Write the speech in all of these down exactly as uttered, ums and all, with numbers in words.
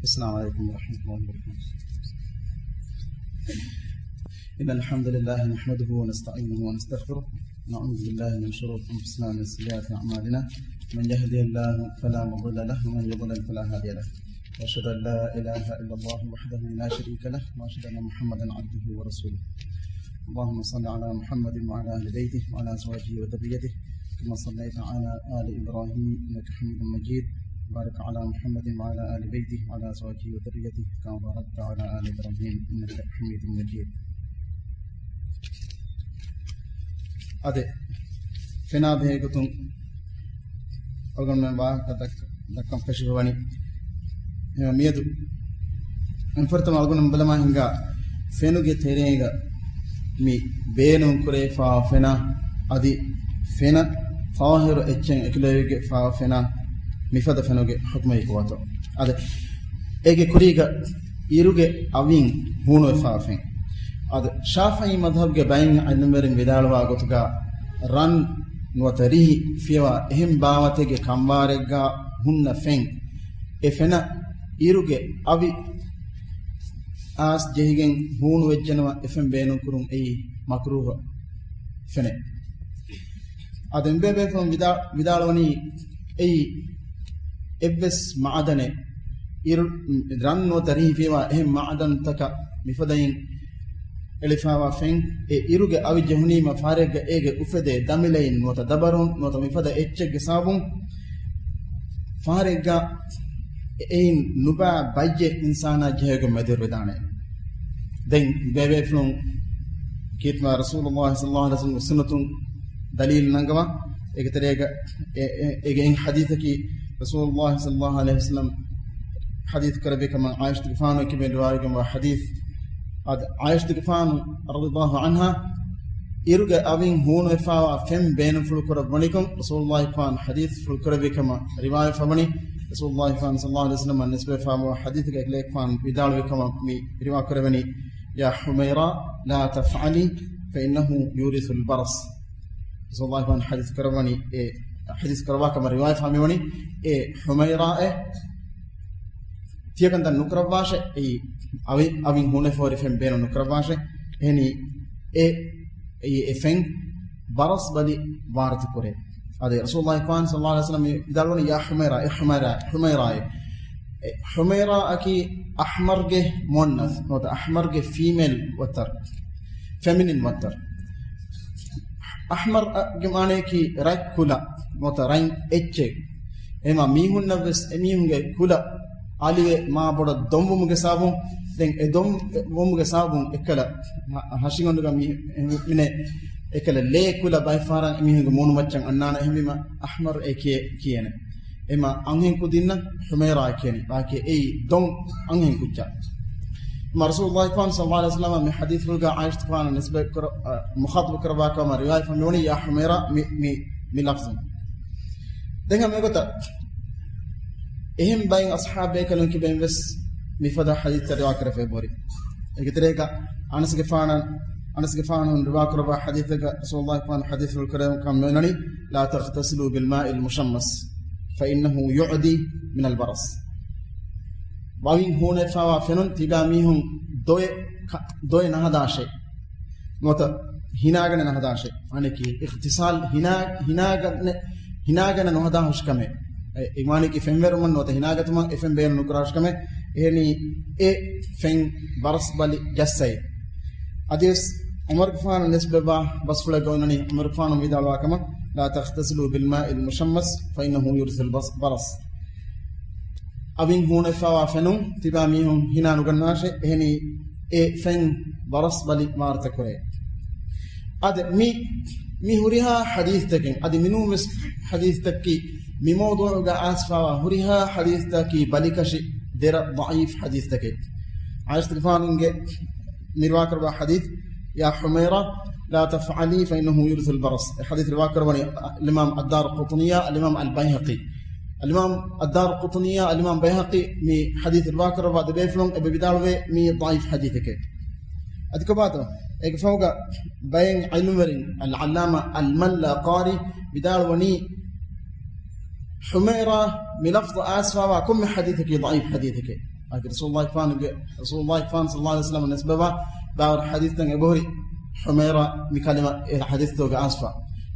السلام عليكم ورحمة الله وبركاته. إن الحمد لله نحمده ونستعينه ونستغفره، ونعوذ بالله من شرور أنفسنا ومن سيئات أعمالنا. من يهده الله فلا مضل له، ومن يضلل فلا هادي له. وأشهد أن لا إله إلا الله وحده لا شريك له، وأشهد أن محمدا عبده ورسوله. اللهم صل على محمد وعلى آل بيته وعلى أزواجه وذريته، كما صليت على آل إبراهيم إنك حميد مجيد. بارك على محمد وعلى آل بيته وعلى أزواجه وذريته، كما باركت على آل إبراهيم إنك حميد مجيد. އަދި ފެނާ ބެހޭ ގޮތުން އަޅުގަނޑުމެން ވާހަކަ ދައްކަން ފެށިފަވަނީ. އެހެން މިއަދު އެންފަރުތަމަ އަޅުގަނޑުމެން ބަލަމާ ހިނގާ ފެނުގެ ތެރޭގަ މި ބޭނުން ކުރެވިފާ ފެނާ އަދި ފެނަށް ފާހިރު އެއްޗެއް އެކުލެވިގެފާ ފެނާ މިފަދަ ފެނުގެ ޙުކުމެއް ކޮބާތޯ؟ އަދި އޭގެ ކުރީގަ އިރުގެ އަވިން ހޫނުވެފާ ފެން. އަދި ޝާފިޢީ މަޛްހަބްގެ ބައެއް ޢިލްމުވެރިން ވިދާޅުވާ ގޮތުގަ ރަން ނުވަތަ ރިހި ފިޔަވާ އެހެން ބާވަތެއްގެ ކަންވާރެއްގަ ހުންނަ ފެން، އެ ފެނަށް އިރުގެ އަވި އާސް ޖެހިގެން ހޫނުވެއްޖެނަމަ އެ ފެން ބޭނުންކުރުން އެއީ މަކްރޫހު ފެނެއް. އަދި އެންމެ ބޭފުޅުން ވިދާ-، ވިދާޅުވަނީ އެއީ އެއްވެސް މަޢުދަނެއް އިރު-، ރަން ނުވަތަ ރިހި ފިޔަވާ އެހެން މަޢުދަންތަކަށް މިފަދައިން އެޅިފާވާ ފެން އެ އިރުގެ އަވި ޖެހުނީމަ ފާރެއްގަ އޭގެ އުފެދޭ ދަމިލައިން ނުވަތަ ދަބަރުން ނުވަތަ މިފަދަ އެއްޗެއްގެ ސަބަބުން ފާރެއްގަ އެއިން ނުބައި ބައްޔެއް އިންސާނާ ޖެހޭގޮތް މެދުވެރިވެދާނެ. ދެން ބޭބޭފުޅުން ކީރިތި މާތް ރަސޫލުﷲ ޞައްލަﷲ ޢަލައިހި ވަސައްލަމްގެ ސުންނަތުން ދަލީލު ނަންގަވާ، އޭގެ ތެރޭގަ އެ-، އެ-، އޭގެ އެއް ޙަދީޘަކީ ރަސޫލުﷲ ޞައްލަﷲ ޢަލައިހި ވަސައްލަމް ޙަދީޘް ކުރެއްވި ކަމަށް ޢާއިޝަތުގެފާނު ކިބެން ރިވާވެގެންވާ ޙަދީޘް. އަދި ޢާއިޝަތުގެފާނު ރަޟިޔަﷲ ޢަންހާ އިރުގެ އަވިން ހޫނުވެފާވާ ފެން ބޭނުންފުޅު ކުރައްވަނިކޮށް، ރަސޫލުﷲ ފާން ޙަދީޘް ފުޅު ކުރެއްވި ކަމަށް ރިވާވެފަވަނީ. ރަސޫލުﷲ ފާން ޞައްލަﷲ ޢަލައިހި ވަސައްލަމަށް ނިސްބަތްވެފާވާ ޙަދީޘެއްގައި އެކަލޭގެފާނު ވިދާޅުވި ކަމަށް މި ރިވާ ކުރެވެނީ، يا حميراء لا تفعلي فإنه يورث البرص. ރަސޫލުﷲ ފާން ޙަދީޘް ކުރައްވަނީ، އެ ޙަދީޘް ކުރައްވާ ކަމަށް ރިވާވެފާ މިވަނީ، އޭ ޙުމައިރާއޭ، ތިޔަކަންތައް ނުކުރައްވާށޭ، އެއީ އަވި-، އަވިން ހޫނުވެފަ ހުރި ފެން ބޭނުން ނުކުރައްވާށޭ. އެހެނީ އެ، އެއީ އެ ފެން ބަރަސް ބަލި ވާރުތަ ކުރޭ. އަދި ރަސޫލުﷲ ފާން ޞައްލަﷲ ޢަލައިހި ވަސައްލަމް ވިދާޅުވަނީ، يا حميراء، އޭ ޙުމައިރާ، ޙުމައިރާއޭ. އެ ޙުމައިރާއަކީ އަޙްމަރުގެ މުއައްނަސް ނުވަތަ އަޙްމަރުގެ ފީމޭލް ވައްތަރު، ފެމިނިން ވައްތަރު. އަޙްމަރުގެ މާނަޔަކީ ރަތް ކުލަ ނުވަތަ ރަތް އެއްޗެއް. އެހެންވީމަ މީހުންނަށްވެސް އެމީހުންގެ ކުލަ އަލިވެ މާ ބޮޑަށް ދޮންވުމުގެ ސަބަބުން، ދެން އެ ދޮންވުމުގެ ސަބަބުން އެއްކަލަ ހަ-، ހަށިގަނޑުގަ މި-، މިނެ އެކަލަ ލޭ ކުލަ ބައެއް ފަހަރަށް އެމީހުންގެ މޫނުމައްޗަށް އަންނާނެ. އެހެންވީމަ އަޙްމަރު އޭ ކިޔޭ-، ކިޔޭނެ. އެމަ އަންހެން ކުދިންނަށް ޙުމައިރާ ކިޔަނީ. ބާކީ އެއީ ދޮން އަންހެން ކުއްޖާ. މާ ރަސޫލުﷲ ފާން ޞައްލަﷲ ޢަލައިހި ވަސައްލަމަ މި ޙަދީޘްފުޅުގަ ޢާއިޝަތުގެފާނަށް ނިސްބަތް ކުރަ-، އަ، މުޚާޠަބު ކުރައްވާ ކަމަށް ރިވާޔަތް ފަހު މިވަނީ، يا حميراء، މި، މި، މި ލަފްޒުން. ދެން ހަމަ އެގޮތަށް އެހެން ބައެއް އަޞްޙާބު ބޭކަލުން ކިބެން ވެސް މިފަދަ ޙަދީޘްތައް ރިވާ ކުރެފަ އެބަހުރި. އޭގެ ތެރޭގަ އަނަސްގެފާނަށް، އަނަސްގެފާނު ރިވާ ކުރައްވާ ޙަދީޘެއްގަ ރަސޫލުﷲ ފާން ޙަދީޘްފުޅު ކުރެއްވި ކަމަށް މިވަނީ، لا تغتسلوا بالماء المشمس فإنه يعدي من البرص. އަވިން ހޫނުވެފަވާ ފެނުން ތިބާ މީހުން ދޮއެ ކަ-، ދޮއެ ނަހަދާށޭ. ނުވަތަ ހިނާގަނެ ނަހަދާށޭ. އަނެކީ އިޣްތިސާލް ހިނާ-، ހިނާގަނެ، ހިނާގަނެ ނުހަދާ ހުށިކަމެއް. އެ، އެ މާނަޔަކީ ފެންވެރުމަށް ނުވަތަ ހިނާގަތުމަށް އެ ފެން ބޭނުން ނުކުރާ ހުށިކަމެއް. އެހެނީ އެ ފެން ބަރަސް ބަލި ޖައްސައި. އަދިވެސް ޢުމަރުގެފާނު ނިސްބަތްވާ ބަސްފުޅެއްގަ އޮންނަނީ ޢުމަރުގެފާނު ވިދާޅުވާ ކަމަށް، لا تغتسلوا بالماء المشمس فإنه يورث البرص. އަވިން ހޫނުވެފަވާ ފެނުން ތިބާ މީހުން ހިނާ ނުގަންނާށޭ، އެހެނީ އެ ފެން ބަރަސް ބަލި ވާރުތަ ކުރޭ. އަދި މި، މި ހުރިހާ ޙަދީޘްތަކެއް، އަދި މިނޫންވެސް ޙަދީޘްތަކަކީ، މި މައުޟޫޢުގަ އައިސްފަވާ ހުރިހާ ޙަދީޘްތަކަކީ ބަލިކަށި ދެރަ ޟަޢީފް ޙަދީޘްތަކެއް. ޢާއިޝަތުގެފާނުގެ މި ރިވާކުރައްވާ ޙަދީޘް، يا حميراء لا تفعلي فإنه يورث البرص. އެ ޙަދީޘް ރިވާކުރައްވަނީ އިމާމް އައްދާރަޤުޠުނީއާ، އިމާމް އަލްބައިހަޤީ. އަލްއިމާމް އައްދާރަޤުޠުނީއާ، އަލްއިމާމް ބައިހަޤީ މި ޙަދީޘް ރިވާކުރައްވާ ދެބޭފުޅުން އެބަ ވިދާޅުވޭ މީ ޟަޢީފް ޙަދީޘެކޭ. އަދި ކޮބާތޯ؟ އޭގެ ފަހުގަ ބައެއް ޢިލްމުވެރިން އަލްޢައްލާމާ އަލްމަލްލަޤާރީ ވިދާޅުވަނީ، ޙުމައިރާ މި ލަފްޒު އައިސްފަވާ ކޮންމެ ޙަދީޘަކީ ޟަޢީފް ޙަދީޘެކޭ. އަދި ރަސޫލުﷲ ފާނުގެ، ރަސޫލުﷲ ފާން ޞައްލަﷲ ޢަލައިހި ވަސައްލަމަށް ނިސްބަތްވާ ބާވަރު ޙަދީޘްތައް އެބަހުރި ޙުމައިރާ މި ކަލިމަ އެ ޙަދީޘްތަކުގަ އައިސްފަ.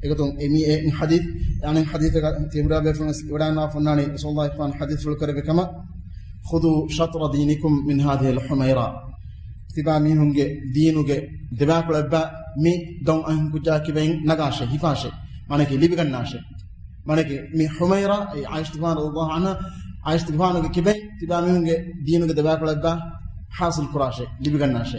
އެގޮތުން އެ މި އެ ޙަދީޘް، އަނެއް ޙަދީޘަކަށް ތިހުރާ ބޭފުޅުން ވެސް ވަޑައިގަންނަވާފަ ހުންނާނީ ރަސޫލުﷲ ފާން ޙަދީޘްފުޅު ކުރެއްވި ކަމަށް، "خذوا شطر دينكم من هذه الحميرة." ތިބާ މީހުންގެ ދީނުގެ ދެބާކުޅަ އެއްބަ މި ދޮން އަހަން ކުއްޖާ ކިބައިން ނަގާށޭ، ހިފާށޭ. މާނައަކީ ލިބިގަންނާށޭ. މާނައަކީ މި ޙުމައިރާ، އެ ޢާއިޝަތު ރަޟިޔަﷲ ޢަންހާ، ޢާއިޝަތުގެފާނުގެ ކިބައިން ތިބާ މީހުންގެ ދީނުގެ ދެބާކުޅަ އެއްބަ ޙާޞިލް ކުރާށޭ، ލިބިގަންނާށޭ.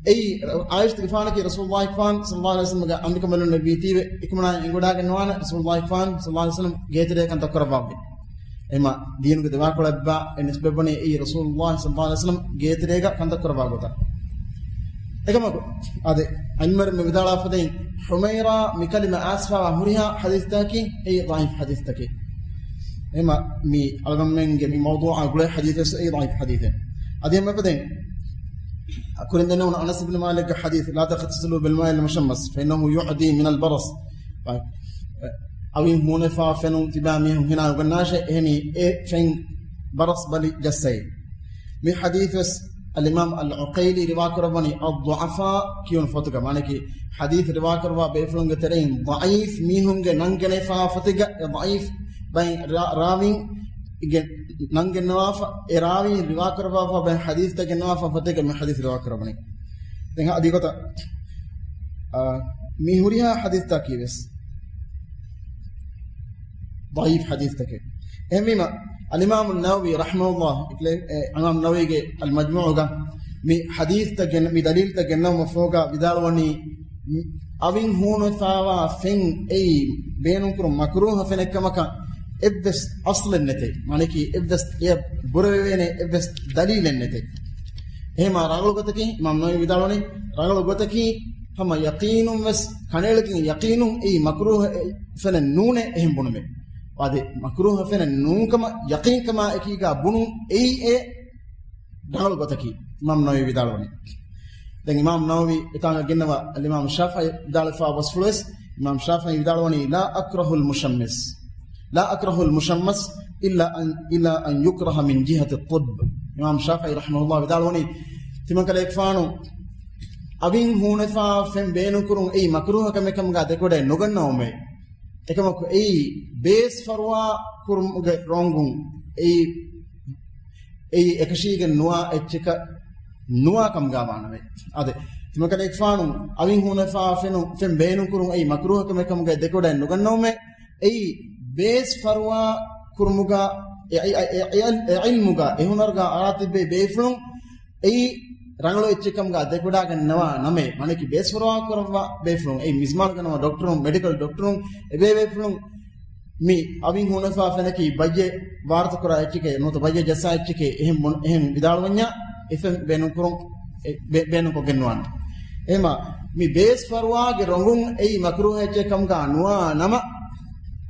އެއީ ޢާއިޝަތުގެފާނަކީ ރަސޫލުﷲ ފާން ޞައްލަﷲ ޢަލައިހި ވަސައްލަމްގެ އަނބިކަނބަލުން ނެއްވީތީވެ، އެކަމަނާ އެނގިވަޑައިގަންނަވާނެ ރަސޫލުﷲ ފާން ޞައްލަﷲ ޢަލައިހި ވަސައްލަމް ގޭތެރޭ ކަންތައް ކުރައްވާ އެއީ. އެހެންމަ ދީނުގެ ދެބާކުޅަ އެއްބަ އެ ނިސްބަތްވަނީ އެއީ ރަސޫލުﷲ ޞައްލަﷲ ޢަލައިހި ވަސައްލަމް ގޭތެރޭގަ ކަންތައް ކުރައްވާ ގޮތަށް. އެކަމަކު، އާދެ، ޢިލްމުވެރިން މި ވިދާޅާފަދައިން، ޙުމައިރާ މި ކަލިމަ އައިސްފަވާ ހުރިހާ ޙަދީޘްތަކަކީ އެއީ ޟަޢީފް ޙަދީޘްތަކެއް. އެހެންމަ މި އަޅުގަނޑުމެންގެ މި މައުޟޫޢާ ގުޅޭ ޙަދީޘެއް އެއީ ޟަޢީފް ޙަދީޘެއް. އަދި އެހެންމަ އެފަދައިން، ކުރިން ދެންނެވުނު އަނަސް ބިން މާލިކްގެ ޙަދީޘް، "لا تغتسلوا بالماء المشمس فإنه يؤذي من البرص." އަވިން ހޫނުވެފަ ފެނުން ތިބާ މީހުން ހިނާ ނުގަންނާށޭ، އެހެނީ އެ ފެން ބަރަސް ބަލި ޖައްސައި. މި ޙަދީޘް ވެސް އަލްއިމާމް އަލްޢުޤައިލީ ރިވާކުރައްވަނީ އައްޟުޢަފާ ކިޔުނު ފޮތުގަ. މާނައަކީ، ޙަދީޘް ރިވާކުރައްވާ ބޭފުޅުންގެ ތެރެއިން ޟަޢީފް މީހުންގެ ނަން ގެނެފާ ފޮތެއްގަ އެ ޟަޢީފް ބައި ރާ-، ރާވީން ގެ ނަން ގެންނަވާފަ، އެ ރާވީން ރިވާކުރައްވާފަ ބައި ޙަދީޘްތައް ގެންނަވާފަ ފޮތެއްގަ މި ޙަދީޘް ރިވާކުރައްވަނީ. ދެން އަދި ގޮތަށް، އާ، މި ހުރިހާ ޙަދީޘްތަކީ ވެސް ޟަޢީފް ޙަދީޘްތަކެއް. އެހެންވީމަ، އަލްއިމާމު ނަވަވީ ރަޙިމަހުﷲ، އިކްލޭ-، އެ، އިމާމް ނަވަވީގެ އަލްމަޖްމޫޢުގަ މި ޙަދީޘްތައް ގެން-، މި ދަލީލްތައް ގެންނަވުމަށްފަހުގަ ވިދާޅުވަނީ، އަވިން ހޫނުވެފަވާ ފެން އެއީ ބޭނުންކުރުން މަކްރޫހަ ފެނެއްކަމަކަށް އެއްވެސް އަޞްލެއް ނެތޭ. މާނައަކީ އެއްވެސް އެޔަށް ބުރަވެވޭނެ އެއްވެސް ދަލީލެއް ނެތޭ. އެހެންމަ ރަނގަޅު ގޮތަކީ، އިމާމް ނަވަވީ ވިދާޅުވަނީ، ރަނގަޅު ގޮތަކީ ހަމަ ޔަޤީނުން ވެސް، ކަނޑައެޅިގެން ޔަޤީނުން އެއީ މަކްރޫހަ ފެނެއް ނޫނޭ އެހެން ބުނުމެއް. އާދެ، މަކްރޫހަ ފެނެއް ނޫންކަމަށް ޔަޤީންކަމާ އެކީގަ ބުނުން އެއީ އެ ރަނގަޅު ގޮތަކީ، އިމާމް ނަވަވީ ވިދާޅުވަނީ. ދެން އިމާމް ނަވަވީ އެތާނގަ ގެންނަވާ އަލްއިމާމް ޝާފިޢީ ވިދާޅުވެފަ ބަސްފުޅުވެސް، އިމާމް ޝާފިޢީ ވިދާޅުވަނީ، "لا أكره المشمس، لا أكره المشمس إلا أن، إلا أن يكره من جهة الطب." އިމާމް ޝާފިޢީ ރަޙިމަހުﷲ ވިދާޅުވަނީ، ތިމަންކަލޭގެފާނު އަވިން ހޫނުވެފަ ފެން ބޭނުންކުރުން އެއީ މަކްރޫހަ ކަމެއް ކަމުގަ ދެކޮޑައެއް ނުގަންނަވުމޭ. އެކަމަކު އެއީ ބޭސް ފަރުވާ ކުރުމުގެ ރޮނގުން އެއީ، އެއީ އެކަށީގެން ނުވާ އެއްޗަކަށް ނުވާ ކަމުގަ ވާނަމޭ. އާދެ، ތިމަންކަލޭގެފާނު އަވިން ހޫނުވެފަ ފެނު-، ފެން ބޭނުންކުރުން އެއީ މަކްރޫހަ ކަމެއް ކަމުގަ ދެކޮޑައެއް ނުގަންނަވުމޭ. އެއީ ބޭސް ފަރުވާ ކުރުމުގަ އެ، އެ، އެ، އެ، އެ ޢިލްމުގަ އެ ހުނަރުގަ އަރާ ތިއްބެވި ބޭފުޅުން އެއީ ރަނގަޅު އެއްޗެއް ކަމުގަ ދެކޮޑައިގަންނަވާ ނަމޭ. މާނައަކީ ބޭސް ފަރުވާ ކުރައްވާ ބޭފުޅުން، އެއީ މިޒްމާލު ގަންނަވާ ޑޮކްޓަރުން، މެޑިކަލް ޑޮކްޓަރުން، އެބޭ ބޭފުޅުން މި އަވިން ހޫނުވެފަ ފެނަކީ ބައްޔެއް ވާރުތަކުރާ އެއްޗެކޭ، ނުވަތަ ބައްޔެއް ޖައްސާ އެއްޗެކޭ، އެހެން ބުނ-، އެހެން ވިދާޅުވަންޏާ އެ ފެން ބޭނުންކުރުން، އެ، ބޭ-، ބޭނުންކޮށްގެންނުވާނެ. އެހެންމަ މި ބޭސް ފަރުވާގެ ރޮނގުން އެއީ މަކްރޫހަ އެއްޗެއް ކަމުގަ ނުވާ ނަމަ،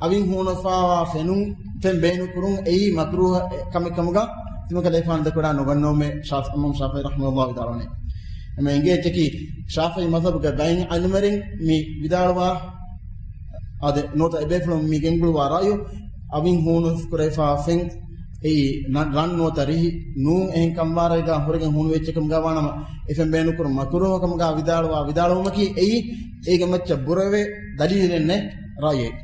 އަވިން ހޫނުވެފަވާ ފެނުން، ފެން ބޭނުންކުރުން އެއީ މަކްރޫހަ ކަމެއް ކަމުގަ ތިމަންކަލޭގެފާނު ދެކޮޑައި ނުގަންނަވުމޭ ޝާފި-، އިމާމް ޝާފިޢީ ރަޙިމަހުﷲ ވިދާޅުވަނީ. އެމަ އެނގޭ އެއްޗަކީ ޝާފިޢީ މަޛްހަބުގެ ބައެއް ޢިލްމުވެރިން މި ވިދާޅުވާ، އާދެ، ނުވަތަ އެބޭފުޅުން މި ގެންގުޅުވާ ރައުޔު، އަވިން ހޫނުވެފަ ކުރެވިފަ ފެން އެއީ ނަ-، ރަން ނުވަތަ ރިހި ނޫން އެހެން ކަންވާރައިގަ ހުރެގެން ހޫނުވި އެއްޗެއް ކަމުގަ ވާނަމަ، އެ ފެން ބޭނުންކުރުން މަކްރޫހަ ކަމުގަ ވިދާޅުވާ ވިދާޅުވުމަކީ އެއީ އޭގެ މައްޗަށް ބުރަވެ ދަލީލެއް ނެތް ރައުޔެއް.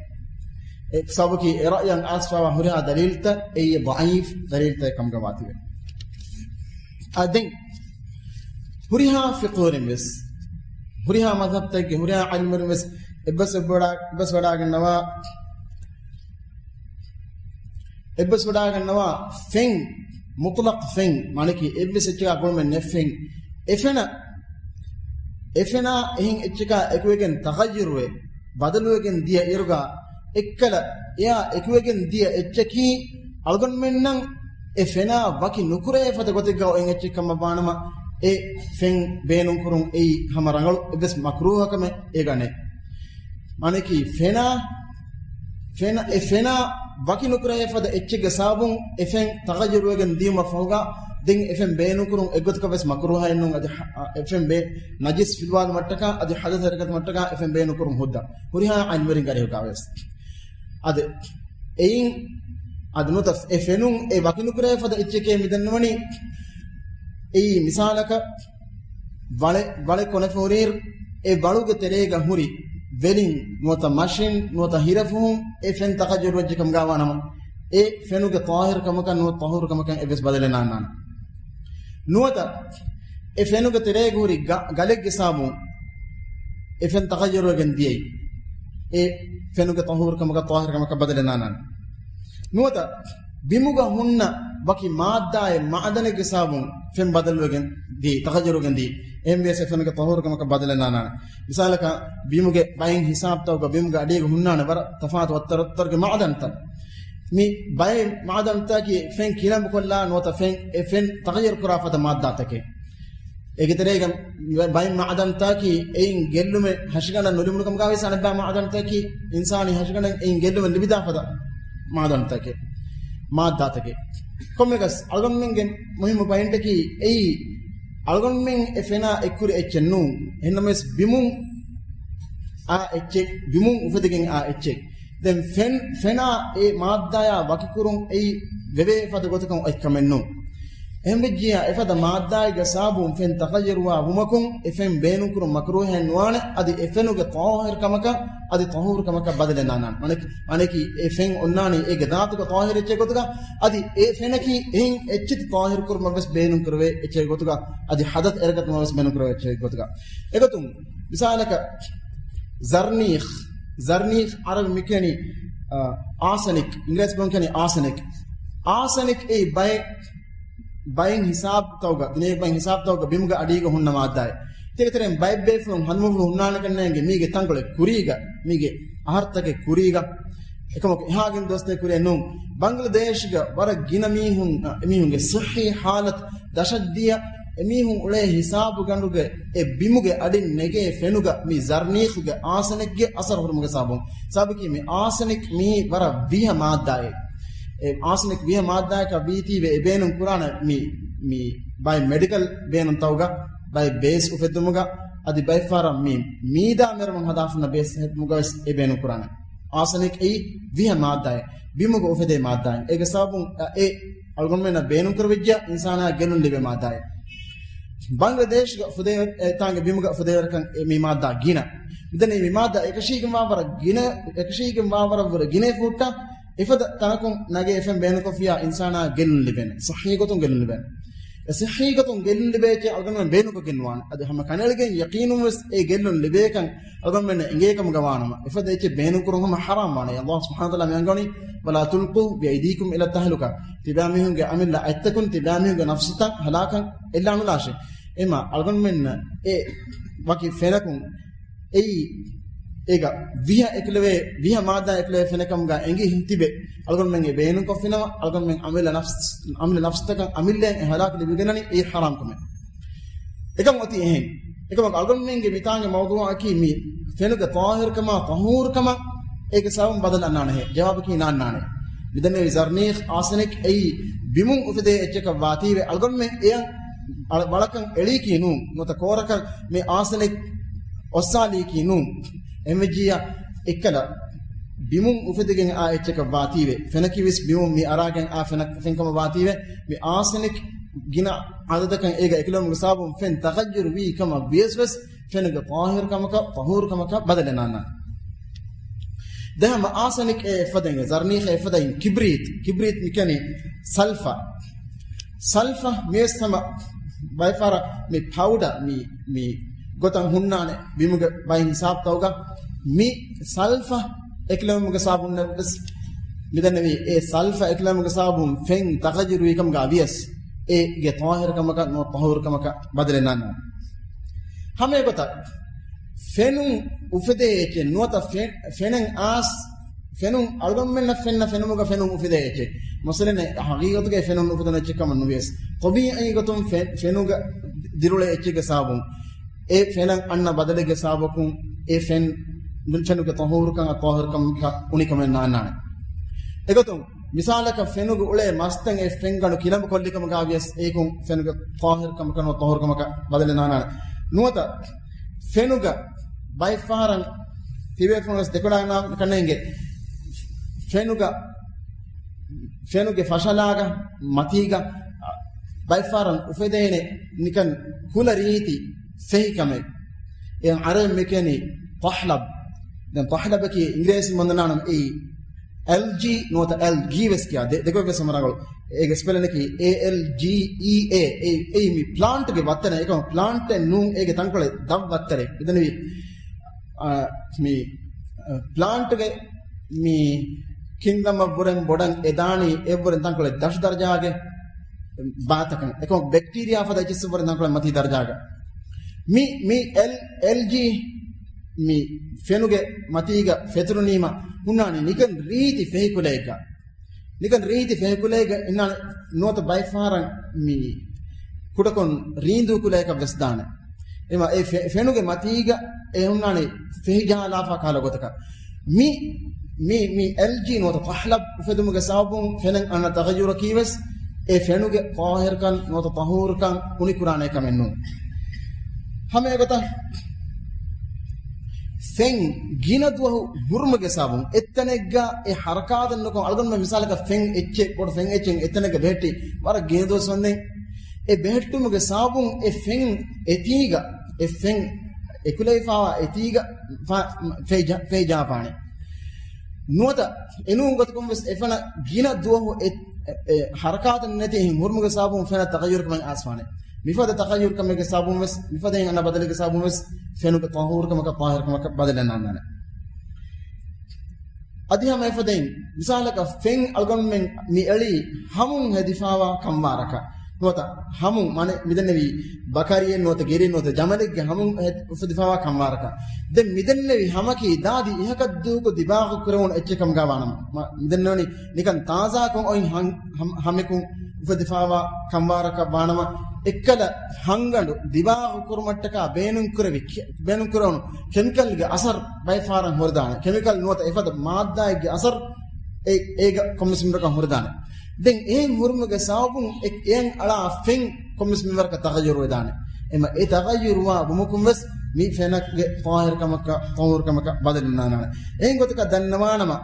އެ ސަބަބަކީ އެ ރައުޔަށް އައިސްފަވާ ހުރިހާ ދަލީލްތައް އެއީ ޟަޢީފް ދަލީލްތައް ކަމުގަ ވާތީވެ. އާ، ދެން ހުރިހާ ފިޤުހުވެރިން ވެސް، ހުރިހާ މަޛްހަބްތަކެއްގެ ހުރިހާ ޢިލްމުވެރިން ވެސް އެއްބަސް އެއްބަސްވަޑާ-، އެއްބަސްވަޑާގަންނަވާ، އެއްބަސްވަޑާގަންނަވާ ފެން، މުޠްލަޤް ފެން، މާނައަކީ އެއްވެސް އެއްޗެއްގަ ގުޅުމެއް ނެތް ފެން. އެ ފެނަށް، އެ ފެނާ އެހެން އެއްޗަކާ އެކުވެގެން ތަޣައްޔަރުވެ، ބަދަލުވެގެން ދިޔަ އިރުގަ، އެއްކަލަ އެއާ އެކުވެގެން ދިޔަ އެއްޗަކީ އަޅުގަނޑުމެންނަށް އެ ފެނާ ވަކި ނުކުރެވޭ ފަދަ ގޮތެއްގަ އޮތް އެއްޗެއް ކަމަށް ވާނަމަ، އެ ފެން ބޭނުންކުރުން އެއީ ހަމަ ރަނގަޅު އެއްވެސް މަކްރޫހަ ކަމެއް އޭގަ ނެތް. މާނައަކީ ފެނާ، ފެނަ-، އެ ފެނާ ވަކި ނުކުރެވޭ ފަދަ އެއްޗެއްގެ ސަބަބުން އެ ފެން ތަޣައްޔަރުވެގެން ދިޔުމަށް ފަހުގަ، ދެން އެ ފެން ބޭނުންކުރުން އެއްގޮތަކަށް ވެސް މަކްރޫހައެއް ނޫން. އަދި ހަ-، އެ ފެން ބޭ-، ނަޖިސް ފިލުވާލުމަށްޓަކާ، އަދި ޙަދަޘް ހަރަކަތުމަށްޓަކާ އެ ފެން ބޭނުންކުރުން ހުއްދަ. ހުރިހާ ޢިލްމުވެރިންގެ އަރިހުގަ ވެސް. އަދި އެއިން އަދި ނުވަތަ އެ ފެނުން އެ ވަކިނުކުރެވޭ ފަދަ އެއްޗެކޭ މިދަންނަވަނީ. އެއީ މިސާލަކަށް، ވަޅެ-، ވަޅެއް ކޮނެފަ ހުރިއިރު، އެ ވަޅުގެ ތެރޭގަ ހުރި ވެލިން ނުވަތަ މަށިން ނުވަތަ ހިރަފުހުން އެ ފެން ތަޣައްޔަރުވެއްޖެ ކަމުގަ ވާނަމަ، އެ ފެނުގެ ޠާހިރު ކަމަކަށް ނުވަތަ ޠަހޫރު ކަމަކަށް އެއްވެސް ބަދަލެއް ނާންނާނެ. ނުވަތަ އެ ފެނުގެ ތެރޭގަ ހުރި ގަ-، ގަލެއްގެ ސަބަބުން އެ ފެން ތަޣައްޔަރުވެގެން ދިޔައީ، އެ ފެނުގެ ޠަހޫރު ކަމަކަށް ޠާހިރު ކަމަކަށް ބަދަލެއް ނާންނާނެ. ނުވަތަ ބިމުގަ ހުންނަ ވަކި މާއްދާއެއް މައުދަނެއްގެ ސަބަބުން ފެން ބަދަލުވެގެން ދިޔައީ، ތަޣައްޔަރުވެގެން ދިޔައީ، އެހެންވިޔަސް އެ ފެނުގެ ޠަހޫރު ކަމަކަށް ބަދަލެއް ނާންނާނެ. މިސާލަކަށް، ބިމުގެ ބައެއް ހިސާބުތަކުގަ ބިމުގެ އަޑީގަ ހުންނާނެ ވަރަށް ތަފާތު ވައްތަރު ވައްތަރުގެ މައުދަންތައް. މި ބައެއް މައުދަންތަކީ ފެން ކިލަނބުކޮށްލާ ނުވަތަ ފެން، އެ ފެން ތަޣައްޔަރު ކުރާ ފަދަ މާއްދާތަކެއް. އޭގެ ތެރޭގަ ބައެއް މައުދަންތަކީ އެއިން ގެއްލުމެއް ހަށިގަނޑަށް ނުލިބުނު ކަމުގަ ވިޔަސް އަނެއްބައި މައުދަންތަކީ އިންސާނީ ހަށިގަނޑަށް އެއިން ގެއްލުމެއް ލިބިދާ ފަދަ މާއްދާތަކެއް، މާއްދާތަކެއް. ކޮންމެއަކަސް އަޅުގަނޑުމެންގެ މުހިއްމު ޕޮއިންޓަކީ އެއީ އަޅުގަނޑުމެން އެ ފެނާ އެއްކުރި އެއްޗެއް ނޫން. އެހެންނަމަވެސް ބިމުން އާ އެއްޗެއް، ބިމުން އުފެދިގެން އާ އެއްޗެއް. ދެން ފެން، ފެނާ އެ މާއްދާޔާ ވަކިކުރުން އެއީ ވެވޭ ފަދަ ގޮތަކަށް އޮތް ކަމެއް ނޫން. އެހެންވެއްޖިއްޔާ އެފަދަ މާއްދާއެއްގެ ސަބަބުން ފެން ތަޣައްޔަރުވާ ވުމަކުން އެ ފެން ބޭނުންކުރުން މަކްރޫހެއް ނުވާނެ، އަދި އެ ފެނުގެ ޠާހިރު ކަމަކަށް އަދި ޠަހޫރު ކަމަކަށް ބަދަލެއް ނާންނާނެ. މާނައަކީ، މާނައަކީ އެ ފެން އޮންނާނީ އޭގެ ޛާތުގަ ޠާހިރު އެއްޗެއް ގޮތުގަ، އަދި އެ ފެނަކީ އެހެން އެއްޗެތި ޠާހިރު ކުރުމަށް ވެސް ބޭނުން ކުރެވޭ އެއްޗެއް ގޮތުގަ، އަދި ޙަދަޘް އެރަކަތުމަށް ވެސް ބޭނުން ކުރެވޭ އެއްޗެއް ގޮތުގަ. އެގޮތުން މިސާލަކަށް، ޒަރްނީޚް، ޒަރްނީޚް ޢަރަބި މި ކިޔަނީ، އާ، އާސެނިކް، އިނގިރޭސި ބަހުން ކިޔަނީ އާސެނިކް. އާސެނިކް އެއީ ބައެއް، ބައެއް ހިސާބުތަކުގަ، ދުނިޔޭގެ ބައެއް ހިސާބުތަކުގަ ބިމުގެ އަޑީގަ ހުންނަ މާއްދާއެއް. ތިޔަގެ ތެރެއިން ބައެއް ބޭފުޅުން ހަނދުމަފުޅު ހުންނާނެ ކަންނޭނގެ މީގެ ތަންކޮޅެއް ކުރީގަ، މީގެ އަހަރުތަކެއް ކުރީގަ، އެކަމަކު އެހާ ގިނަ ދުވަސްތަކެއް ކުރިއެއް ނޫން. ބަންގްލަދޭޝްގަ ވަރަށް ގިނަ މީހުން، އެމީހުންގެ ޞިއްޙީ ޙާލަތު ދަށަށްދިޔަ، އެމީހުން އުޅޭ ހިސާބުގަނޑުގެ އެ ބިމުގެ އަޑިން ނެގޭ ފެނުގަ މި ޒަރްނީޚުގެ އާސެނިކްގެ އަސަރު ހުރުމުގެ ސަބަބުން. ސަބަބަކީ މި އާސެނިކް މީ ވަރަށް ވިހަ މާއްދާއެއް. އެ އާސެނިކް ވިހަ މާއްދާއަކަށް ވީތީވެ އެ ބޭނުން ކުރާނެ މި، މި ބައެއް މެޑިކަލް ބޭނުންތަކުގަ، ބައެއް ބޭސް އުފެއްދުމުގަ، އަދި ބައެއް ފަހަރަށް މި މީދާ މެރުމުން ހަދާފަންނަ ބޭސް ހެދުމުގަ ވެސް އެ ބޭނުން ކުރާނެ. އާސެނިކް އެއީ ވިހަ މާއްދާއެއް، ބިމުގަ އުފެދޭ މާއްދާއެއް. އޭގެ ސަބަބުން އެ އަޅުގަނޑުމެންނަށް ބޭނުން ކުރެވިއްޖެ އިންސާނާ ގެއްލުން ލިބޭ މާއްދާއެއް. ބަނގްލަދޭޝްގަ އުފެދޭ އެތާނގެ ބިމުގަ އުފެދޭވަރަކަށް މި މާއްދާ ގިނަ. މިދަނީ މި މާއްދާ އެކަށީގެންވާ ވަރަށް ގިނަ، އެކަށީގެންވާ ވަރަށް ވުރެ ގިނަ ފޫއްޓަށް އެފަދަ ތަނަކުން ނަގޭ އެފެން ބޭނުންކޮށްފިޔާ އިންސާނާ ގެއްލުން ލިބޭނެ. ޞައްޙީ ގޮތުން ގެއްލުން ލިބޭނެ. އެ ޞައްޙީ ގޮތުން ގެއްލުން ލިބޭ އެއްޗެއް އަޅުގަނޑުމެން ބޭނުންކޮށްގެން ނުވާނެ. އަދި ހަމަ ކަނޑައެޅިގެން ޔަޤީނުން ވެސް އެ ގެއްލުން ލިބޭކަން އަޅުގަނޑުމެންނަށް އެނގޭ ކަމުގަ ވާނަމަ، އެފަދަ އެއްޗެއް ބޭނުންކުރުން ހަމަ ޙަރާމް ވާނެ. ﷲ ސުބްޙާނަހޫ ވަތަޢާލާ މި އަންގަވަނީ، "ولا تلقوا بأيديكم إلى التهلكة." ތިބާމީހުންގެ އަމިއްލަ އަތްތަކުން ތިބާމީހުންގެ ނަފްސުތައް ހަލާކަށް އެއްލާނުލާށޭ. އެމާ އަޅުގަނޑުމެންނަށް އެ ވަކި ފެނަކުން އެއީ، އޭގަ ވިހަ އެކުލެވޭ، ވިހަ މާއްދާ އެކުލެވޭ ފެނެއް ކަމުގަ އެނގި ތިބެ، އަޅުގަނޑުމެން އެ ބޭނުންކޮށްފިނަމަ، އަޅުގަނޑުމެން އަމިއްލަ ނަފްސް، އަމިއްލަ ނަފްސްތަކަށް އަމިއްލައިން އެ ހަލާކު ލިބިގެންނަނީ އެ ޙަރާމްކަމެއް. އެކަން އޮތީ އެހެން. އެކަމަކު އަޅުގަނޑުމެންގެ މިތާނގެ މައުޟޫޢަކީ މި ފެނުގެ ޠާހިރުކަމާ ޠަހޫރުކަމާ އޭގެ ސަބަބުން ބަދަލު އަންނާނެހޭ. ޖަވާބަކީ ނާންނާނެ. މިދަންނެވި ޒަރްނީޚް އާސެނިކް އެއީ ބިމުން އުފެދޭ އެއްޗަކަށް ވާތީވެ އަޅުގަނޑުމެން އެޔަށް ވަޅަކަށް އެޅީކީ ނޫން. ނުވަތަ ކޯރަކަށް މި އާސެނިކް އޮއްސާލީކީ ނޫން. އެހެންވެއްޖިއްޔާ އެއްކަލަ ބިމުން އުފެދިގެން އާ އެއްޗަކަށް ވާތީވެ، ފެނަކީވެސް ބިމުން މި އަރާގެން އާ ފެނަ-، ފެންކަމަށް ވާތީވެ، މި އާސެނިކް ގިނަ އަދަދަކަށް އޭގަ އެކުލެވުމުގެ ސަބަބުން ފެން ތަޣައްޔަރު ވީ ކަމަށް ވިޔަސް ވެސް ފެނުގެ ޠާހިރުކަމަކަށް، ޠަހޫރުކަމަކަށް ބަދަލެއް ނާންނާނެ. ދެން ހަމަ އާސެނިކް އެ އެއްފަދައިން، ޒަރްނީޚް އެއްފަދައިން، ކިބްރީތް، ކިބްރީތް މި ކިޔަނީ ސަލްފަ. ސަލްފަ މިވެސް ހަމަ ބައެއް ފަހަރަށް މި ޕައުޑަ މި، މި ގޮތަށް ހުންނާނެ ބިމުގެ ބައެއް ހިސާބުތަކުގަ. މި ސަލްފަ އެކުލެވުމުގެ ސަބަބުން ވެސް މިދަންނެވީ، އެ ސަލްފަ އެކުލެވުމުގެ ސަބަބުން ފެން ތަޣައްޔަރުވީ ކަމުގަ ވިޔަސް، އޭގެ ޠާހިރުކަމަކަށް ނުވަތަ ޠަހޫރުކަމަކަށް ބަދަލެއް ނާންނާނެ. ހަމަ އެގޮތަށް ފެނުން އުފެދޭ އެއްޗެއް ނުވަތަ ފެ-، ފެނެއް އާސް، ފެނުން އަޅުގަނޑުމެންނަށް ފެންނަ ފެނުމުގަ ފެނުން އުފެދޭ އެއްޗެއް. މަސަލަން، ހަގީގަތުގައި ފެނުން އުފެދުނު އެއްޗެއް ކަމަށް ނުވިޔަސް، ޠަބީޢީ ގޮތުން ފެ-، ފެނުގަ ދިރުޅޭ އެއްޗެއްގެ ސަބަބުން، އެ ފެނަށް އަންނަ ބަދަލެއްގެ ސަބަބަކުން އެ ފެން ފެނުގެ ޠަހޫރުކަމަށް، ޠާހިރުކަމަށް އުނިކަމެއް ނާންނާނެ. އެގޮތުން، މިސާލަކަށް ފެނުގަ އުޅޭ މަސްތައް އެ ފެންގަނޑު ކިލަނބު ކޮށްލި ކަމުގަ ވިޔަސް، އޭގުން ފެނުގެ ޠާހިރުކަމަކަށް ނުވަތަ ޠަހޫރުކަމަކަށް ބަދަލެއް ނާންނާނެ. ނުވަތަ ފެނުގަ ބައެއް ފަހަރަށް ތިބޭފުޅުން ވެސް ދެކޮޅާ ކަންނޭނގެ ފެނުގަ ފެނުގެ ފަށަލާގަ މަތީގަ ބައިފާރަން އުފެދޭނެ ނިކަން ކުލަ ރީތި ފެހިކަމެއް. އެ އަރަބިން މިކިޔަނީ ތަހްލަބް. ދެން ތަހްލަބަކީ އިނގިރޭސި މަންދަނާނަމް އެއީ އެލްޖީ ނުވަތަ އެލްގީ ވެސް ކިޔާ. ދެ-، ދެކޮށް ވެސް ހަމަ ރަނގަޅު. އޭގެ ސްޕެލިން އަކީ އޭ އެލް ޖީ އީ އޭ. އެ-، އެއީ މި ޕްލާންޓްގެ ވައްތަރެއް. އެކަމަ ޕްލާންޓެއް ނޫން، އޭގެ ތަންކޮޅެއް ދަށް ވައްތަރެއް. މިދަނީ، އާ، މި، އާ، ޕްލާންޓްގެ މި ކިންދަމަށްވުރެން ބޮޑަށް އެދާނީ އެއްވުރެން ތަންކޮޅެއް ދަށު ދަރަޖާގެ ބާތަކަށް. އެކަމަ ބެކްޓީރިއާ ފަދަ އެއްޗިއްސު ވުރެން ތަންކޮޅެއް މަތީ ދަރަޖާގަ. މި، މި އެލް، އެލްޖީ މި ފެނުގެ މަތީގަ ފެތުރުނީމަ ހުންނާނީ ނިކަން ރީތި ފެހިކުލައެއްގަ. ނިކަން ރީތި ފެހިކުލައެއްގަ އިންނާނެ ނުވަތަ ބައިފާރަން މި ކުޑަކޮށް ރީނދޫ ކުލައަކަށް ވެސް ދާނެ. އެމަ އެ ފެ-، ފެނުގެ މަތީގަ އެ ހުންނާނެ ފެހިޖަހާލާފާ ކަހަލަ ގޮތަކަށް. މި، މި، މި އެލްޖީ ނުވަތަ ތަހްލަބް އުފެދުމުގެ ސަބަބުން ފެނަށް އަންނަ ތަޣައްޔުރަކީ ވެސް އެ ފެނުގެ ޠާހިރުކަން ނުވަތަ ޠަހޫރުކަން އުނިކުރާނެ ކަމެއް ނޫން. ހަމަ އެގޮތަށް ފެން ގިނަ ދުވަހު ހުރުމުގެ ސަބަބުން އެތަނެއްގަ އެ ހަރަކާތެއް ނުކޮށް، އަޅުގަނޑުމެން މިސާލަކަށް ފެން އެއްޗެއް، ބޮޑު ފެން އެއްޗެއް އެތަނެއްގަ ބެހެއްޓި ވަރަށް ގިނަ ދުވަސް ވަންދެން، އެ ބެހެއްޓުމުގެ ސަބަބުން އެ ފެން އެތީގަ، އެ ފެން އެކުލެވިފާވާ އެތީގަ ފަ-، ފެއްޖަ-، ފެއްޖާފާނެ. ނުވަތަ އެނޫން ގޮތަކުން ވެސް އެ ފެނަށް ގިނަ ދުވަހު އެ، އެ ހަރަކާތެއް ނެތި އެހެން ހުރުމުގެ ސަބަބުން ފެނަށް ތަޣައްޔުރުކަމެއް އައިސްފާނެ. މިފަދަ ތަޣައްޔުރުކަމެއްގެ ސަބަބުން ވެސް، މިފަދައިން އަންނަ ބަދަލެއްގެ ސަބަބުން ވެސް ފެނުގެ ޠަހޫރުކަމަކަށް ޠާހިރުކަމަކަށް ބަދަލެއް ނާންނާނެ. އަދި ހަމަ އެފަދައިން މިސާލަކަށް ފެން އަޅުގަނޑުމެން މި އެޅީ ހަމުން ހެދިފާވާ ކަންވާރަކަށް ނުވަތަ ހަމުން މަނެ މިދެންނެވީ ބަކަރިއެއް ނުވަތަ ގެރި ނުވަތަ ޖަމަލެއްގެ ހަމުން ހެ-، އުފެދިފާވާ ކަންވާރަކަށް. ދެން މިދެންނެވި ހަމަކީ ދާދި އިހަކަށް ދޫކޮށް ދިމާގު ކުރެވުނު އެއްޗެއް ކަމުގަ ވާނަމަ، މަ-، މިދެންނެވުނީ ނިކަން ތާޒާކޮށް އޮތް ހަން-، ހަމް-، ހަމަކުން އުފެދިފާވާ ކަންވާރަކަށް ވާނަމަ، އެއްކަލަ ހަންގަނޑު ދިމާގު ކުރުމަށްޓަކާ ބޭނުންކުރެވި ކެ-، ބޭނުންކުރެވުނު ކެމިކަލްގެ އަސަރު ބައެއް ފަހަރަށް ހުރެދާނެ. ކެމިކަލް ނުވަތަ އެފަދަ މާއްދާއެއްގެ އަސަރު އެ-، އޭގަ ކޮންމެސް މިންވަރަކަށް ހުރެދާނެ. ދެން އެހެން ހުރުމުގެ ސަބަބުން އެ-، އެއަށް އަޅާ ފެން ކޮންމެސް މިންވަރަކަށް ތަޣައްޔުރު ވެދާނެ. އެމަ އެ ތަޣައްޔުރުވާ ވުމަކުން ވެސް މި ފެނަކުގެ ޠާހިރުކަމަކަށް، ޠަހޫރުކަމަކަށް ބަދަލުންނާނެ. އެހެން ގޮތަކަށް ދަންނަވާނަމަ،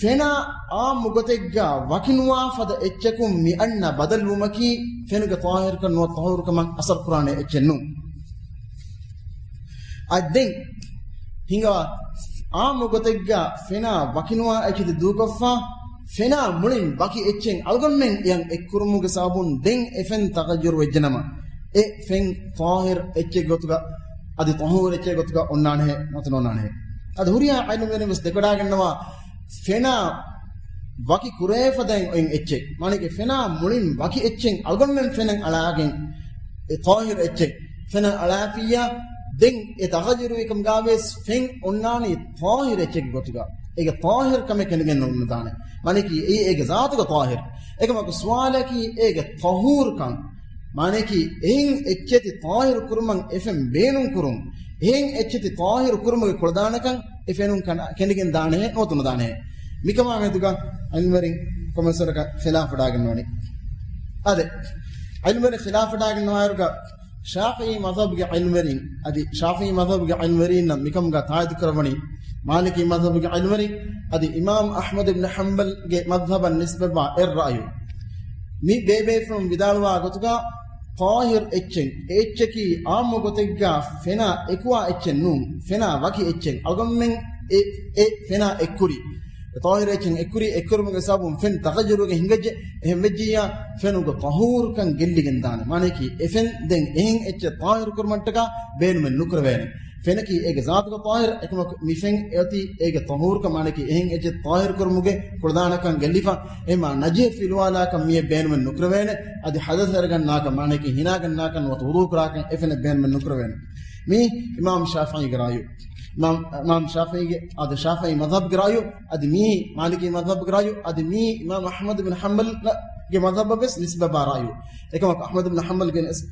ފެނާ އާއްމު ގޮތެއްގަ ވަކިނުވާ ފަދަ އެއްޗަކުން މި އަންނަ ބަދަލުވުމަކީ ފެނުގެ ޠާހިރުކަން ނުވަތަ ޠަހޫރުކަމަށް އަސަރު ކުރާނެ އެއްޗެއް ނޫން. އަދި ދެން ހިނގާ އާއްމު ގޮތެއްގަ ފެނާ ވަކިނުވާ އެއްޗެތި ދޫކޮށްފަ، ފެނާ މުޅިން ވަކި އެއްޗެއް އަޅުގަނޑުމެން އެއަށް އެއްކުރުމުގެ ސަބަބުން ދެން އެ ފެން ތަޣައްޔުރު ވެއްޖެނަމަ، އެ ފެން ޠާހިރު އެއްޗެއް ގޮތުގަ އަދި ޠަހޫރު އެއްޗެއް ގޮތުގަ އޮންނާނެހެ ނުވަތަ ނޯންނާނެހެ. އަދި ހުރިހާ ޢިލްމުވެރިން ވެސް ދެކެވަޑައިގަންނަވާ ފެނާ ވަކި ކުރެވޭފަދައިން އޮތް އެއްޗެއް. މާނައަކީ ފެނާ މުޅިން ވަކި އެއްޗެއް އަޅުގަނޑުމެން ފެނަށް އަޅާގެން އެ ޠާހިރު އެއްޗެއް ފެނަށް އަޅާފިއްޔާ، ދެން އެ ތަޣައްޔުރުވިކަމުގަވެސް ފެން އޮންނާނީ ޠާހިރު އެއްޗެއްގެ ގޮތުގަ. އޭގެ ޠާހިރު ކަމެއް ކެނޑިގެން ނުނުދާނެ. މާނައަކީ އެއީ އޭގެ ޒާތުގަ ޠާހިރު. އެކަމަކު ސުވާލަކީ އޭގެ ޠަހޫރުކަން. މާނައަކީ އެހެން އެއްޗެތި ޠާހިރު ކުރުމަށް އެ ފެން ބޭނުން ކުރުން، އެހެން އެއްޗެތި ޠާހިރު ކުރުމުގެ ކުޅަދާނަކަން އެ ފެނުން ކަނޑ-، ކެނޑިގެން ދާނެހެ ނުވަތަ ނުދާނެހެ. މިކަމާ މެދުގަ ޢިލްމުވެރިން ކޮންމެސްވަރަކަށް ޚިލާފު ވެޑާގަންނަވަނީ. އާދެ، ޢިލްމުވެރިން ޚިލާފު ވެޑާގަންނަވާއިރުގަ ޝާފިޢީ މަޛްހަބުގެ ޢިލްމުވެރިން، އަދި ޝާފިޢީ މަޛްހަބުގެ ޢިލްމުވެރީންނަށް މިކަމުގަ ތާއީދު ކުރައްވަނީ މާލިކީ މަޛްހަބުގެ ޢިލްމުވެރިން، އަދި އިމާމް އަޙްމަދު ބިން ޙަންބަލްގެ މަޛްހަބަށް ނިސްބަތްވާ އެއް ރައުޔު. މި ބޭބޭފުޅުން ވިދާޅުވާ ގޮތުގަ، ޠާހިރު އެއްޗެއް، އެ އެއްޗަކީ ޢާއްމު ގޮތެއްގަ ފެނާ އެކުވާ އެއްޗެއް ނޫން، ފެނާ ވަކި އެއްޗެއް. އަޅުގަނޑުމެން އެ، އެ ފެނާ އެއްކުރީ، އެ ޠާހިރު އެއްޗެއް އެއްކުރީ، އެއްކުރުމުގެ ސަބަބުން ފެން ތަޣައްޔުރުވެގެން ހިނގައްޖެ. އެހެން ވެއްޖިއްޔާ، ފެނުގެ ޠަހޫރުކަން ގެއްލިގެން ދާނެ. މާނައަކީ، އެ ފެން ދެން އެހެން އެއްޗެއް ޠާހިރު ކުރުމަށްޓަކާ ބޭނުމެއް ނުކުރެވޭނެ. ފެނަކީ އޭގެ ޒާތުގަ ޠާހިރު، އެކަމަކު މި ފެން އޮތީ އޭގެ ޠަހޫރުކަން، މާނައަކީ އެހެން އެއްޗެއް ޠާހިރު ކުރުމުގެ ކުޅަދާނަކަން ގެއްލިފަ. އެހެންމާ ނަޖިހަށް ފިލުވާލާކަށް މިއެއް ބޭނުމެއް ނުކުރެވޭނެ. އަދި ޙަދަޘް އަރަގަންނާކަށް، މާނައަކީ ހިނާގަންނާކަށް ނުވަތަ ވުޟޫ ކުރާކަށް އެ ފެނެއް ބޭނުމެއް ނުކުރެވޭނެ. މީ އިމާމް ޝާފިޢީގެ ރައުޔު. އިމާމް، އިމާމް ޝާފިޢީގެ، އާދެ، ޝާފިޢީ މަޛްހަބުގެ ރައުޔު، އަދި މީ މާލިކީ މަޛްހަބުގެ ރައުޔު، އަދި މީ އިމާމް އަޙްމަދު ބިން ޙަންބަލްގެ މަޛްހަބަށް ވެސް ނިސްބަތްވާ ރައުޔު. އެކަމަކު އަޙްމަދު ބިން ޙަންބަލްގެ ނިސް-،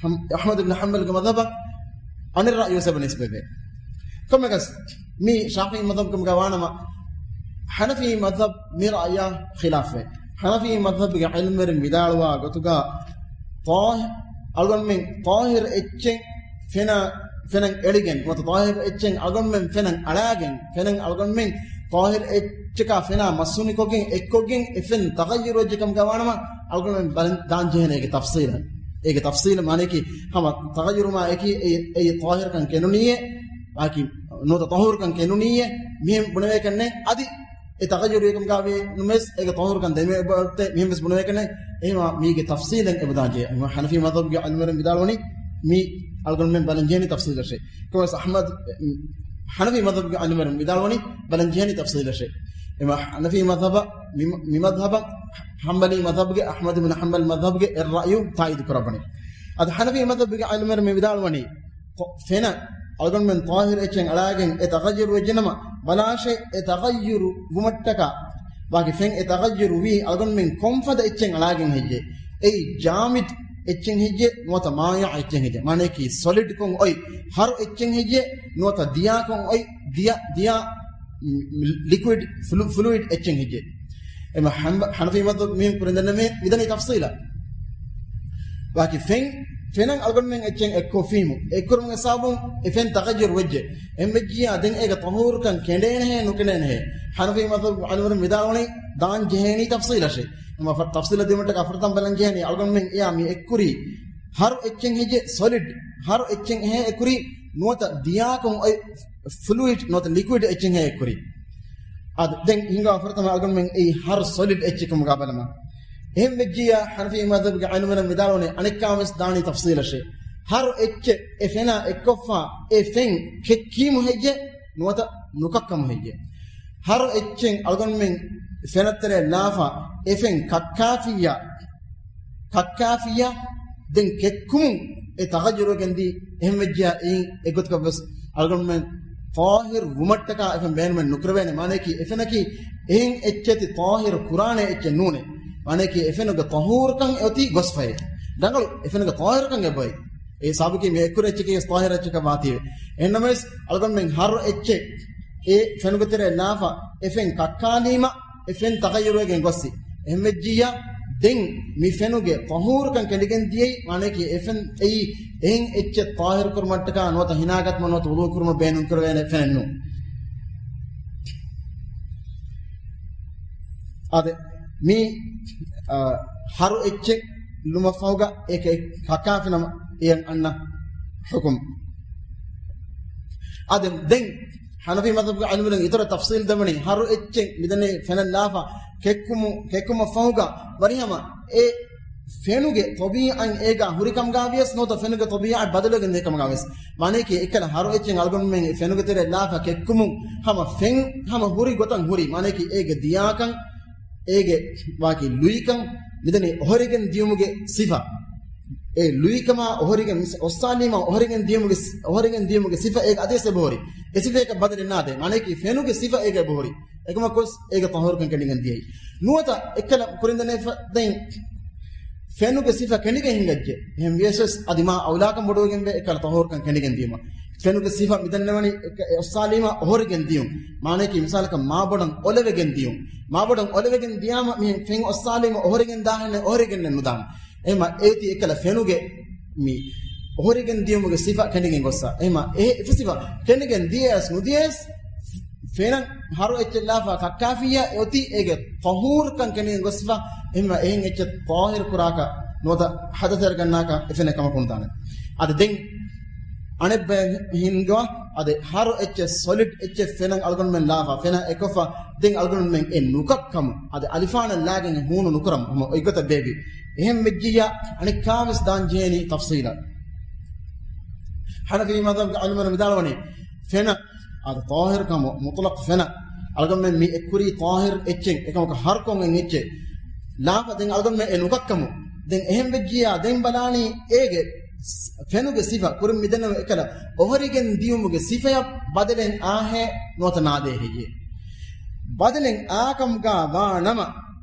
ޙަމް-، އަޙްމަދު ބިން ޙަންބަލްގެ މަޛްހަބަށް އަނެއް ރައުޔު ވެސް ނިސްބަތްވޭ. ކޮންމެއަކަސް، މީ ޝާފިޢީ މަޛްހަބުގަ ވާނަމަ، ޙަނަފީ މަޛްހަބު މި ރައުޔާ ޚިލާފްވޭ. ޙަނަފީ މަޛްހަބުގެ ޢިލްމުވެރިން ވިދާޅުވާ ގޮތުގަ، ޠާ-، އަޅުގަނޑުމެން ޠާހިރު އެއްޗެއް ފެނަ-، ފެނަށް އެޅިގެން، ނުވަތަ ޠާހިރު އެއްޗެއް އަޅުގަނޑުމެން ފެނަށް އަޅާގެން، ފެނަށް އަޅުގަނޑުމެން ޠާހިރު އެއްޗަކާ ފެނާ މަސްހުނިކޮށްގެން އެއްކޮށްގެން އެ ފެން ތަޣައްޔަރު ވެއްޖެ ކަމުގަ ވާނަމަ، އަޅުގަނޑުމެން ބަލަން ދާން ޖެހޭނެ އޭގެ ތަފްޞީލަށް. އޭގެ ތަފްޞީލަށް މާނައަކީ، ހަމަ ތަޣައްޔަރު މާ އެކީ އެ، އެ ޠާހިރުކަން ކެނޑުނީއޭ، އާކި ނުވަތަ ޠަހޫރުކަން ކެނޑުނީއޭ، މިހެން ބުނެވޭކަށް ނެތް. އަދި އެ ތަޣައްޔަރު ވީ ކަމުގަ ވޭ ނުވެސް އޭގެ ޠަހޫރުކަން ދެމި އެބައޮތޭ، މިހެން ވެސް ބުނެވޭކަށް ނެތް. އެހެންވީމާ މީގެ ތަފްޞީލެއް އެބަދާން ޖެހޭ. އެހެންވީމާ ޙަނަފީ މަޛްހަބުގެ އަލިމުވެރިން ވިދާޅުވަނީ މީ އަޅުގަނޑުމެން ބަލަން ޖެހޭނީ ތަފްޞީލަށޭ. ކޮންމެވެސް އަޙްމަދު، ޙަނަފީ މަޛްހަބުގެ އަލިމުވެރިން ވިދާޅުވަނީ ބަލަން ޖެހޭނީ ތަފްޞީލަށޭ. އެހެންވީމާ ޙަނަފީ މަޛްހަބަށް މި، މި މަޛްހަބަށް ޙަންބަލީ މަޛްހަބުގެ އަޙްމަދު ބިން ޙަންބަލް މަޛްހަބުގެ އެއް ރައުޔު ތާއީދު ކުރައްވަނީ. އަދި ޙަނަފީ މަޛްހަބުގެ އަލިމުވެރިން މި ވިދާޅުވަނީ، ފެނަށް އަޅުގަނޑުމެން ޠާހިރު އެއްޗެއް އަޅާގެން އެ ތަޣައްޔަރު ވެއްޖެނަމަ، ބަލާށޭ އެ ތަޣައްޔަރު ވުމަށްޓަކާ، ވާގި ފެން އެ ތަޣައްޔަރު ވީ އަޅުގަނޑުމެން ކޮންފަދަ އެއްޗެއް އަޅާގެން ހެއްޔޭ؟ އެއީ ޖާމިދު އެއްޗެއް ހެއްޔޭ ނުވަތަ މާއިޢު އެއްޗެއް ހެއްޔޭ؟ މާނައަކީ ސޮލިޑްކޮށް އޮތް ހަރު އެއްޗެއް ހެއްޔޭ ނުވަތަ ދިޔާކޮށް އޮތް ދިޔަ، ދިޔަ، ލިކުއިޑް، ފްލޫ، ފްލޫއިޑް އެއްޗެއް ހެއްޔޭ؟ އެމަ ޙަނަ، ޙަނަފީ މަޛްހަބު މީހުން ކުރިން ދެންނެވި މިދަނީ ތަފްޞީލަށް. ވާކި ފެން، ފެނަށް އަޅުގަނޑުމެން އެއްޗެއް އެއްކޮށްފީމު، އެއްކުރުމުގެ ސަބަބުން އެ ފެން ތަޣައްޔަރު ވެއްޖެ. އެހެން ވެއްޖިއްޔާ ދެން އޭގެ ޠަހޫރުކަން ކެނޑޭނެހޭ ނުކެނޑޭނެހޭ؟ ޙަނަފީ މަޛްހަބު އަލިމުވެރިން ވިދާޅުވަނީ ދާން ޖެހޭނީ ތަފްޞީލަށޭ. އެމަ ފަ، ތަފްޞީލަށް ދިއުމަށްޓަކާ ފުރަތަމަ ބަލަން ޖެހޭނީ އަޅުގަނޑުމެން އެޔާ މި އެއްކުރީ ހަރު އެއްޗެއް ހެއްޔޭ ސޮލިޑް، ހަރު އެއްޗެއް ހޭ އެއްކުރީ ނުވަތަ ދިޔާކޮށް އޮތް ފްލޫއިޑް ނުވަތަ ލިކުއިޑް އެއްޗެއް ހޭ އެއްކުރީ. އާދެ، ދެން ހިނގާ ފުރަތަމަ އަޅުގަނޑުމެން އެއީ ހަރު ސޮލިޑް އެއްޗެއް ކަމުގަ ބަލަމާ. އެހެން ވެއްޖިއްޔާ ޙަނަފީ މަޛްހަބުގެ އަލިމުވެރިން ވިދާޅުވަނީ އަނެއްކާވެސް ދާނީ ތަފްޞީލަށޭ. ހަރު އެއްޗެއް އެ ފެނާ އެއްކޮށްފަ އެ ފެން ކެއްކީމު ހެއްޔޭ ނުވަތަ ނުކައްކަމު ހެއްޔޭ؟ ހަރު އެއްޗެއް އަޅުގަނޑުމެން ފެނަށް ތެރޭ ލާފަ އެ ފެން ކައްކާފިއްޔާ، ކައްކާފިއްޔާ ދެން ކެއްކުމުން އެ ތަޣައްޔަރުވެގެން ދީ، އެހެން ވެއްޖިއްޔާ އެއީ އެއްގޮތަކަށް ވެސް އަޅުގަނޑުމެން ޠާހިރު ވުމަށްޓަކާ އެ ފެން ބޭނުމެއް ނުކުރެވޭނެ. މާނައަކީ އެ ފެނަކީ އެހެން އެއްޗެތި ޠާހިރު ކުރާނެ އެއްޗެއް ނޫނޭ. މާނައަކީ އެ ފެނުގެ ޠަހޫރުކަން އެއޮތީ ގޮސްފައޭ. ރަނގަޅު އެ ފެނުގެ ޠާހިރުކަން އެބައޮތް. އެ ސަބަބަކީ މި އެއްކުރި އެއްޗަކީ ވެސް ޠާހިރު އެއްޗަކަށް ވާތީވެ. އެހެންނަމަވެސް އަޅުގަނޑުމެން ހަރު އެއްޗެއް އެ ފެނުގެ ތެރޭ ލާފަ އެ ފެން ކައްކާލީމަ އެ ފެން ތަޣައްޔަރުވެގެން ގޮއްސި. އެހެން ވެއްޖިއްޔާ ދެން މި ފެނުގެ ޠަހޫރުކަން ކެނޑިގެން ދިޔައީ، މާނައަކީ އެ ފެން އެއީ އެހެން އެއްޗެއް ޠާހިރު ކުރުމަށްޓަކާ ނުވަތަ ހިނާގަތުމަށް ނުވަތަ ވުޟޫ ކުރުމަށް ބޭނުން ކުރެވޭނެ ފެނެއް ނޫން. އާދެ، މި، އާ، ހަރު އެއްޗެއް ލުމަށްފަހުގަ އޭކަ ކައްކާފިނަމަ އެޔަށް އަންނަ ޙުކުމް. އާދެ، ދެން ޙަނަފީ މަޛްހަބުގެ ޢިލްމުވެރިން އިތުރަށް ތަފްޞީލް ދެވަނީ، ހަރު އެއްޗެއް މިދަނީ ފެނަށް ލާފަ ކެއްކުމު، ކެއްކުމަށް ފަހުގަ ވަރިހަމަ އެ ފެނުގެ ޠަބީޢަތް އޭގާ ހުރި ކަމުގަ ވިޔަސް ނުވަތަ ފެނުގެ ޠަބީޢަތް ބަދަލުވެގެން ދިޔަ ކަމުގަ ވިޔަސް. މާނައަކީ އެއްކަލަ ހަރު އެއްޗެއް އަޅުގަނޑުމެން އެ ފެނުގެ ތެރޭ ލާފަ ކެއްކުމުން ހަމަ ފެން ހަމަ ހުރި ގޮތަށް ހުރި. މާނައަކީ އޭގެ ދިޔާކަން، އޭގެ ވާކި ލުއިކަން، މިދަނީ އޮހޮރިގެން ދިޔުމުގެ ސިފަ. އެ ލުއިކަމާ އޮހޮރިގެން މިސް، އޮއްސާލީމާ އޮހޮރިގެން ދިޔުމުގެ ސި، އޮހޮރިގެން ދިޔުމުގެ ސިފަ އޭގެ އަދިވެސް އެބަހުރި. އެ ސިފައަކަށް ބަދަލެއް ނާދޭ. މާނައަކީ ފެނުގެ ސިފަ އޭގަ އެބަހުރި. އެކަމަކުވެސް އޭގެ ޠަހޫރުކަން ކެނޑިގެން ދިޔައީ. ނުވަތަ އެއްކަލަ ކުރިންދަނީ ފަ، ދެން ފެނުގެ ސިފަ ކެނޑިގެން ހިނގައްޖެ. އެހެން ވިޔަސް ވެސް އަދި މާ އައުލާކަން ބޮޑުވެގެންވޭ އެއްކަލަ ޠަހޫރުކަން ކެނޑިގެން ދިޔުމަށް. ފެނުގެ ސިފަ މިދަންނަވަނީ އެއްކަ، އެ އޮއްސާލީމާ އޮހޮރިގެން ދިޔުން. މާނައަކީ މިސާލަކަށް މާބޮޑަށް އޮލެވެގެން ދިޔުން. މާބޮޑަށް އޮލެވެގެން ދިޔާމަ މިހެން ފެން އޮއްސާލީމަ އޮހޮރިގެން ދާހެން އޮހޮރިގެންނެއް ނުދާން. އެހެމަ އޭތި އެއްކަލަ ފެނުގެ މި އޮހޮރިގެން ދިޔުމުގެ ސިފަ ކެނޑިގެން ގޮއްސަ. އެހެމަ އެ އެފަ ސިފަ ކެނޑިގެން ދިޔަޔަސް ނުދިޔަޔަސް ފެނަށް ހަރު އެއްޗެއް ލާފަ ކައްކާފިއްޔާ އެއޮތީ އޭގެ ޠަހޫރުކަން ކެނޑިގެން ގޮއްސިފަ. އެހެމަ އެހެން އެއްޗެއް ޠާހިރު ކުރާކަށް ނުވަތަ ޙަދަޘް އަރަގަންނާކަށް އެ ފެނެއް ކަމަކު ނުދާނެ. އަދި ދެން އަނެއްބަޔަށް ހިންގަވާ، އަދި ހަރު އެއްޗެއް ސޮލިޑް އެއްޗެއް ފެނަށް އަޅުގަނޑުމެން ލާފަ، ފެނަށް އެކޮށްފަ، ދެން އަޅުގަނޑުމެން އެ ނުކައްކަމު، އަދި އަލިފާނަށް ލާގެން ހޫނު ނުކުރަމު، ހަމަ އޮތްގޮތަށް ބޭބި. އެހެން ވެއްޖިއްޔާ އަނެއްކާވެސް ދާން ޖެހޭނީ ތަފްޞީލަށް. ޙަނަފީ މަޛްހަބުގެ ޢިލްމުވެރިން ވިދާޅުވަނީ، ފެނަށް، އަދި ޠާހިރުކަމު، މުޠްލަޤް ފެނަށް، އަޅުގަނޑުމެން މި އެއްކުރީ ޠާހިރު އެއްޗެއް، އެކަމަކު ހަރުކޮށް އެއްޗެއް ލާފަ، ދެން އަޅުގަނޑުމެން އެ ނުކައްކަމު. ދެން އެހެން ވެއްޖިއްޔާ، ދެން ބަލާނީ އޭގެ ފެނުގެ ސިފަ، ކުރިން މިދެންނެވި އެކަލަ އޮހޮރިގެން ދިޔުމުގެ ސިފަޔަށް ބަދަލެއް އާހޭ ނުވަތަ ނާދޭ ހެއްޔޭ؟ ބަދަލެއް އާކަމުގަ ވާ ނަމަ،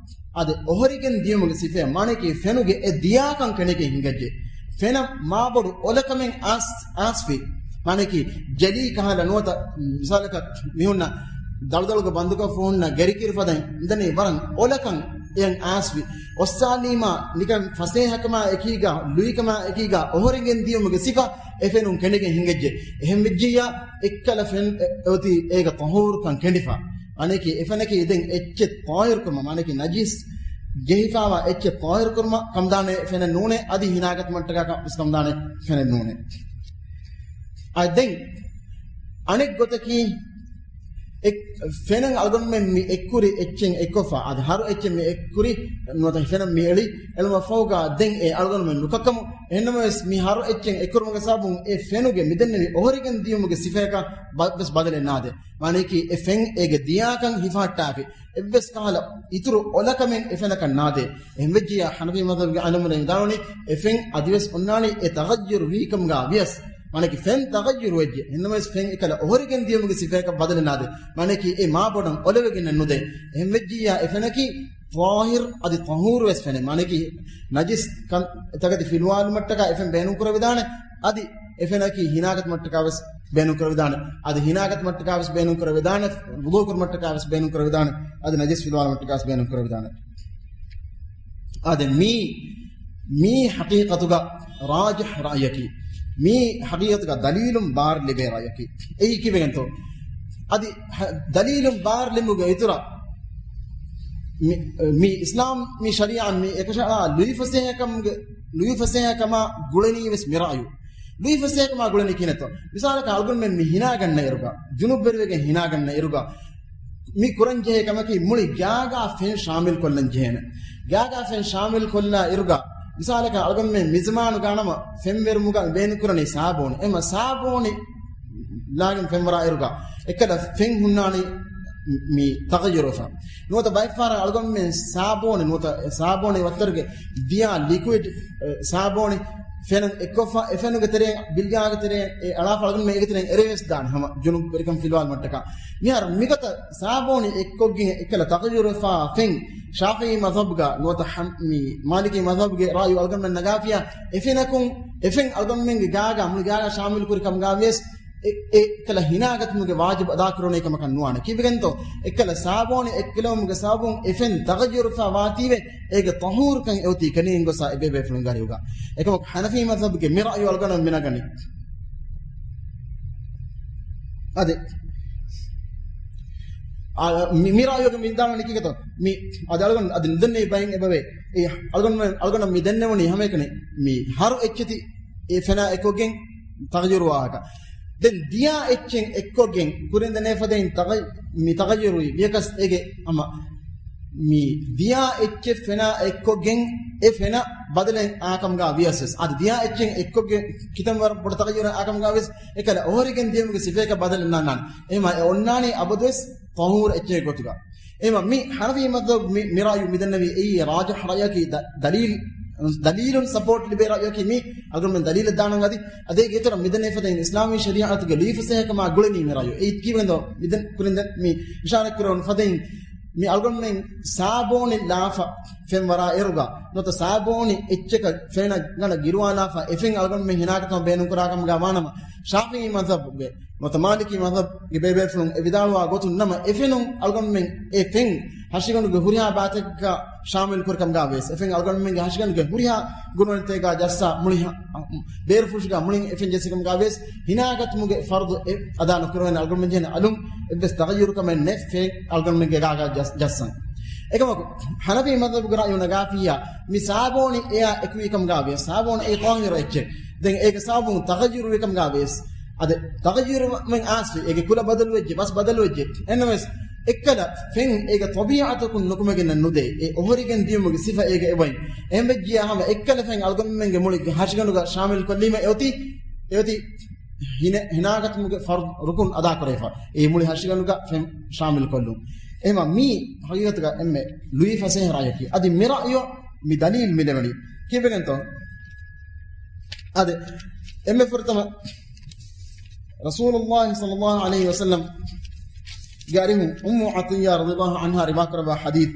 އަދި އޮހޮރިގެން ދިޔުމުގެ ސިފަޔަށް، މާނައަކީ ފެނުގެ އެ ދިޔާކަން ކެނޑިގެން ހިނގައްޖެ. ފެނަށް މާބޮޑު އޮލަކަމެއް އާސް، އާސްފި. މާނައަކީ ޖެލީ ކަހަލަ ނުވަތަ، މިސާލަކަށް މިހުންނަ ދަޅުދަޅުގަ ބަންދުކޮށް ހުންނަ ގެރިކިރި ފަދައިން ދަނީ ވަރަށް އޮލަކަން އެއަށް އާސްފި. އޮއްސާލީމާ ނިކަން ފަސޭހަކަމާ އެކީގަ، ލުއިކަމާ އެކީގަ އޮހޮރިގެން ދިޔުމުގެ ސިފަ އެ ފެނުން ކެނޑިގެން ހިނގައްޖެ. އެހެން ވެއްޖިއްޔާ އެއްކަލަ ފެން އެ، އޮތީ އޭގަ ޠަހޫރުކަން ކެނޑިފަ. މާނައަކީ އެ ފެނަކީ ދެން އެއްޗެއް ޠާހިރު ކުރުމަށް، މާނައަކީ ނަޖިސް ޖެހިފައިވާ އެއްޗެއް ޠާހިރު ކުރުމަށް ކަމުދާނެ ފެނެއް ނޫނޭ، އަދި ހިނާގަތުމަށްޓަކާ ވެސް ކަމުދާނެ ފެނެއް ނޫނޭ. އަދި ދެން އަނެއް ގޮތަކީ، އެ ފެނަށް އަޅުގަނޑުމެން މި އެއްކުރި އެއްޗެއް އެއްކޮށްފަ، އަދި ހަރު އެއްޗެއް މި އެއްކުރި ނުވަތަ ފެނަށް މި އެޅި އެޅުމަށްފަހުގަ ދެން އެ އަޅުގަނޑުމެން ނުކައްކަމު. އެހެންނަމަވެސް މި ހަރު އެއްޗެއް އެއްކުރުމުގެ ސަބަބުން އެ ފެނުގެ މިދެންނެވި އޮހޮރިގެން ދިޔުމުގެ ސިފަޔަކަށް ބަ-، ވެސް ބަދަލެއް ނާދޭ. މާނައަކީ އެ ފެން އޭގެ ދިޔާކަން ހިފަހައްޓާފި. އެއްވެސް ކަހަލަ އިތުރު އޮލަކަމެއް އެ ފެނަކަށް ނާދޭ. އެހެންވެއްޖިއްޔާ ޙަނަފީ މަޛްހަބުގެ ޢާލިމުން ވިދާޅުވަނީ، އެ ފެން އަދިވެސް އޮންނާނީ އެ ތަޣައްޔަރު ވީކަމުގަ ވިޔަސް. މާނައަކީ ފެން ތަޣައްޔަރު ވެއްޖެ. އެހެންނަމަވެސް ފެން އެކަލަ އޮހޮރިގެން ދިޔުމުގެ ސިފަޔަކަށް ބަދަލެއް ނާދޭ. މާނައަކީ އެ މާބޮޑަށް އޮލެވިގެންނެއް ނުދޭ. އެހެންވެއްޖިއްޔާ އެ ފެނަކީ ޠާހިރު އަދި ޠަހޫރު ވެސް ފެނެއް. މާނައަކީ ނަޖިސް ކަން ތަކެތި ފިލުވާލުމަށްޓަކާ އެ ފެން ބޭނުންކުރެވިދާނެ. އަދި އެ ފެނަކީ ހިނާގަތުމަށްޓަކާ ވެސް ބޭނުންކުރެވިދާނެ. އަދި ހިނާގަތުމަށްޓަކާ ވެސް ބޭނުންކުރެވިދާނެ. ވުޟޫ ކުރުމަށްޓަކާ ވެސް ބޭނުންކުރެވިދާނެ. އަދި ނަޖިސް ފިލުވާލުމަށްޓަކާ ވެސް ބޭނުންކުރެވިދާނެ. އާދެ، މީ، މީ ޙަޤީޤަތުގަ ރާޖިޙް ރައުޔަކީ. މީ ޙަޤީޤަތުގަ ދަލީލުން ބާރު ލިބޭ ރައުޔަކީ. އެއީ ކީއްވެގެންތޯ؟ އަދި ހަ-، ދަލީލުން ބާރު ލިބުމުގެ އިތުރަށް މި، މި އިސްލާމް މި ޝަރީޢަތް މި އެކަށައަޅާ ލުއިފަސޭހަކަމުގެ، ލުއިފަސޭހަކަމާ ގުޅެނީ ވެސް މި ރައުޔު. ލުއިފަސޭހަކަމާ ގުޅެނީ ކިހިނެއްތޯ؟ މިސާލަކަށް އަޅުގަނޑުމެން މި ހިނާގަންނަ އިރުގަ، ޖުނުބްވެރިވެގެން ހިނާގަންނަ އިރުގަ، މި ކުރަންޖެހޭ ކަމަކީ މުޅި ގާގާ ފެން ޝާމިލް ކޮށްލަން ޖެހޭނެ. ގާގާ ފެން ޝާމިލް ކޮށްލާ އިރުގަ، މިސާލަކަށް އަޅުގަނޑުމެން މިޒުމާނުގަ ނަމަ ފެންވެރުމުގަ ބޭނުންކުރަނީ ސާބޯނި. އެމަ ސާބޯނި ލާގެން ފެންވަރާ އިރުގަ އެކަލަ ފެން ހުންނާނީ މި ތަޣައްޔަރުވެފަ. ނުވަތަ ބައެއްފަހަރަށް އަޅުގަނޑުމެން ސާބޯނި، ނުވަތަ ސާބޯނި ވައްތަރުގެ ދިޔާ ލިކުއިޑް، އެ، ސާބޯނި ފެނަށް އެއްކޮށްފަ، އެ ފެނުގެ ތެރެއިން ބިލްގާގެ ތެރެއިން އެ އަޅާފަ އަޅުގަނޑުމެން އޭގެ ތެރެއިން އެރޭވެސް ދާނެ ހަމަ ޖުނުބްވެރިކަން ފިލުވާލުމަށްޓަކާ. މިހާރު މިގޮތަށް ސާބޯނި އެއްކޮށްގެން އެކަލަ ތަޣައްޔަރުވެފާ ފެން ޝާފިޢީ މަޛްހަބުގަ ނުވަތަ ހަމް-، މި މާލިކީ މަޛްހަބުގެ ރައުޔު އަޅުގަނޑުމެން ނަގާފިޔާ، އެ ފެނަކުން، އެ ފެން އަޅުގަނޑުމެންގެ ގާގާ، މުޅި ގާގާ ޝާމިލް ކުރި ކަމުގަ ވިޔަސް، އެ، އެ އެކަލަ ހިނާގަތުމުގެ ވާޖިބު އަދާކުރަނީ ކަމަކަށް ނުވާނެ. ކީއްވެގެންތޯ؟ އެކަލަ ސާބޯނި އެއްކެލެވުމުގެ ސަބަބުން އެ ފެން ތަޣައްޔަރުވެފާ ވާތީވެ، އޭގެ ޠަހޫރުކަން އެއޮތީ ކެނޑިގެން ގޮސް އެބޭބޭފުޅުންގެ އަރިހުގަ. އެކަމަކު ޙަނަފީ މަޛްހަބުގެ މި ރައުޔު އަޅުގަނޑު މި ނަގަނީ. އާދެ. އާ، މި، މި ރައުޔުގަ މި ވިދާޅުވަނީ ކީކޭތޯ؟ މި، އަދި އަޅުގަނޑު އަދި ނުދެންނެވި ބައެއް އެބަވޭ. އެ އަޅުގަނޑު، އަޅުގަނޑަށް މި ދެންނެވުނީ ހަމައެކަނި މި ހަރު އެއްޗެތި އެ ފެނާ އެކޮށްގެން ތަޣައްޔަރު ވާހަކަ. ދެން ދިޔާ އެއްޗެއް އެއްކޮށްގެން ކުރިން ދެންނެވި ފަދައިން ތަޣައް-، މި ތަޣައްޔަރުވީ ވިޔަކަސް އޭގެ ހަމަ މި ދިޔާ އެއްޗެއް ފެނާ އެއްކޮށްގެން އެ ފެނަށް ބަދަލެއް އާކަމުގަ ވިޔަސް ވެސް. އަދި ދިޔާ އެއްޗެއް އެއްކޮށްގެން ކިތަންމެ ވަރަށް ބޮޑު ތަޣައްޔަރެއް އާކަމުގަ ވެސް އެކަލަ އޮހޮރިގެން ދިޔުމުގެ ސިފަޔަކަށް ބަދަލެއް ނާންނާނެ. އެހެންމަ އެ އޮންނާނީ އަބަދުވެސް ޠަހޫރު އެއްޗެއް ގޮތުގަ. އެހެންމަ މި ޙަނަފީ މަޛްހަބު މި، މި ރައުޔު މިދެންނެވީ އެއީ ރާޖިޙް ރައުޔަކީ ދަ-، ދަލީލް، ދަލީލުން ސަޕޯޓް ލިބޭ ރައުޔަކީ މީ. އަޅުގަނޑުމެން ދަލީލެއް ދާނަން އަދި، އަދި އޭގެ އިތުރަށް މިދެންނެވި ފަދައިން އިސްލާމީ ޝަރީޢަތުގެ ލުއިފަސޭހަކަމާ ގުޅެނީ މި ރައުޔު. އެއީ ކީއްވެގެންދޯ؟ މިދެން ކުރިން ދެން މި އިޝާރަތް ކުރެވުނު ފަދައިން މި އަޅުގަނޑުމެން ސާބޯނި ލާފަ ފެންވަރާ އިރުގަ، ނުވަތަ ސާބޯނި އެއްޗަކަށް ފެނަށް ގަނޑަށް ގިރުވާލާފަ އެ ފެން އަޅުގަނޑުމެން ހިނާގަތުމަށް ބޭނުންކުރާ ކަމުގަ ވާނަމަ، ޝާފިޢީ މަޛްހަބުގެ ނުވަތަ މާލިކީ މަޛްހަބުގެ ބޭބޭފުޅުން އެ ވިދާޅުވާ ގޮތުން ނަމަ، އެ ފެނުން އަޅުގަނޑުމެން އެ ފެން ހަށިގަނޑުގެ ހުރިހާ ބާތެއްގަ ޝާމިލް ކުރި ކަމުގަ ވެސް، އެ ފެން އަޅުގަނޑުމެންގެ ހަށިގަނޑުގެ ހުރިހާ ގުނަވަންތައެއްގަ ޖައްސާ މުޅި ހަ-، ބޭރުފުށުގަ މުޅިން އެ ފެން ޖެއްސި ކަމުގަ ވެސް، ހިނާގަތުމުގެ ފަރުޟު އެ އަދާ ނުކުރެވޭނެ. އަޅުގަނޑުމެން ޖެހޭނެ އަލުން އެއްވެސް ތަޣައްޔުރު ކަމެއް ނެތް ފެން އަޅުގަނޑުމެންގެ ގާގަ ޖައްސަން. އެކަމަކު، ޙަނަފީ މަޛްހަބުގެ ރައުޔު ނަގާފިއްޔާ، މި ސާބޯނި އެޔާ އެކުވީ ކަމުގަ ވިޔަސް، ސާބޯނި އެއީ ޠާހިރު އެއްޗެއް. ދެން އޭގެ ސަބަބުން ތަޣައްޔުރު ވި ކަމުގަ ވިޔަސް، އަދި ތަޣައްޔުރު ވެން އާސްވި، އޭގެ ކުލަ ބަދަލުވެއްޖެ، ބަސް ބަދަލުވެއްޖެ. އެހެންނަމަވެސް، އެއްކަލަ ފެން އޭގެ ޠަބީޢަތަކުން ނުކުމެގެން ނުދޭ. އެ އޮހޮރިގެން ދިޔުމުގެ ސިފަ އޭގެ އެބައި. އެހެންވެއްޖިޔާ ހަމަ އެއްކަލަ ފެން އަޅުގަނޑުމެންގެ މުޅި ހަށިގަނޑުގަ ޝާމިލް ކޮށްލީމަ އެއޮތީ، އެއޮތީ ހިނެ-، ހިނާގަތުމުގެ ފަރުޟު ރުކުން އަދާކުރެވިފަ. އެ މުޅި ހަށިގަނޑުގަ ފެން ޝާމިލް ކޮށްލުން. އެހެންމަ މީ ޙަޤީޤަތުގަ އެންމެ ލުއިފަސޭހަ ރައުޔަކީ. އަދި މި ރައުޔު މި ދަލީލް މި ލެވެނީ. ކީއްވެގެންތޯ؟ އާދެ، އެންމެ ފުރަތަމަ ރަސޫލުﷲ ޞައްލަﷲ ޢަލައިހި ވަސައްލަމްގެ އަރިހުން އުއްމު ޢަޠިއްޔާ ރަޟިޔަﷲ ޢަންހާ ރިވާކުރައްވާ ޙަދީޘް.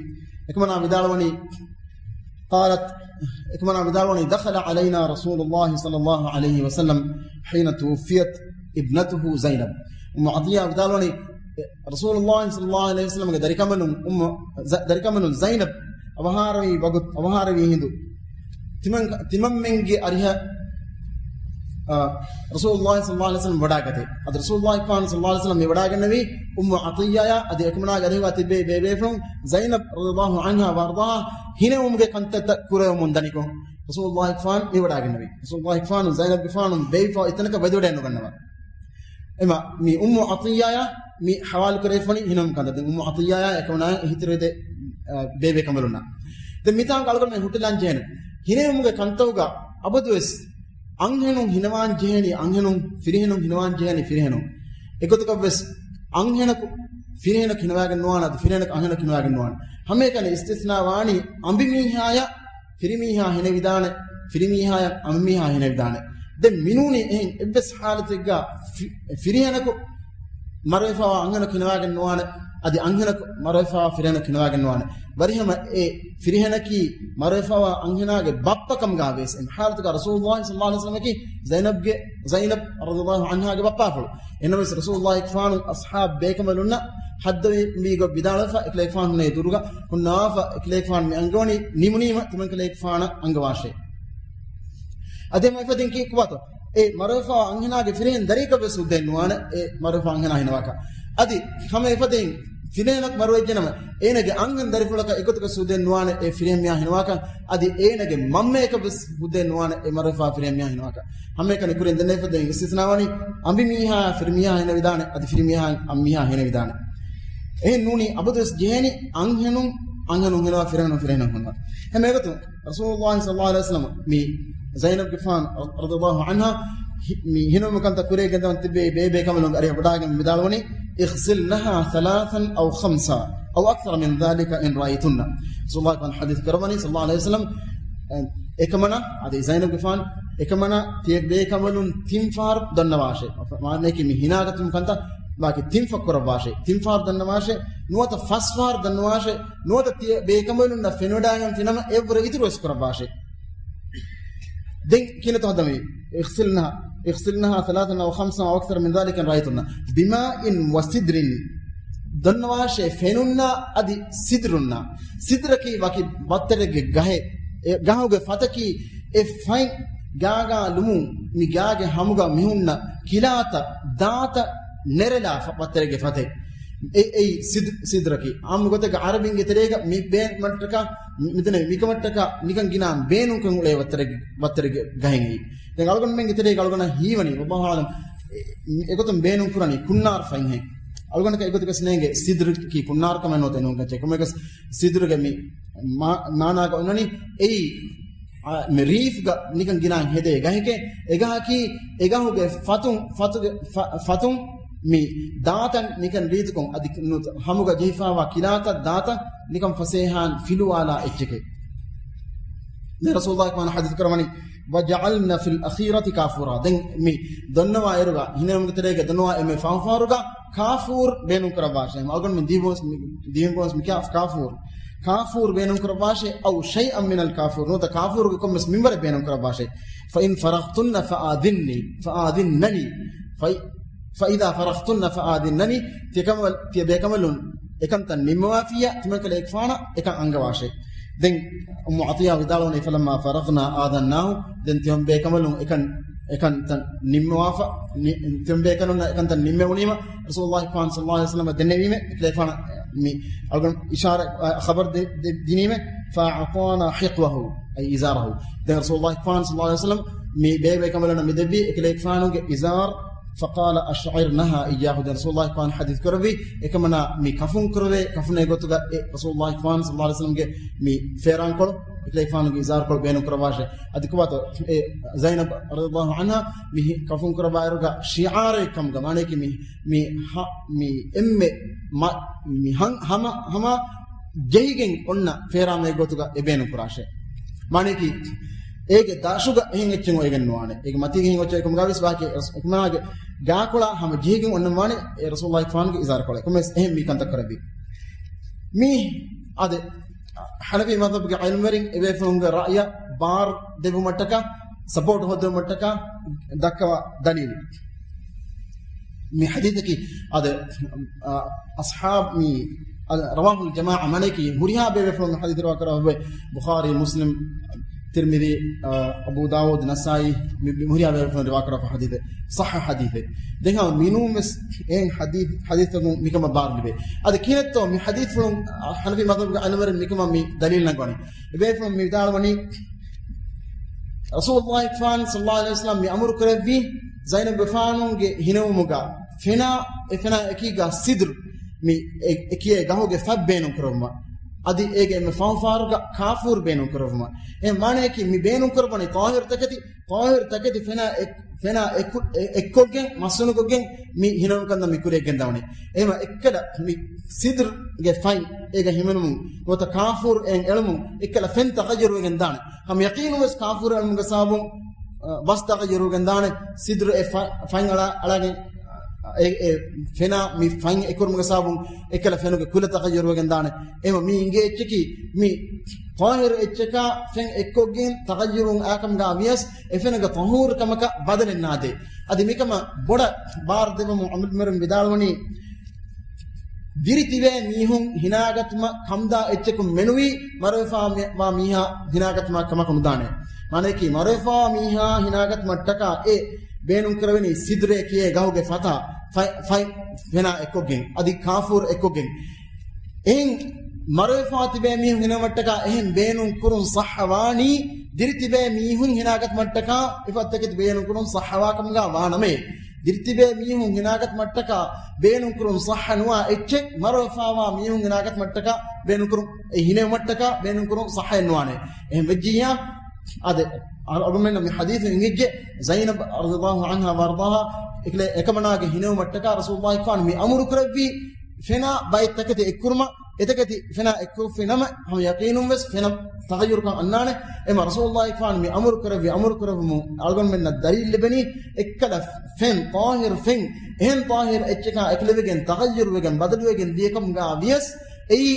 އެކަމަނާ ވިދާޅުވަނީ، قالت، އެކަމަނާ ވިދާޅުވަނީ، دخل علينا رسول الله صلى الله عليه وسلم حين توفيت ابنته زينب. އުއްމު ޢަޠިއްޔާ ވިދާޅުވަނީ، ރަސޫލުﷲ ޞައްލަﷲ ޢަލައިހި ވަސައްލަމްގެ ދަރިކަމަނުން އުއްމު ޒަ-، ދަރިކަމަނުން ޒައިނަބް އަވަހާރަވި ވަގުތު، އަވަހާރަވި ހިނދު ތިމަން-، ތިމަންމެންގެ އަރިހަށް އާ، ރަސޫލުﷲ ޞައްލަﷲ ޢަލައިހި ވަސައްލަމަ ވަޑާގަތޭ. އަދި ރަސޫލުﷲ ފާން ޞައްލަﷲ ޢަލައިހި ވަސައްލަމަ މި ވަޑާގެންނެވީ އުއްމު ޢަޠިއްޔާޔާ އަދި އެކަމަނާގެ އަރިހުގަ ތިއްބެވި ބޭބޭފުޅުން ޒައިނަބް ރަޟިޔަﷲ ޢަންހާ ވައަރްޟާހާ ހިނެވުމުގެ ކަންތައްތައް ކުރެވެމުން ދަނިކޮށް، ރަސޫލުﷲ ފާން މި ވަޑާގެންނެވީ. ރަސޫލުﷲ ފާނު ޒައިނަބްގެ ފާނު ބޭއްވިފަ އޮތް ތަނަކަށް ވަދެވަޑައެއް ނުގަންނަވާ. އެމަ މި އުއްމު ޢަޠިއްޔާޔާ މި ޙަވާލު ކުރެވިފަނީ ހިނެވުމުގެ ކަންތައް. ދެން އުއްމު ޢަޠިއްޔާޔާ އެކަމަނާ އިހުތެރޭ ދެ، އަ، ބޭބޭ ކަނބަލުންނާ. ދެން މިތާނގަ އަޅުގަނޑުމެން ހުއްޓިލަން ޖެހޭނެ. ހިނެވުމުގެ ކަންތައުގަ އަބަދުވެސް އަންހެނުން ހިނަވާން ޖެހޭނީ އަންހެނުން، ފިރިހެނުން ހިނަވާން ޖެހޭނީ ފިރިހެނުން. އެގޮތަކަށްވެސް އަންހެނަކު ފިރިހެނަކު ހިނަވާގެން ނުވާނެ، އަދި ފިރިހެނަކު އަންހެނަކު ހިނަވާގެން ނުވާނެ. ހަމައެކަނި އިސްތިސްނާ ވާނީ އަނބިމީހާޔަށް ފިރިމީހާ ހިނެވިދާނެ، ފިރިމީހާޔަށް އަނބިމީހާ ހިނެވިދާނެ. ދެން މިނޫނީ އެހެން އެއްވެސް ޙާލަތެއްގަ ފި-، ފިރިހެނަކު މަރުވެފަވާ އަންހެނަކު ހިނަވާގެން ނުވާނެ، އަދި އަންހެނަކު މަރުވެފަވާ ފިރިހެނަކު ހިނަވާގެން ނުވާނެ. ވަރިހަމަ އެ ފިރިހެނަކީ މަރުވެފަވާ އަންހެނާގެ ބައްޕަ ކަމުގަ ވެސް އެ ޙާލަތުގަ ރަސޫލުﷲ ޞައްލަﷲ ޢަލައިހި ވަސައްލަމަކީ ޒައިނަބްގެ، ޒައިނަބް ރަޟިޔަﷲ ޢަންހާގެ ބައްޕާފުޅު. އެހެންނަމަވެސް ރަސޫލުﷲ ފާނު އަޞްޙާބް ބޭކަނބަލުންނަށް ހައްދަވެ މީގޮ ވިދާޅުވެފަ، އެކަލޭގެފާނު ހުންނަ ދުރުގަ ހުންނާފަ، އެކަލޭގެފާނު މި އަންގަވަނީ ނިމުނީމަ ތިމަންކަލޭގެފާނަށް އަންގަވާށޭ. އަދި މަ އެފަދައިން ކީ ކުބާތޯ؟ އެ މަރުވެފަވާ އަންހެނާގެ ފިރިހެން ދަރިއަކަށް ވެސް ހުއްދައެއް ނުވާނެ، އެ މަރުވެފަވާ އަންހެނާ ހިނަވާކަށް. އަދި ހަމަ އެފަދައިން ފިރިހެނަކު މަރުވެއްޖެނަމަ، އޭނަގެ އަންހެން ދަރިފުޅަކަށް އެގޮތަކަށް ސޫދެއް ނުވާނެ އެ ފިރިހެން މީހާ ހިނަވާކަށް، އަދި އޭނަގެ މަންމަޔަކަށް ވެސް ހުއްދައެއް ނުވާނެ އެ މަރުވެފާ ފިރިހެން މީހާ ހިނަވާކަށް. ހަމައެކަނި ކުރިން ދެންނެވިފަދައިން އިސްތިސްނާވަނީ އަނބިމީހާ ފިރިމީހާ ހިނެވިދާނެ، އަދި ފިރިމީހާ އަނބިމީހާ ހިނެވިދާނެ. އެހެން ނޫނީ އަބަދުވެސް ޖެހޭނީ އަންހެނުން އަންހެނުން ހިނަވާ، ފިރިހެނުން ފިރިހެނުން ހިނަވާ. ހަމަ އެގޮތުން ރަސޫލުﷲ ޞައްލަﷲ ޢަލައިހި ވަސައްލަމަ މި ޒައިނަބްގެފާނު ރަޟިޔަﷲ ޢަންހާ ހި-، މި ހިނުމުގެ ކަންތައް ކުރިއަށް ގެންދަވަން ތިއްބެވި ބޭބޭ ކަނބަލުން އަރިހަށް ވަޑާގެން ވިދާޅުވަނީ، اغسلنها ثلاثا أو خمسا أو أكثر من ذلك إن رأيتن. ރަސޫލުﷲ ޙަދީޘް ކުރައްވަނީ ޞައްލަﷲ ޢަލައިހި ވަސައްލަމަ، އެކަމަނާ، އަދި ޒައިނަބްގެފާނު އެކަމަނާ ތިޔަ ބޭކަނބަލުން ތިން ފަހަރު ދަންނަވާށޭ. މާނައަކީ މި ހިނާގަތުމުގެ ކަންތައް ވާކި ތިން ފަހަރު ކުރައްވާށޭ. ތިން ފަހަރު ދަންނަވާށޭ. ނުވަތަ ފަސް ފަހަރު ދަންނަވާށޭ. ނުވަތަ ތިޔަ ބޭކަނބަލުންނަށް ފެނިވަޑާގެން ފިނަމަ އެއަށްވުރެ އިތުރު ވެސް ކުރައްވާށޭ. ދެން ކިހިނެއްތޯ ހަދަމީ؟ اغسلنها، اغسلنها ثلاثا أو خمسا أو أكثر من ذلك إن رأيتن. بماء وسدر. ދަންނަވާށޭ ފެނުންނާ އަދި ސިދްރުންނާ. ސިދްރަކީ ވަކި ބައްތަރެއްގެ ގަހެއް. އެ ގަހުގެ ފަތަކީ އެ ފަތް ގާގާ ލުމުން މި ގާގެ ހަމުގަ މިހުންނަ ކިލާތައް ދާތައް ނެރެލާފަ ބައްތަރެއްގެ ފަތެއް. އެ، އެއީ ސިދް-، ސިދްރަކީ. އާއްމު ގޮތެއްގަ ޢަރަބިންގެ ތެރޭގަ މި ބޭނުމަށްޓަކާ، މި-، މިތަނަށް މިކަމަށްޓަކާ ނިކަން ގިނަ ބޭނުންކަން އުޅޭ ވައްތަރެއްގެ، ވައްތަރެއްގެ ގަހެއް އެއީ. ދެން އަޅުގަނޑުމެންގެ ތެރޭގަ އަޅުގަނޑަށް ހީވަނީ، ވައްލާހު އަޢުލަމް، އެ، އެގޮތުން ބޭނުން ކުރަނީ ކުންނާރު ފަތްހެއް. އަޅުގަނޑަކަށް އެގޮތަކަށް ނޭނގެ ސިދްރު ކީ ކުންނާރު ކަމެއް ނުވަތަ ނޫން ކަން ޗެކުމެގަސް ސިދްރުގެ މި މާ-، މާނާގަ އޮންނަނީ އެއީ، އާ، މި ރީފްގަ ނިކަން ގިނައިން ހެދޭ ގަހެކޭ. އެގަހަކީ އެގަހުގެ ފަތުން، ފަތުގެ ފަ-، ފަތުން މި ދާތައް ނިކަން ރީތިކޮށް އަދި ނު-، ހަމުގަ ޖެހިފައިވާ ކިލާތައް ދާތައް ނިކަން ފަސޭހައިން ފިލުވާލާ އެއްޗެކޭ. ދެން ރަސޫލުﷲ ޙަދީޘް ކުރައްވަނީ، وجعلن في الأخيرة كافورا. ދެން މި ދޮންނަވާ އިރުގަ، ހިނެވުމުގެ ތެރޭގަ ދޮންނަވާ އެންމެ ފަހު ފަހަރުގަ ކާފޫރު ބޭނުން ކުރައްވާށޭ. އަޅުގަނޑުމެން ދިވެހި ބަހުން މި-، ދިވެހި ބަހުން މި ކާ-، ކާފޫރު. ކާފޫރު ބޭނުން ކުރައްވާށޭ، أو شيئا من الكافور. ނުވަތަ ކާފޫރުގެ ކޮންމެސް މިންވަރެއް ބޭނުން ކުރައްވާށޭ. فإن فرغتن فآذني، فآذنني. فإ-، فإذا فرغتن فآذنني، ތިޔަ ކަނބަލު-، ތިޔަ ބޭކަނބަލުން އެކަންތައް ނިންމަވާފިއްޔާ، ތިމަންކަލޭގެފާނަށް އެކަން އަންގަވާށޭ. ދެން އުއްމު ޢަޠިއްޔާ ވިދާޅުވަނީ، فلما فرغنا آذناه، ދެން ތިޔަ ބޭކަނބަލުން އެކަން، އެކަންތައް ނިންމަވާފަ، ނި-، ތިޔަ ބޭކަނބަލުންނަށް އެކަންތައް ނިންމެވުނީމަ، ރަސޫލުﷲ ޞައްލަﷲ ޢަލައިހި ވަސައްލަމަށް ދެންނެވީމެ، އެކަލޭގެފާނަށް މި އަޅުގަނޑު އިޝާރާތް، އަ، ޚަބަރު ދެ-، ދެ-، ދިނީމެ، فأعطانا حقوه، أي إزاره. ދެން ރަސޫލުﷲ ޞައްލަﷲ ޢަލައިހި ވަސައްލަމަ މި ބޭބޭ ކަނބަލުންނަށް މި ދެއްވީ އެކަލޭގެފާނުގެ އިޒާރު، فقال أشعرنها إياه. ދެން ރަސޫލުﷲ ޙަދީޘް ކުރެއްވީ، އެކަމަނާ މި ކަފުން ކުރެވޭ، ކަފުނޭ ގޮތުގަ އެ ރަސޫލުﷲ ޞައްލަﷲ ޢަލައިހި ވަސައްލަމަގެ މި ފޭރާންކޮޅު، އެކަލޭގެފާނުގެ އިޒާރުކޮޅު ބޭނުން ކުރައްވާށޭ. އަދި ކުބާތޯ އެ ޒައިނަބް ރަޟިޔަﷲ ޢަންހާ މި ކަފުން ކުރައްވާއިރުގަ ޝިޢާރެއް ކަމުގަ، މާނައަކީ މި، މި ހަ-، މި އެންމެ މަ-، މި ހަން-، ހަމަ، ހަމަ ޖެހިގެން އޮންނަ ފޭރާމެ ގޮތުގަ އެ ބޭނުން ކުރާށޭ. މާނައަކީ، އޭގެ ދަށުގަ އެހެން އެއްޗެއް އޮވެގެން ނުވާނެ. އޭގެ މަތީގަ އެހެން އޮއްޗެއް އެކަމުގަވެސް ވާކި އެކަމަނާގެ ގާކޮޅާ ހަމަ ޖެހިގެން އޮންނަން ވާނެ އެ ރަސޫލުﷲ ފާނުގެ އިޒާރުކޮޅެއް. ކޮންމެސް އެހެން މި ކަންތައް ކުރެއްވީ. މީ އާދެ، ޙަނަފީ މަޛްހަބުގެ ޢިލްމުވެރިން އެބޭފުޅުންގެ ރައުޔަށް ބާރު ދެއްވުމަށްޓަކާ، ސަޕޯޓް ހޯއްދެވުމަށްޓަކާ ދައްކަވާ ދަލީލު. މި ޙަދީޘަކީ އާދެ، އާ، އަޞްޙާބު މި، އާ، ރަވާހުލް ޖަމާޢާ މާނައަކީ ހުރިހާ ބޭބޭފުޅުން ޙަދީޘް ރިވާ ކުރައްވާ ބުޚާރީ، މުސްލިމް، ތިރްމިޛީ، އަ، އަބޫ ދާވޫދު، ނަސާއީ، މި، މި ހުރިހާ ބޭފުޅުން ރިވާކުރާ ޙަދީޘެއް، ޞައްޙަ ޙަދީޘެއް. ދެން ހަމަ މިނޫން ވެސް އެހެން ޙަދީޘް، ޙަދީޘްތަކުން މިކަމަށް ބާރު ލިބޭ. އަދި ކިހިނެއްތޯ މި ޙަދީޘްފުޅުން، އަ، ޙަނަފީ މަޛްހަބުގެ އަލިވެރިން މިކަމަށް މި ދަލީލު ނަންގަވަނީ؟ އެބޭފުޅުން މި ވިދާޅުވަނީ، ރަސޫލުﷲ ފާން ޞައްލަﷲ ޢަލައިހި ވަސައްލަމަ މި އަމުރު ކުރެއްވީ، ޒައިނަބް ފާނުގެ ހިނެވުމުގަ ފެނާ، އެ ފެނާ އެކީގަ ސިދްރު، މި އެ، އެ ކިޔޭ ގަހުގެ ފަތް ބޭނުން ކުރެއްވުމަށް. އަދި އޭގެ އެންމެ ފަހު ފަހަރުގަ ކާފޫރު ބޭނުން ކުރެއްވުމަށް. އެ މާނަޔަކީ މި ބޭނުން ކުރައްވަނީ ޠާހިރު ތަކެތި، ޠާހިރު ތަކެތި ފެނާ އެ، ފެނާ އެކު-، އެ، އެއްކޮށްގެން، މަސްނުނުކޮށްގެން މި ހިނެވުން ކަންތައް މި ކުރިޔަށް ގެންދަވަނީ. އެހެމަ އެއްކަލަ މި ސިދްރުގެ ފަތް އޭގަ ހިމެނުމުން ނުވަތަ ކާފޫރު އެއަށް އެޅުމުން އެއްކަލަ ފެން ތަޣައްޔަރުވެގެން ދާނެ. ހަމަ ޔަޤީނުން ވެސް ކާފޫރު އެޅުމުގެ ސަބަބުން، އަ، ވަސް ތަޣައްޔަރުވެގެން ދާނެ. ސިދްރު އެ ފަ-، ފަތް އަޅާ-، އަޅާގެން އެ، އެ ފެނާ މި ފަތް އެކުރުމުގެ ސަބަބުން އެކަލަ ފެނުގެ ކުލަ ތަޣައްޔަރުވެގެން ދާނެ. އެހެމަ މީ އިނގޭ އެއްޗަކީ މި ޠާހިރު އެއްޗަކާ ފެން އެއްކޮށްގެން ތަޣައްޔަރުވުން އާކަމުގަ ވިޔަސް އެ ފެނުގެ ޠަހޫރު ކަމަކަށް ބަދަލެއް ނާދޭ. އަދި މިކަމަށް ބޮޑަށް ބާރު ދެއްވަމުން އަމިއްލަ މީރުން ވިދާޅުވަނީ، ދިރިތިބޭ މީހުން ހިނާގަތުމަށް ކަމުދާ އެއްޗަކުން މެނުވީ މަރުވެފާ މި-، ވާ މީހާ ހިނާގަތުމަށް ކަމަކަށް ނުދާނެ. މާނަޔަކީ މަރުވެފާ މީހާ ހިނާގަތުމަށްޓަކާ އެ ބޭނުން ކުރެވެނީ ސިދްރޭ ކިޔޭ ގަހުގެ ފަތާ ފަތް، ފަތް ފެނާ އެއްކޮށްގެން، އަދި ކާފޫރު އެއްކޮށްގެން. އެހެން މަރުވެފާ ތިބޭ މީހުން ހިނެވުމަށްޓަކާ އެހެން ބޭނުން ކުރުން ޞައްޙަވާނީ، ދިރިތިބޭ މީހުން ހިނާގަތުމަށްޓަކާ އެފަތްތަކެތި ބޭނުން ކުރުން ޞައްޙަވާ ކަމުގަ ވާނަމޭ. ދިރިތިބޭ މީހުން ހިނާގަތުމަށްޓަކާ ބޭނުން ކުރުން ޞައްޙަ ނުވާ އެއްޗެއް މަރުވެފާވާ މީހުން ހިނާގަތުމަށްޓަކާ ބޭނުން ކުރުން، އެ ހިނެވުމަށްޓަކާ ބޭނުން ކުރުން ޞައްޙައެއް ނުވާނެ. އެހެން ވެއްޖިއްޔާ، އަދި އަޅުގަނޑުމެންނަށް މި ޙަދީޘު އިނގިއްޖެ، ޒައިނަބް ރަޟިޔަﷲ ޢަންހާ ވައަރްޟާހާ އެކަމަނާގެ ހިނެވުމަށްޓަކާ ރަސޫލުﷲ ފާނު މި އަމުރު ކުރެއްވީ، ފެނާ ބައެއް ތަކެތި އެއްކުރުމަށް، އެތަކެތި ފެނާ އެއްކޮށްފި ނަމަ، ހަމަ ޔަޤީނުން ވެސް ފެނަށް ތަޣައްޔަރުކަން އަންނާނެ. އެމަ ރަސޫލުﷲ ފާނު މި އަމުރު ކުރެއްވި، އަމުރު ކުރެއްވުމުން އަޅުގަނޑުމެންނަށް ދަލީލު ލިބެނީ، އެއްކަލަ ފެން، ޠާހިރު ފެން، އެހެން ޠާހިރު އެއްޗަކާ އެކުލެވިގެން ތަޣައްޔަރުވެގެން ބަދަލުވެގެން ދިޔަކަމުގަ ވިޔަސް، އެއީ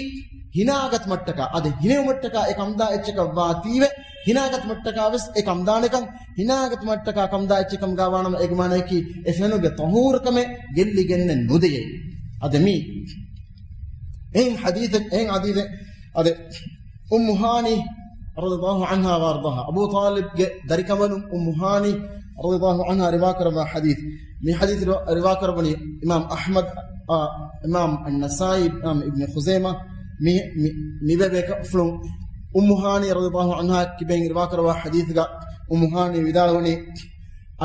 ހިނާގަތުމަށްޓަކާ، އަދި ހިނެވުމަށްޓަކާ އެ ކަމުދާ އެއްޗަކަށް ވާތީވެ، ހިނާގަތުމަށްޓަކާ ވެސް އެ ކަމުދާނެކަން، ހިނާގަތުމަށްޓަކާ ކަމުދާ އެއްޗެއް ކަމުގަ ވާނަމަ، އޭގެ މާނަޔަކީ އެ ފެނުގެ ޠަހޫރުކަމެއް ގެއްލިގެންނެއް ނުދެޔޭ. އަދި މީ އެހެން ޙަދީޘެއް، އެހެން ޙަދީޘެއް، އަދި އުއްމު ހާނީ ރަޟިޔަﷲ ޢަންހާ ވައަރްޟާހާ، އަބޫ ޠާލިބްގެ ދަރިކަމަލުން އުއްމު ހާނީ ރަޟިޔަﷲ ޢަންހާ ރިވާކުރައްވާ ޙަދީޘް. މި ޙަދީޘް ރިވާ-، ރިވާކުރައްވަނީ އިމާމް އަޙްމަދު، އާ، އިމާމް އައްނަސާއީ، އިމާމް އިބްނު ޚުޒައިމާ، މި، މި، މި ބޭބޭކަފުޅުން އުއްމު ހާނީ ރަޟިޔަﷲ ޢަންހާ ކިބައިން ރިވާކުރައްވާ ޙަދީޘްގަ އުއްމު ހާނީ ވިދާޅުވަނީ،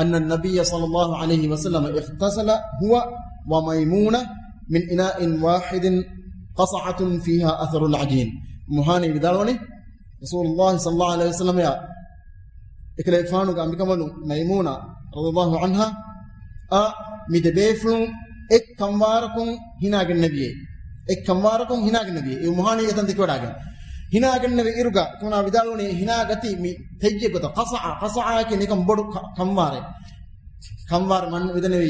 أن النبي صلى الله عليه وسلم اغتسل هو وميمونة من إناء واحد قصعة فيها أثر العجين. އުއްމު ހާނީ ވިދާޅުވަނީ، ރަސޫލުﷲ ޞައްލަﷲ ޢަލައިހި ވަސައްލަމައާ އެކަލޭގެފާނުގެ އަނބިކަނބަލުން މައިމޫނާ ރަޟިޔަﷲ ޢަންހާ އާ މި ދެބޭފުޅުން އެއް ކަންވާރަކުން ހިނާގެންނެވިއޭ. އެއް ކަންވާރަކުން ހިނާގެންނެވިއޭ. އެ އުއްމު ހާނީ އެތަން ދެކެވަޑައިގެން ހިނާގެންނެވި އިރުގަ ކުނާ ވިދާޅުވަނީ ހިނާގަތީ މި ތެއްޔެއް ގޮތަށް، ޤަޞަޢަ، ޤަޞަޢައަކީ ނިކަން ބޮޑު ކަ-، ކަންވާރެއް. ކަންވާރު މަން ވިދެނެވި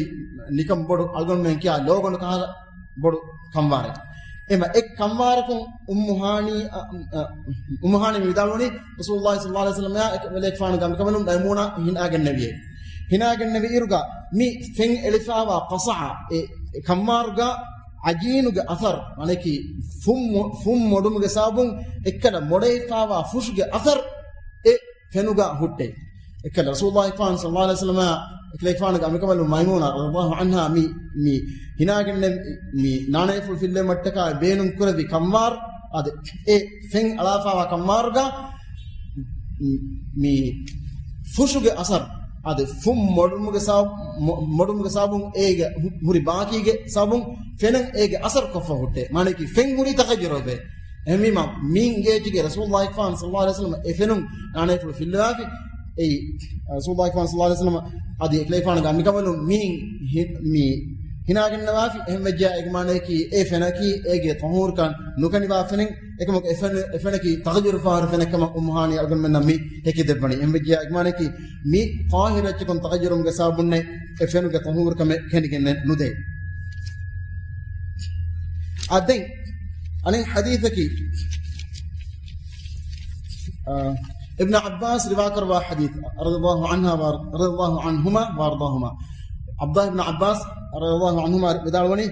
ނިކަން ބޮޑު އަޅުގަނޑުމެން ކިޔާ ލޯގަނޑު ކަހަލަ ބޮޑު ކަންވާރެއް. އެމަ އެއް ކަންވާރަކުން އުއްމު ހާނީ، އަ، އަ، އުއްމު ހާނީ ވިދާޅުވަނީ، ރަސޫލުﷲ ޞައްލަﷲ ޢަލައިހި ވަސައްލަމައާ އެކަލޭގެފާނުގެ އަނބިކަނބަލުން މައިމޫނާ ހިނާގެންނެވިއޭ. ހިނާގެންނެވި އިރުގަ މި ފެން އެޅިފާވާ ޤަޞަޢަ، އެ، އެ ކަންވާރުގަ ޢަޖީނުގެ އަސަރު، މާނައަކީ ފުން މޮ-، ފުން މޮޑުމުގެ ސަބަބުން އެއްކަލަ މޮޑެފާވާ ފުށުގެ އަސަރު އެ ފެނުގަ ހުއްޓޭ. އެކަލަ ރަސޫލުﷲ ޞައްލަﷲ ޢަލައިހި ވަސައްލަމަ އެކަލޭގެފާނުގެ އަނބިކަނބަލުން މައިމޫނާ ރަޟިޔަﷲ ޢަންހާ މި، މި ހިނާގެންނެވި މި ނާނައިފުޅު ފިއްލެވުމަށްޓަކާ ބޭނުން ކުރެއްވި ކަންވާރު، އަދި އެ ފެން އަޅާފާވާ ކަންވާރުގަ މި ފުށުގެ އަސަރު، އަދި ފުން މޮޑުމުގެ ސަބަ-، މޮ-، މޮޑުމުގެ ސަބަބުން އޭގެ ހު-، ހުރި ބާކީގެ ސަބަބުން ފެނަށް އޭގެ އަސަރު ކޮށްފަ ހުއްޓޭ. މާނައަކީ ފެން ހުރީ ތަޣައްޔަރުވެ. އެހެންވީމަ، މި އިނގޭ އެއްޗެކޭ ރަސޫލުﷲ ޞައްލަﷲ ޢަލައިހި ވަސައްލަމަ އެ ފެނުން ނާނައިފުޅު ފިއްލަވާފި. އެއީ، ރަސޫލުﷲ ޞައްލަﷲ ޢަލައިހި ވަސައްލަމަ އަދި އެކަލޭގެފާނުގެ އަނބިކަނބަލުން މި ހި-، މި ހިނާގެންނަވާފި. އެހެންވެއްޖެޔާ އޭގެ މާނައަކީ އެ ފެނަކީ އޭގެ ޠަހޫރުކަން ނުކަނިވާ ފެނެއް. އެކަމަކު އެ ފެން، އެ ފެނަކީ ތަޣައްޔަރުވެފަ ހުރި ފެނެއް ކަމަށް އުއްމު ހާނީ އަޅުގަނޑުމެންނަށް މި ހެކިދެއްވަނީ. އެހެންވެއްޖެޔާ އޭގެ މާނައަކީ މި ޠާހިރު އެއްޗަކުން ތަޣައްޔަރުވުމުގެ ސަބަބުންނޭ އެ ފެނުގެ ޠަހޫރުކަމެއް ކެނޑިގެންނެއް ނުދޭ. އާ، ދެން އަނެއް ޙަދީޘަކީ، އާ، އިބްނު ޢައްބާސް ރިވާކުރައްވާ ޙަދީޘް، ރަޟިޔަﷲ ޢަންހާ ވަ-، ރަޟިޔަﷲ ޢަންހުމާ ވައަރްޟާހުމާ. ޢަބްދުﷲ އިބްނު ޢައްބާސް ރަޟިޔަﷲ ޢަންހުމާ ވިދާޅުވަނީ،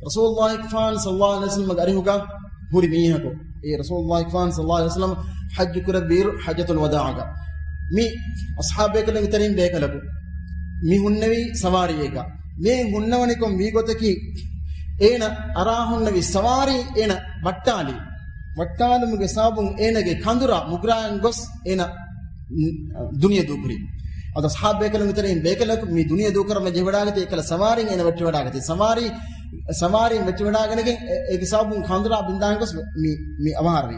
ރަސޫލުﷲ ފާން ޞައްލަﷲ ޢަލައިހި ވަސައްލަމަގެ އަރިހުގަ ހުރި މީހަކު، އެ ރަސޫލުﷲ ފާން ޞައްލަﷲ ޢަލައިހި ވަސައްލަމަ ޙައްޖު ކުރެއްވިއިރު ޙައްޖަތުލް ވަދާޢަގަ މި އަޞްޙާބު ބޭކަލުންގެ ތެރެއިން ބޭކަލަކު މި ހުންނެވީ ސަވާރީއެއްގަ. މި ހުންނަވަނިކޮށް ވީ ގޮތަކީ، އޭނަ އަރާ ހުންނެވި ސަވާރީ އޭނަ ވައްޓާލި. ވައްޓާލުމުގެ ސަބަބުން އޭނަގެ ކަނދުރާ މުގްރާއިން ގޮސް އޭނަ ދުނިޔެ ދޫކުރި. އަދި އަޞްޙާބު ބޭކަލުންގެ ތެރެއިން ބޭކަލަކު މި ދުނިޔެ ދޫކުރަން ޖެހިވަޑާގަތީ، އެކަލަ ސަވާރީން އޭނަ ވެއްޓިވަޑާގަތީ. ސަވާރީ، ސަވާރީން ވެއްޓިވަޑާގަނެގެން އެ-، އޭގެ ސަބަބުން ކަނދުރާ ބިންދާން ގޮސް މި، މި އަވަހާރަވީ.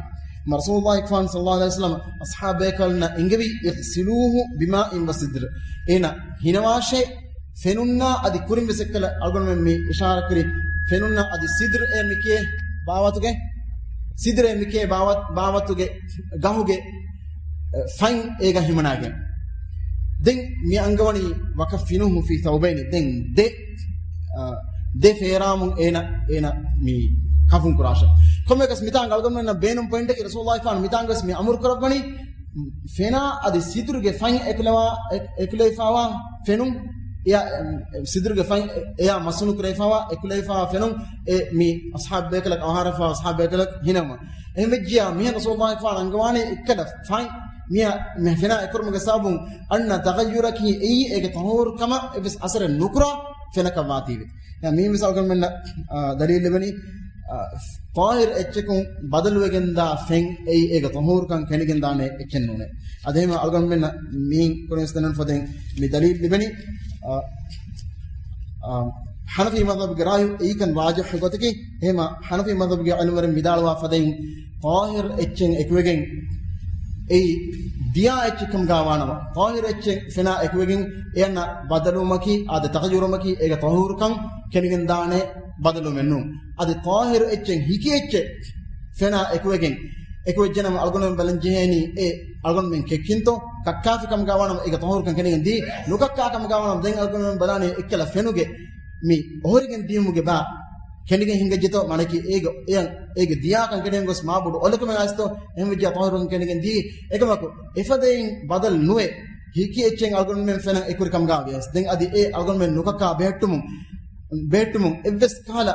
މަ ރަސޫލުﷲ އަކްރަމް ޞައްލަﷲު ޢަލައިހި ވަސައްލަމަ އަޞްޙާބު ބޭކަލުންނަށް އެންގެވީ، "اغسلوه بماء وسدر." އޭނަ ހިނަވާށޭ، ފެނުންނާ އަދި ކުރިން ވެސް އެއްކަލަ އަޅުގަނޑުމެން މި އިޝާރާތް ކުރި ފެނުންނާ އަދި ސިދްރު އޭ މިކޭ ބާވަތުގެ، ސިދްރު އޭ މިކޭ ބާވަ-، ބާވަތުގެ ގަހުގެ، އެ، ފަތް އޭގަ ހިމަނާގެން. ދެން މި އަންގަވަނީ، "وكفنوه في ثوبين." ދެން ދެ، އަ، ދެ ފޭރާމުން އޭނަ، އޭނަ މި ކަފުން ކުރާށޭ. ކޮންމެއަކަސް މިތާނގަ އަޅުގަނޑުމެންނަށް ބޭނުން ޕޮއިންޓަކީ ރަސޫލުﷲ ފާނު މިތާނގަ ވެސް މި އަމުރު ކުރައްވަނީ، ފެނާ އަދި ސިދުރުގެ ފަތް އެކުލަވާ، އެ-، އެކުލެވިފާވާ ފެނުން، އެއާ، އެ، ސިދުރުގެ ފަތް އެ-، އެއާ މަސުނު ކުރެވިފާވާ، އެކުލެވިފާވާ ފެނުން، އެ މި އަޞްޙާބު ބޭކަލަކު އަވަހާރަފާ އަޞްޙާބު ބޭކަލަކު ހިނަވުމަށް. އެހެން ވެއްޖިޔާ މިހެން ރަސޫލުﷲ ފާނު އަންގަވާނީ އެއްކަލަ ފަތް މިޔަ-، މި ފެނާ އެކުރުމުގެ ސަބަބުން އަންނަ ތަޣައްޔުރަކީ އެއީ އޭގެ ޠަހޫރު ކަމަށް އެއްވެސް އަސަރެއް ނުކުރާ ފެނަކަށް ވާތީވެ. ދެން މި މިސާލު ކަމެއް މިންނަ، އާ، ދަލީލު ލިބެނީ، އާ، ޠާހިރު އެއްޗަކުން ބަދަލުވެގެންދާ ފެން އެއީ އޭގެ ޠަހޫރުކަން ކެނޑިގެންދާނެ އެއްޗެއް ނޫނޭ. އަދި އެހެން އަޅުގަނޑުމެންނަށް މިއިން ކުރިން ދެންނެވުނު ފަދައިން މި ދަލީލު ލިބެނީ، އާ، އާ، ޙަނަފީ މަޛްހަބުގެ ރާޔު އެއީކަން ރާޖިޙު ގޮތަކީ. އެހެމަ ޙަނަފީ މަޛްހަބުގެ ޢިލްމުވެރިން ވިދާޅުވާ ފަދައިން، ޠާހިރު އެއްޗެއް އެކުވެގެން އެއީ ދިޔާ އެއްޗެއް ކަމުގާ ވާނަމަ، ޠާހިރު އެއްޗެއް ފެނާ އެކުވެގެން އެއަންނަ ބަދަލުވުމަކީ، އާދެ، ތަޣައްޔުރުވުމަކީ އޭގެ ޠަހޫރުކަން ކެނޑިގެންދާނެ ބަދަލުވުމެއް ނޫން. އަދި ޠާހިރު އެއްޗެއް ހިކި އެއްޗެއް ފެނާ އެކުވެގެން، އެކުވެއްޖެނަމަ އަޅުގަނޑުމެން ބަލަން ޖެހޭނީ އެ އަޅުގަނޑުމެން ކެއްކިންތޯ؟ ކައްކާފި ކަމުގާ ވާނަމަ އޭގެ ޠަހޫރުކަން ކެނޑިގެން ދީ، ނުކައްކާ ކަމުގާ ވާނަމަ ދެން އަޅުގަނޑުމެން ބަލާނީ އެއްކަލަ ފެނުގެ މި އޮހޮރިގެން ދިޔުމުގެ ބާ ކެނޑިގެން ހިނގައްޖެތޯ؟ މާނައަކީ އޭގެ، އޭގެ ދިޔާކަން ކެނޑިގެން ގޮސް މާބޮޑު އޮލަކަމެއް އައިސްތޯ؟ އެހެން ވެއްޖާ ޠާހިރުކަން ކެނޑިގެން ދީ. އެކަމަކު އެފަދައިން ބަދަލު ނުވެ، ހިކި އެއްޗެއް އަޅުގަނޑުމެން ފެނަށް އެކުރި ކަމުގާ ވިޔަސް، ދެން އަދި އެ އަޅުގަނޑުމެން ނުކައްކާ ބެހެއްޓުމުން، ބެހެއްޓުމުން އެއްވެސް ކަހަލަ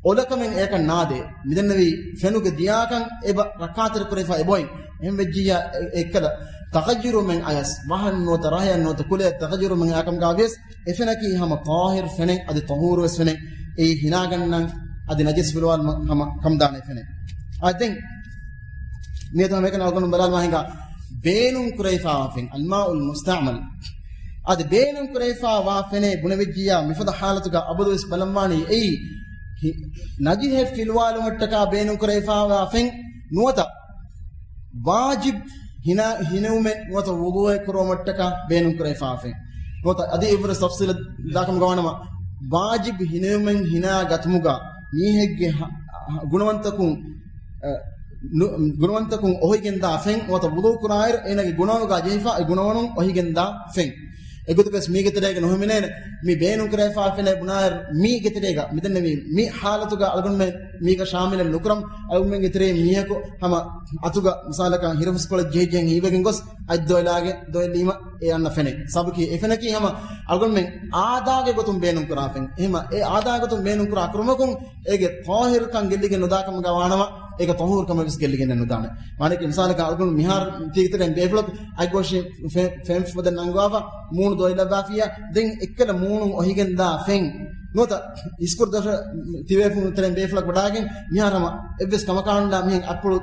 އޮލަކަމެއް އެއަކަށް ނާދޭ. މިދެންނެވީ ފެނުގެ ދިޔާކަން އެބަ ރައްކާތެރި ކުރެވިފާ އެބައޮތް. އެހެން ވެއްޖިއްޔާ އެ-، އެއްކަލަ ތަޣައްޔުރުމެއް އަޔަސް، ވަހަށް ނުވަތަ ރަހަޔަށް ނުވަތަ ކުލަޔަށް ތަޣައްޔުރުމެއް އަކަމުގާ ވިޔަސް، އެ ފެނަކީ ހަމަ ޠާހިރު ފެނެއް، އަދި ޠަހޫރުވެސް ފެނެއް. އެއީ ހިނާގަންނަން އަދި ނަޖިސް ފިލުވާލުމަށް ހަމަ ކަމުދާނެ ފެނެއް. އާ، ދެން މިއަދު ހަމައެކަނި އަޅުގަނޑު ބަލާލުމާ ހިނގާ ބޭނުން ކުރެވިފާވާ ފެން، އަލްމާއުލް މުސްތަޢުމަލް. އަދި ބޭނުން ކުރެވިފާވާ ފެނޭ ބުނެވިއްޖިއްޔާ މިފަދަ ޙާލަތުގަ އަބަދުވެސް ބަލަންވާނީ އެއީ ހި-، ނަޖިހެއް ފިލުވާލުމަށްޓަކާ ބޭނުން ކުރެވިފާވާ ފެން ނުވަތަ ވާޖިބް ހިނާ-، ހިނެވުމެއް ނުވަތަ ވުޟޫއެއް ކުރުވުމަށްޓަކާ ބޭނުން ކުރެވިފާފެން. ނުވަތަ އަދި އެއްވަރު ތަފްޞީލަށް ދާކަމުގަ ވާނަމަ، ވާޖިބް ހިނެވުމެއް ހިނާ ގަތުމުގަ މީހެއްގެ ހަ-، ހަ-، ގުނަވަންތަކުން، އަ، ނު-، ގުނަވަންތަކުން އޮހޮއިގެންދާ ފެން ނުވަތަ ވުޟޫ ކުރާއިރު އޭނަގެ ގުނަވަނުގަ ޖެހިފާ އެ ގުނަވަނުން އޮހިގެންދާ ފެން. އެގޮތަކަސް މީގެ ތެރޭގަ ނުހިމެނޭނެ. މި ބޭނުން ކުރެވިފާ ފެނޭ ބުނާއިރު، މީގެ ތެރޭގަ މިދެންނެވީ މި ޙާލަތުގަ އަޅުގަނޑުމެން މީގަ ޝާމިލެއް ނުކުރަމު، އަޅުގަނޑުމެންގެ ތެރޭ މީހަކު ހަމަ އަތުގަ މިސާލަކަށް ހިރަފުސްކޮޅެއް ޖެހިޖެހެން ހީވެގެން ގޮސް އަތް ދޮވެލާގެ ދޮވެލީމަ އެ އަންނަ ފެނެއް. ސަބަކީ އެ ފެނަކީ ހަމަ އަޅުގަނޑުމެން އާދާގެ ގޮތުން ބޭނުން ކުރާ ފެން. އެހެމަ އެ އާދާގެ ގޮތުން ބޭނުން ކުރާ ކުރުމަކުން އޭގެ ޠާހިރުކަން ގެއްލިގެން ނުދާ ކަމުގަ ވާނަމަ، އޭގެ ޠަހޫރުކަމެއް ވެސް ގެއްލިގެން ނުދާނެ. މާނައަކީ މިސާލަކަށް އަޅުގަނޑު މިހާރު ތީގެ ތެރެއިން ބޭފުޅަކު އަތް ގޮށި ފެ-، ފެން ފުދެއް ނަންގަވާފަ، މޫނު ދޮވެލައްވާފިއްޔާ، ދެން އެއްކަލަ މޫނުން އޮހިގެންދާ ފެން ނުވަތަ އިސްކުރު ދޮށަށް ތިބޭފުޅުން ތެރެއިން ބޭފުޅަކު ވަޑާގެން މިހާރު ހަމަ އެއްވެސް ކަމަކާންނާ މިހެން އަތްޕުޅު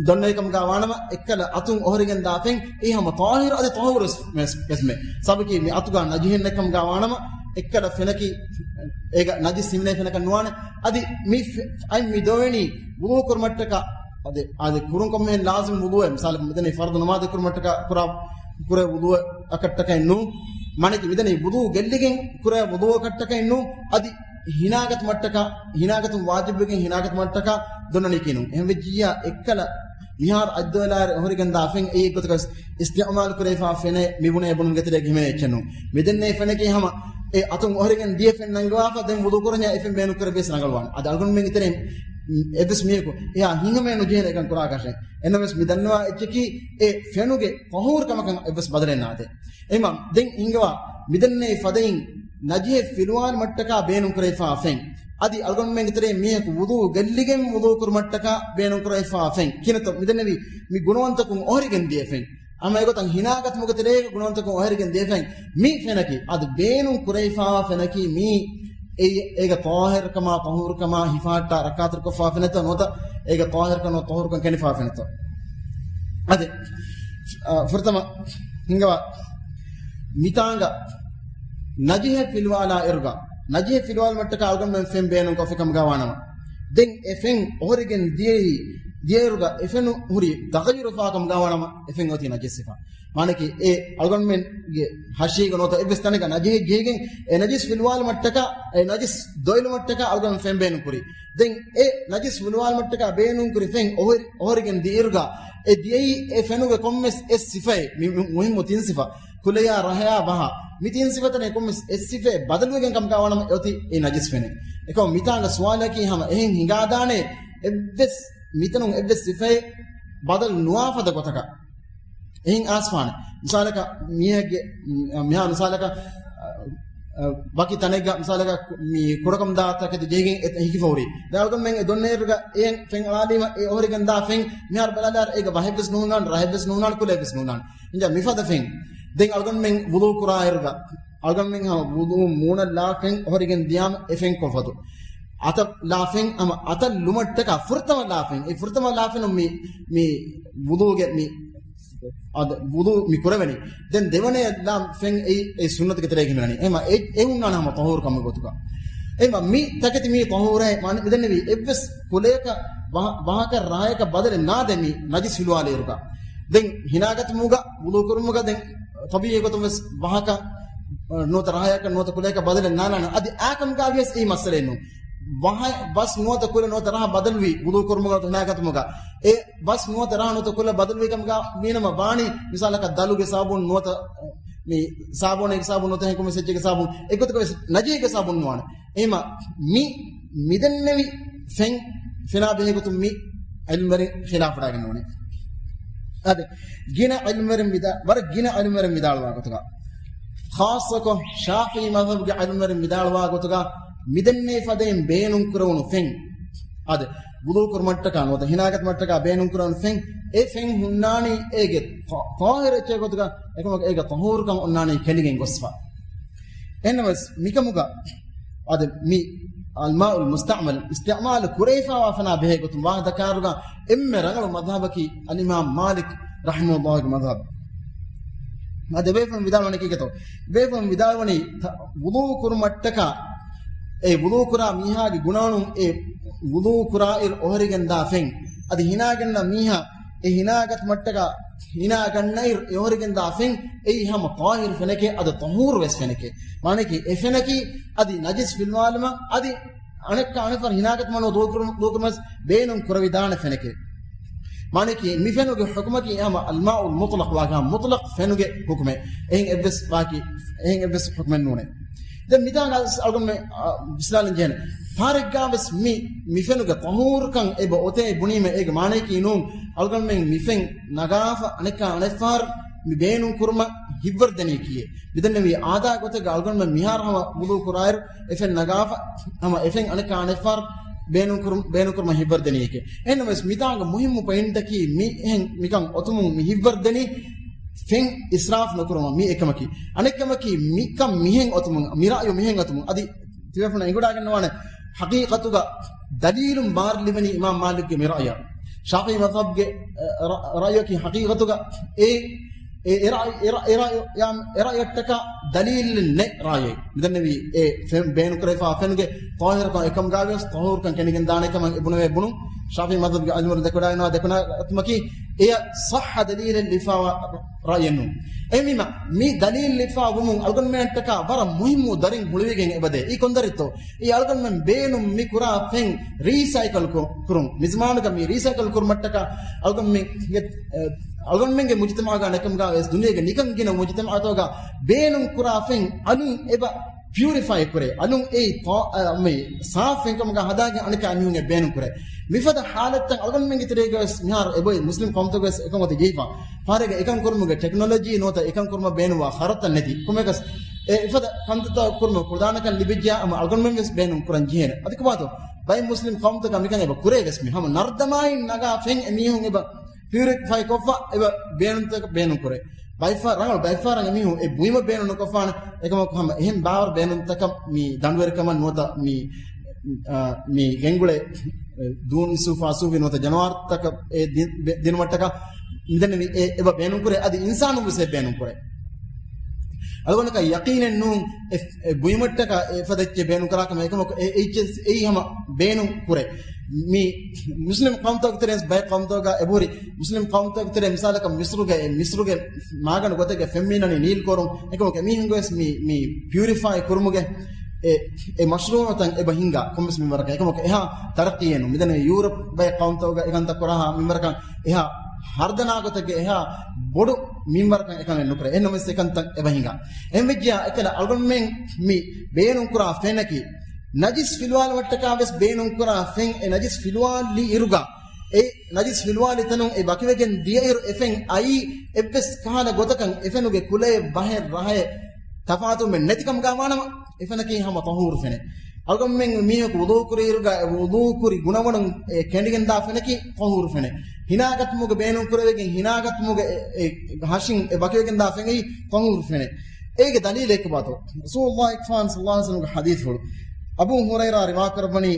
ދޮންނެވި ކަމުގަ ވާނަމަ، އެއްކަލަ އަތުން އޮހޮރިގެންދާ ފެން އެއީ ހަމަ ޠާހިރު އަދި ޠަހޫރު ވެސް މެސް-، ވެސްމެ. ސަބަކީ މި އަތުގަ ނަޖިހެއް ނެތް ކަމުގަ ވާނަމަ، އެއްކަލަ ފެނަކީ އޭގަ ނަޖިސް ހިމެނޭ ފެނަކަށް ނުވާނެ. އަދި މި ފެ-، އަތް މި ދޮވެނީ ވުޟޫ ކުރުމަށްޓަކާ، އަދި، އަދި ކުރުން ކޮންމެހެން ލާޒިމް ވުޟޫއެއް، މިސާލަކަށް މިދަނީ ފަރުޟު ނަމާދެއް ކުރުމަށްޓަކާ ކުރާ، ކުރޭ ވުޟޫއަކަށްޓަކައެއް ނޫން. މާނައަކީ މިދަނީ ވުޟޫ ގެއްލިގެން ކުރޭ ވުޟޫއަކަށްޓަކައެއް ނޫން. އަދި ހިނާގަތުމަށްޓަކާ، ހިނާގަތުން ވާޖިބުވެގެން ހިނާގަތުމަށްޓަކާ ދޮންނަނީކީ ނޫން. އެހެން ވެއްޖިއްޔާ އެއްކަލަ މިހާރު އަތް ދޮވެލާއިރު އޮހޮރިގެންދާ ފެން އެއީ އެއްގޮތަކަސް އިސްތިޢުމާލު ކުރެވިފާ ފެނެއް މި ބުނޭ ބުނުމުގެ ތެރޭގަ ހިމެނޭ އެއްޗެއް ނޫން. މިދެންނެވި ފެނަކީ ހަމަ އެ އަތުން އޮހޮރިގެން ދިޔަ ފެން ނަންގަވާފަ ދެން ވުޟޫ ކުރަންޏާ އެ ފެން ބޭނުން ކުރެއްވިޔަސް ރަނގަޅުވާނެ. އަދި އަޅުގަނޑުމެންގެ ތެރެއިން އެއްވެސް މީހަކު އެހާ ހިނގަމޭ ނުޖެހޭނެ އެކަން ކުރާކަށެއް. އެނަމަވެސް މި ދަންނަވާ އެއްޗަކީ އެ ފެނުގެ ޠަހޫރު ކަމަކަށް އެއްވެސް ބަދަލެއް ނާދޭ. އެހެމަ ދެން ހިނގަވާ މިދެންނެވި ފަދައިން ނަޖިހެއް ފިލުވާލުމަށްޓަކާ ބޭނުން ކުރެވިފާ ފެން. އަދި އަޅުގަނޑުމެންގެ ތެރޭ މީހަކު ވުޟޫ ގެއްލިގެން ވުޟޫ ކުރުމަށްޓަކާ ބޭނުން ކުރެވިފާ ފެން ކިނަތޯ މިދެންނެވީ މި ގުނަވަންތަކުން އޮހޮރިގެން ދިޔަ ފެން. ހަމަ އެގޮތަށް ހިނާގަތުމުގެ ތެރޭގަ ގުނަވަންތަކުން އޮހޮރިގެން ދިޔަ ފެން. މި ފެނަކީ އަދި ބޭނުން ކުރެވިފާ ފެނަކީ މީ އެ-، އޭގެ ޠާހިރުކަމާ ޠަހޫރުކަމާ ހިފަހައްޓާ ރައްކާތެރިކޮށްފާ ފެނެތޯ ނުވަތަ އޭގެ ޠާހިރުކަން ނުވަތަ ޠަހޫރުކަން ކެނޑިފާ ފެނެތޯ. އަދި، އަ، ފުރަތަމަ ހިނގަވާ މިތާނގަ ނަޖިހެއް ފިލުވާލާ އިރުގަ، ނަޖިހެއް ފިލުވާލުމަށްޓަކާ އަޅުގަނޑުމެން ފެން ބޭނުން ކޮށްފިކަމުގަ ވާނަމަ، ދެން އެ ފެން އޮހޮރިގެން ދިޔައީ، ދިޔައިރުގަ އެ ފެނު ހުރި ތަޣައްޔުރުފާކަމުގަ ވާނަމަ، އެ ފެން އޮތީ ނަޖިސް ހިފާ. މާނަކީ އެ އަޅުގަނޑުމެންގެ ހަށީގަ ނުވަތަ އެއްވެސް ތަނެއްގަ ނަޖިހެއް ޖެހިގެން އެ ނަޖިސް ފިލުވާލުމަށްޓަކާ، އެ ނަޖިސް ދޮއިލުމަށްޓަކާ އަޅުގަނޑު ފެން ބޭނުން ކުރީ. ދެން އެ ނަޖިސް ފިލުވާލުމަށްޓަކާ ބޭނުން ކުރި ފެން އޮހޮރި-، އޮހޮރިގެން ދިޔައިރުގަ އެ ދިޔައީ އެ ފެނުގެ ކޮންމެސް އެއް ސިފައެއް، މި-، މި-، މުހިއްމު ތިން ސިފަ، ކުލަޔާ، ރަހަޔާ، ބަހާ، މި ތިން ސިފަތަނެއް ކޮންމެސް އެއް ސިފައެއް ބަދަލުވެގެން ކަމުގަ ވާނަމަ އެ އޮތީ އެ ނަޖިސް ފެނެއް. އެކަމަ މިތާނގަ ސުވާލަކީ ހަމަ އެހެން ހިނގާދާނެ އެއްވެސް މިތަނުން އެއްވެސް ސިފައެއް ބަދަލު ނުވާ ފަދަ ގޮތަކަށް. އެހެން އާސްފާނެ. މިސާލަކަށް މީހެއްގެ، މިހާ މިސާލަކަށް، އަ، އަ، ވަކި ތަނެއްގަ މިސާލަކަށް މި ކުޑަކަމުދާ ތަކެތި ޖެހިގެން އެ ހިކިފަ ހުރީ. ދެން އަޅުގަނޑުމެން އެ ދޮންނައިރުގަ އެ ފެން އަޅާލީމަ އެ އޮހޮރިގެން ދާ ފެން މިހާރު ބަލާލާ އޭގަ ބަހެއްވެސް ނުހުންނާނެ، ރަހެއްވެސް ނުހުންނާނެ، ކުލައެއްވެސް ނުހުންނާނެ. އިންޖާ މިފަދަ ފެން. ދެން އަޅުގަނޑުމެން ވުޟޫ ކުރާއިރުގަ އަޅުގަނޑުމެން ހަމަ ވުޟޫ މޫނަށް ލާ ފެން އޮހޮރިގެން ދިޔާމަ އެ ފެން ކޮށްފަދު. އަތަށް ލާ ފެން ހަމަ އަތަށް ލުމަށްޓަކާ ފުރަތަމަ ލާ ފެން. އެ ފުރަތަމަ ލާ ފެނުން މި، މި ވުޟޫގެ މި އަދަ ވުޟޫ މި ކުރެވެނީ. ދެން ދެވަނަ ލާ ފެން އެއީ، އެ ސުންނަތުގެ ތެރޭގަ ހިމެނެނީ. އެހެމަ އެ، އެ ހުންނާނެ ހަމަ ޠަހޫރު ކަމުގެ ގޮތުގަ. އެހެމަ މި ތަކެތި މީ ޠަހޫރެއް މާނަ މިދެންނެވީ އެއްވެސް ކުލަޔަކަށް ވަހަ-، ވަހަކަށް ރަހަޔަކަށް ބަދަލެއް ނާދޭ މި ނަޖިސް ފިލުވާލިއިރުގަ. ދެން ހިނާގަތުމުގަ ވުޟޫ ކުރުމުގަ ދެން ޠަބީޢީ ގޮތުން ވެސް ވަހަކަށް ނުވަތަ ރަހަޔަކަށް ނުވަތަ ކުލަޔަކަށް ބަދަލެއް ނާނާނެ. އަދި އާކަމުގަ ވިޔަސް އެއީ މައްސަލައެއް ނޫން. ވަހަ-، ވަސް ނުވަތަ ކުލަ ނުވަތަ ރަހަ ބަދަލުވީ ވުޟޫ ކުރުމުގަ ނުވަތަ ހިނާގަތުމުގަ. އެ ވަސް ނުވަތަ ރަހަ ނުވަތަ ކުލަ ބަދަލުވި ކަމުގަ ވީނަމަ ވާނީ މިސާލަކަށް ދަލުގެ ސާބޫން ނުވަތަ މި ސާބޫނެއްގެ ސާބޫން ނުވަތަ ހެންކުމެ ސެއްޗެއްގެ ސާބޫން އެގޮތަކަށް ވެސް ނަޖީހެއްގެ ސާބޫން ނުވާނެ. އެހެމަ މި މިދެންނެވި ފެން ފެނާ ބެހޭ ގޮތުން މި ޢިލްމުވެރިން ޚިލާފުވެގެން ނޫނޭ. އާދެ، ގިނަ ޢިލްމުވެރިން ވިދާ-، ވަރަށް ގިނަ ޢިލްމުވެރިން ވިދާޅުވާ ގޮތުގަ، ޚާއްޞަކޮށް ޝާފިޢީ މަޛްހަބުގެ ޢިލްމުވެރިން ވިދާޅުވާ ގޮތުގަ، މިދެންނެވި ފަދައިން ބޭނުން ކުރެވުނު ފެން، އާދެ، ވުޟޫ ކުރުމަށްޓަކާ ނުވަތަ ހިނާގަތުމަށްޓަކާ ބޭނުން ކުރެވުނު ފެން، އެ ފެން ހުންނާނީ އޭގެ ޠާ-، ޠާހިރު އެއްޗެއް ގޮތުގަ، އެކަމަކު އޭގެ ޠަހޫރުކަން އޮންނާނީ ކެނޑިގެން ގޮސްފަ. އެހެންނަމަވެސް، މިކަމުގަ އަދި މި އަލްމާއުލް މުސްތަޢުމަލް އިސްތިޢުމާލު ކުރެވިފާވާ ފެނާ ބެހޭ ގޮތުން ވާހަކަ ދައްކާއިރުގަ އެންމެ ރަނގަޅު މަޛްހަބަކީ އަލްއިމާމް މާލިކް ރަޙިމަހުﷲގެ މަޛްހަބް. އާދެ، އެބޭފުޅުން ވިދާޅުވަނީ ކީކޭތޯ؟ އެބޭފުޅުން ވިދާޅުވަނީ ތަ-، ވުޟޫ ކުރުމަށްޓަކާ އެ ވުޟޫ ކުރާ މީހާގެ ގުނަވަނުން އެ ވުޟޫ ކުރާއިރު އޮހޮރިގެން ދާ ފެން އަދި ހިނާގަންނަ މީހާ އެ ހިނާގަތުމަށްޓަކާ ހިނާގަންނައިރު އެ އޮހޮރިގެންދާ ފެން އެއީ ހަމަ ޠާހިރު ފެނެކޭ، އަދި ޠަހޫރު ވެސް ފެނެކޭ. މާނައަކީ އެ ފެނަކީ އަދި ނަޖިސް ފިލުވާލުމަށް އަދި އަނެއްކާ އަނެއްފަހަރު ހިނާގަތުމަށް ނުވަތަ ވުޟޫ ކުރުމަށް ބޭނުން ކުރެވިދާނެ ފެނެކޭ. މާނައަކީ މި ފެނުގެ ޙުކުމަކީ ހަމަ އަލްމާއުލް މުޠްލަޤް ވާގޮތަށް، މުޠްލަޤް ފެނުގެ ޙުކުމެއް. އެހެން އެއްވެސް ބާކީ، އެހެން އެއްވެސް ޙުކުމެއް ނޫނޭ. ދެން މިތާގަ އަޅުގަނޑުމެން، އަ، ވިސްނާލަން ޖެހޭނެ. ފަހަރެއްގަ ވެސް މި، މި ފެނުގެ ޠަހޫރުކަން އެބަ އޮތޭ ބުނީމަ އޭގެ މާނައަކީ ނޫން. އަޅުގަނޑުމެން މި ފެން ނަގާފަ އަނެއްކާ އަނެއްފަހަރު މި ބޭނުން ކުރުމަށް ހިތްވަރު ދެނީ ކީއެއް؟ މިދެންނެވީ އާދާ ގޮތެއްގަ އަޅުގަނޑުމެން މިހާރު ހަމަ ވުޟޫ ކުރާއިރު އެ ފެން ނަގާފަ ހަމަ އެ ފެން އަނެއްކާ އަނެއްފަހަރު ބޭނުން ކުރު-، ބޭނުން ކުރުމަށް ހިތްވަރު ދެނީ ކީއެއް؟ އެހެންނަމަވެސް މިތާނގަ މުހިއްމު ޕޮއިންޓަކީ މި އެހެން މިކަން އޮތުމުން މި ހިތްވަރު ދެނީ ފެން އިސްރާފް ނުކުރުމަށް މީ އެކަމަކީ. އަނެއްކަމަކީ، މިކަން މިހެން އޮތުމުން، މި ރައުޔު މިހެން އޮތުމުން، އަދި ތިބޭފުޅުން އެނގިވަޑައިގަންނަވާނެ، ޙަޤީޤަތުގަ ދަލީލުން ބާރު ލިބެނީ އިމާމް މާލިކްގެ މި ރައުޔަށް. ޝާފިޢީ މަޛްހަބްގެ، އެ، ރަ-، ރައުޔަކީ ޙަޤީޤަތުގަ އެ، އެ، އެ ރައު-، އެ ރަ-، އެ ރައު-، ޔާ-، އެ ރައުޔަށްޓަކާ ދަލީލެއް ނެތް ރައުޔެއް. މިދެންނެވީ އެ ފެން ބޭނުން ކުރެވިފާ ފެނުގެ ޠާހިރުކަން އެކަމުގައިވިޔަސް ޠަހޫރުކަން ކެނޑިގެން ދާނެ ކަމަށް އެ ބުނެވޭ ބުނުން. ޝާފިޢީ މަޛްހަބްގެ ޢިލްމުވެރިން ދެކެވަޑައިގަންނަވާ، ދެކެވަޑައިގަންނަވާ ދެކެވަޑައިގަތުމަކީ އެޔަށް ޞައްޙަ ދަލީލެއް ލިބިފާވާ ރައުޔެއް ނޫން. އެހެންވީމަ، މި ދަލީލް ލިބިފާ ވުމުން އަޅުގަނޑުމެންނަށްޓަކާ ވަރަށް މުހިއްމު ދަރިން ހުޅުވިގެން އެބަދޭ. އީ ކޮންދަރިތޯ؟ އީ އަޅުގަނޑުމެން ބޭނުން މި ކުރާ ފެން ރީސައިކަލް ކު-، ކުރުން. ނިޒާމުގަ މި ރީސައިކަލް ކުރުމަށްޓަކާ އަޅުގަނޑުމެންގެ، އަ، އަޅުގަނޑުމެންގެ މުޖުތަމަޢުގަ ނަކަމުގަ ވެސް ދުނިޔޭގެ ނިކަން ގިނަ މުޖުތަމަޢުތަކުގަ ބޭނުން ކުރާ ފެން އަލުން އެބަ ޕިއުރިފައި ކުރޭ. އަލުން އެއީ ތާ-، އަ، މި ސާފު ފެންކަމުގަ ހަދާގެން އަނެއްކާ މީހުން އެ ބޭނުން ކުރޭ. މިފަދަ ޙާލަތްތައް އަޅުގަނޑުމެންގެ ތެރޭގަ ވެސް މިހާރު އެބައޮތް، މުސްލިމް ޤައުމުތަކުގަ ވެސް އެކަން އޮތީ ޖެހިފަ. ފަހަރެއްގަ އެކަން ކުރުމުގެ ޓެކްނޮލޮޖީ ނުވަތަ އެކަން ކުރުމަށް ބޭނުންވާ ޚަރަދުތައް ނެތި. ކޮންމެއަކަސް އެ އެފަދަ ކަންތައްތައް ކުރުމަށް ކުޅަދާނަކަން ލިބިއްޖެޔާ ހަމަ އަޅުގަނޑުމެން ވެސް ބޭނުން ކުރަން ޖެހޭނެ. އަދި ކޮބާތޯ؟ ބައެއް މުސްލިމް ޤައުމުތަކަށް މިކަން އެބަ ކުރޭ ވެސް މި. ހަމަ ނަރުދަމާއިން ނަގާ ފެން އެމީހުން އެބަ ޕިއުރިފައި ކޮށްފަ އެބަ ބޭނުންތަކަށް ބޭނުން ކުރޭ. ބައެއްފަ-، ރަނގަޅު ބައެއްފަހަރަށް އެމީހުން އެ ބުއިމަށް ބޭނުން ނުކޮށްފާނެ. އެކަމަކު ހަމަ އެހެން ބާވަރު ބޭނުންތަކަށް މި ދަނޑުވެރިކަމަށް ނުވަތަ މި، އާ، މި ގެންގުޅޭ ދޫން ސޫފާ ސޫފި ނުވަތަ ޖަނަވާރުތަކަށް އެ ދި-، ބެ-، ދިނުމަށްޓަކާ މިދެންނެވި އެ އެބަ ބޭނުން ކުރޭ. އަދި އިންސާނުން ވެސް އެ ބޭނުން ކުރޭ. އަޅުގަނޑަކަށް ޔަޤީނެއް ނޫން އެ، އެ ބުއިމަށްޓަކާ އެ ފަދަ އެއްޗެއް ބޭނުން ކުރާކަމަށް. އެކަމަކު އެ އެއްޗެއް އެއީ ހަމަ ބޭނުން ކުރޭ. މި މުސްލިމް ޤައުމުތަކުގެ ތެރެއިން ބައެއް ޤައުމުތަކުގަ އެބަހުރި މުސްލިމް ޤައުމުތަކުގެ ތެރެއިން މިސާލަކަށް މިސްރުގެ، އެ މިސްރުގެ މާގަނޑު ގޮތެއްގެ ފެންމީނަނީ ނީލް ކޮރުން. އެކަމަކު އެމީހުންގެ ވެސް މި، މި ޕިއުރިފައި ކުރުމުގެ އެ، އެ މަޝްރޫޢުތައް އެބަ ހިނގާ ކޮންމެސް މިންވަރަކަށް. އެކަމަކު އެހާ ތަރައްޤީއެއް ނޫން. މިދެންނެވި ޔޫރަޕް ބައެއް ޤައުމުތަކުގަ އެކަންތައް ކުރާހާ މިންވަރަކަށް އެހާ ހަރުދަނާ ގޮތެއްގެ އެހާ ބޮޑު މިންވަރަކަށް އެކަން ނުކުރޭ. އެހެންނަމަވެސް އެކަންތައް އެބަ ހިނގާ. އެހެންވެއްޖިޔާ އެކަލަ އަޅުގަނޑުމެން މި ބޭނުންކުރާ ފެނަކީ ނަޖިސް ފިލުވާލުމަށްޓަކާ ވެސް ބޭނުންކުރާ ފެން. އެ ނަޖިސް ފިލުވާލި އިރުގަ އެ ނަޖިސް ފިލުވާލި ތަނުން އެ ބަކިވެގެން ދިޔައިރު އެ ފެން އައީ އެއްވެސް ކަހަލަ ގޮތަކަށް އެ ފެނުގެ ކުލައެއް ބަހެއް ރަހައެއް ތަފާތުވުމެއް ނެތިކަމުގަ ވާނަމަ، އެ ފެނަކީ ހަމަ ޠަހޫރު ފެނެއް. އަޅުގަނޑުމެން މީހަކު ވުޟޫ ކުރިއިރުގަ އެ ވުޟޫ ކުރި ގުނަވަނުން އެ ކެނޑިގެންދާ ފެނަކީ ޠަހޫރު ފެނެއް. ހިނާގަތުމުގެ ބޭނުން ކުރެވިގެން ހިނާގަތުމުގެ އެ، އެ ހަށިން އެ ބަކިވެގެންދާ ފެން އެއީ ޠަހޫރު ފެނެއް. އޭގެ ދަލީލެއް ކޮބާތޯ؟ ރަސޫލުﷲ ގެފާނު ޞައްލަﷲ ޢަލައިހި ވަސައްލަމްގެ ޙަދީޘްފުޅު. އަބޫ ހުރައިރާ ރިވާކުރައްވަނީ،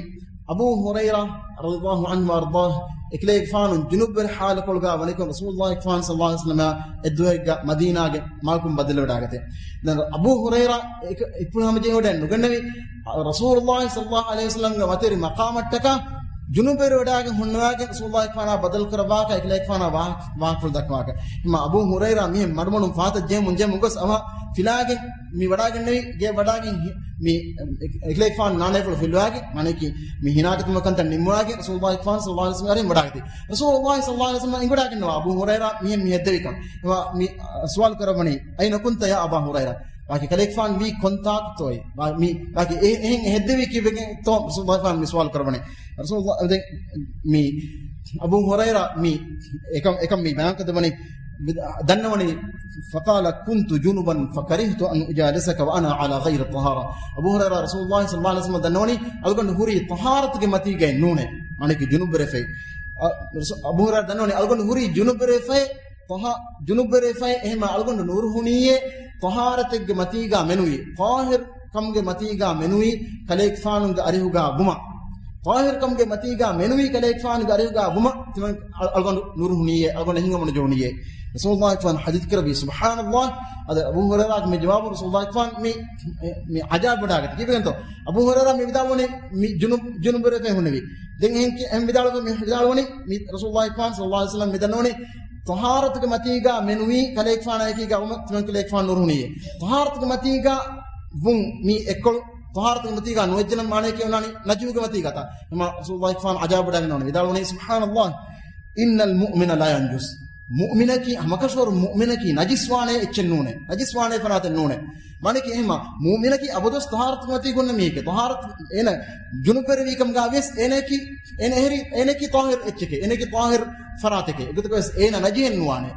އަބޫ ހުރައިރާ ރަޟިޔަﷲ ޢަންހު ވައަރްޟާހު އެކަލޭގެފާނު ޖުނުބްވެރި ޙާލުކޮޅުގަ ވަނިކޮށް ރަސޫލުﷲ ގެފާނު ޞައްލަﷲ ޢަލައިހި ވަސައްލަމް އެއްދުވަހެއްގަ މަދީނާގެ މާލަކުން ބަދަލުވެވަޑައިގަތޭ. ދެން އަބޫ ހުރައިރާ އެކަ-، އިތުރު ހަމަޖެހިވަޑައެއް ނުގަންނެވި، ރަސޫލުﷲ ޞައްލަﷲ ޢަލައިހި ވަސައްލަމްގެ ވަތިވެރި މަޤާމަށްޓަކާ ޖުނުބްވެރިވެވަޑައިގެން ހުންނަވައިގެން ރަސޫލުﷲ ގެފާނާ ބަދަލުކުރައްވާކަށް އެކަލޭގެފާނާ ވާހަ-، ވާހަކަފުޅު ދައްކަވާކަށް. އެމާ އަބޫ ހުރައިރާ މިހެން މަޑުމަޑުން ފާތަށް ޖެހެމުން ޖެހެމުން ގޮސް އަވަހަށް ފިލާގެން މި ވަޑައިގެންނެވި، ގެ ވަޑައިގެން ހި-، މި އެކަލޭގެފާނު ނާނޭފުޅު ފިލުވާގެން، މާނައަކީ މި ހިނާގަތުމަށް ކަންތައް ނިންމުވާގެން ރަސޫލުﷲ ގެފާނު ޞައްލަﷲ ޢަލައިހި ވަސައްލަމް އަރިހަށް ވަޑައިގަތީ. ރަސޫލުﷲ ޞައްލަﷲ ޢަލައިހި ވަސައްލަމް އެނގިވަޑައިގަންނަވާ އަބޫ ހުރައިރާ މިހެން މި ހެއްދެވިކަން. އެމާ މި ސުވާލު ކުރައްވަނީ، أين كنت يا أبا هريرة؟ ވާކި ކަލޭގެފާނު ވީ ކޮންތާކުތޯއޭ؟ ވާ-، މި ވާކި އެ-، އެހެން އެ ހެއްދެވީ ކީއްވެގެންތޯ؟ ރަސޫލުﷲ ގެފާނު މި ސުވާލު ކުރައްވަނީ. ރަސޫލުﷲ ދެން މި އަބޫ ހުރައިރާ މި އެކަން، އެކަން މި ބަޔާންކޮށްދެއްވަނީ، ދަންނަވަނީ، فقال كنت جنبا فكرهت أن أجالسك وأنا على غير طهارة. އަބޫ ހުރައިރާ ރަސޫލުﷲ ޞައްލަﷲ ޢަލައިހި ވަސައްލަމް ދަންނަވަނީ އަޅުގަނޑު ހުރީ ޠަހާރަތުގެ މަތީގައެއް ނޫނޭ. މާނައަކީ ޖުނުބްވެރިފައި. އަ، ރަސޫ-، އަބޫ ހުރައިރާ ދަންނަވަނީ އަޅުގަނޑު ހުރީ ޖުނުބްވެރިފައި، ޠަހާ-، ޖުނުބްވެރިފައި، އެހެމާ އަޅުގަނޑު ނުރުހުނީއޭ ޠަހާރަތެއްގެ މަތީގާ މެނުވީ، ޠާހިރު ކަމުގެ މަތީގާ މެނުވީ ކަލޭގެފާނުގެ އަރިހުގާ ވުމަށް. ޠާހިރު ކަމުގެ މަތީގާ މެނުވީ ކަލޭގެފާނުގެ އަރިހުގާ ވުމަށް ތިމަން އަ-، އަޅުގަނޑު ނުރުހުނީއޭ، އަޅުގަނޑު އެހިނގަމުނު ޖެހުނީއޭ. ރަސޫލުﷲ ގެފާނު ޙަދީޘް ކުރެއްވީ، ސުބްޙާނަﷲ. އަދި އަބޫ ހުރައިރާގެ މި ޖަވާބު ރަސޫލުﷲ ގެފާނު މި، މި ޢަޖާއިބުވެޑާގަތީ. ކީއްވެގެންތޯ؟ އަބޫ ހުރައިރާ މި ވިދާޅުވަނީ މި ޖުނު-، ޖުނުބްވެރިފައި ހުންނެވީ. ދެން އެހެން ކި-، އެހެން ވިދާޅުވަނީ، މި ވިދާޅުވަނީ މި ރަސޫލުﷲ ގެފާނު ޞައްލަﷲ ޢަލައިހި ވަސައްލަމް މި ދަންނަވަނީ ޠަހާރަތުގެ މަތީގާ މެނުވީ ކަލޭގެފާނާ އެކީގާ ވުމަށް ތިމަން ކަލޭގެފާނު ނުރުހުނީއޭ. ޠަހާރަތުގެ މަތީގާ ވުން މީ އެއްކޮޅު، ޠަހާރަތުގެ މަތީގާ ނުވެއްޖެނަމަ މާނައަކީ އޮންނާނީ ނަޖުވުގެ މަތީގަތާ. އެމާ ރަސޫލުﷲ ގެފާނު ޢަޖާއިބުވެޑާގަންނަވަނީ ވިދާޅުވަނީ، ސުބްޙާނަﷲ، إن المؤمن لا ينجس. މުއުމިނަކީ، ހަމަކަށަވަރު މުއުމިނަކީ ނަޖިސްވާނޭ އެއްޗެއް ނޫނޭ. ނަޖިސްވާނޭ ފަރާތެއް ނޫނޭ. މާނައަކީ އެހެމާ މުއުމިނަކީ އަބަދުވެސް ޠަހާރަތުގެ މަތީ ހުންނަ މީހެކޭ. ޠަހާރަތު އޭނަ ޖުނުބްވެރިވީކަމުގާ ވިޔަސް އޭނައަކީ، އޭނަ އެހެރީ، އޭނައަކީ ޠާހިރު އެއްޗެކޭ. އޭނައަކީ ޠާހިރު ފަރާތެކޭ. އެގޮތަކަށް ވެސް އޭނަ ނަޖިހެއް ނުވާނެ.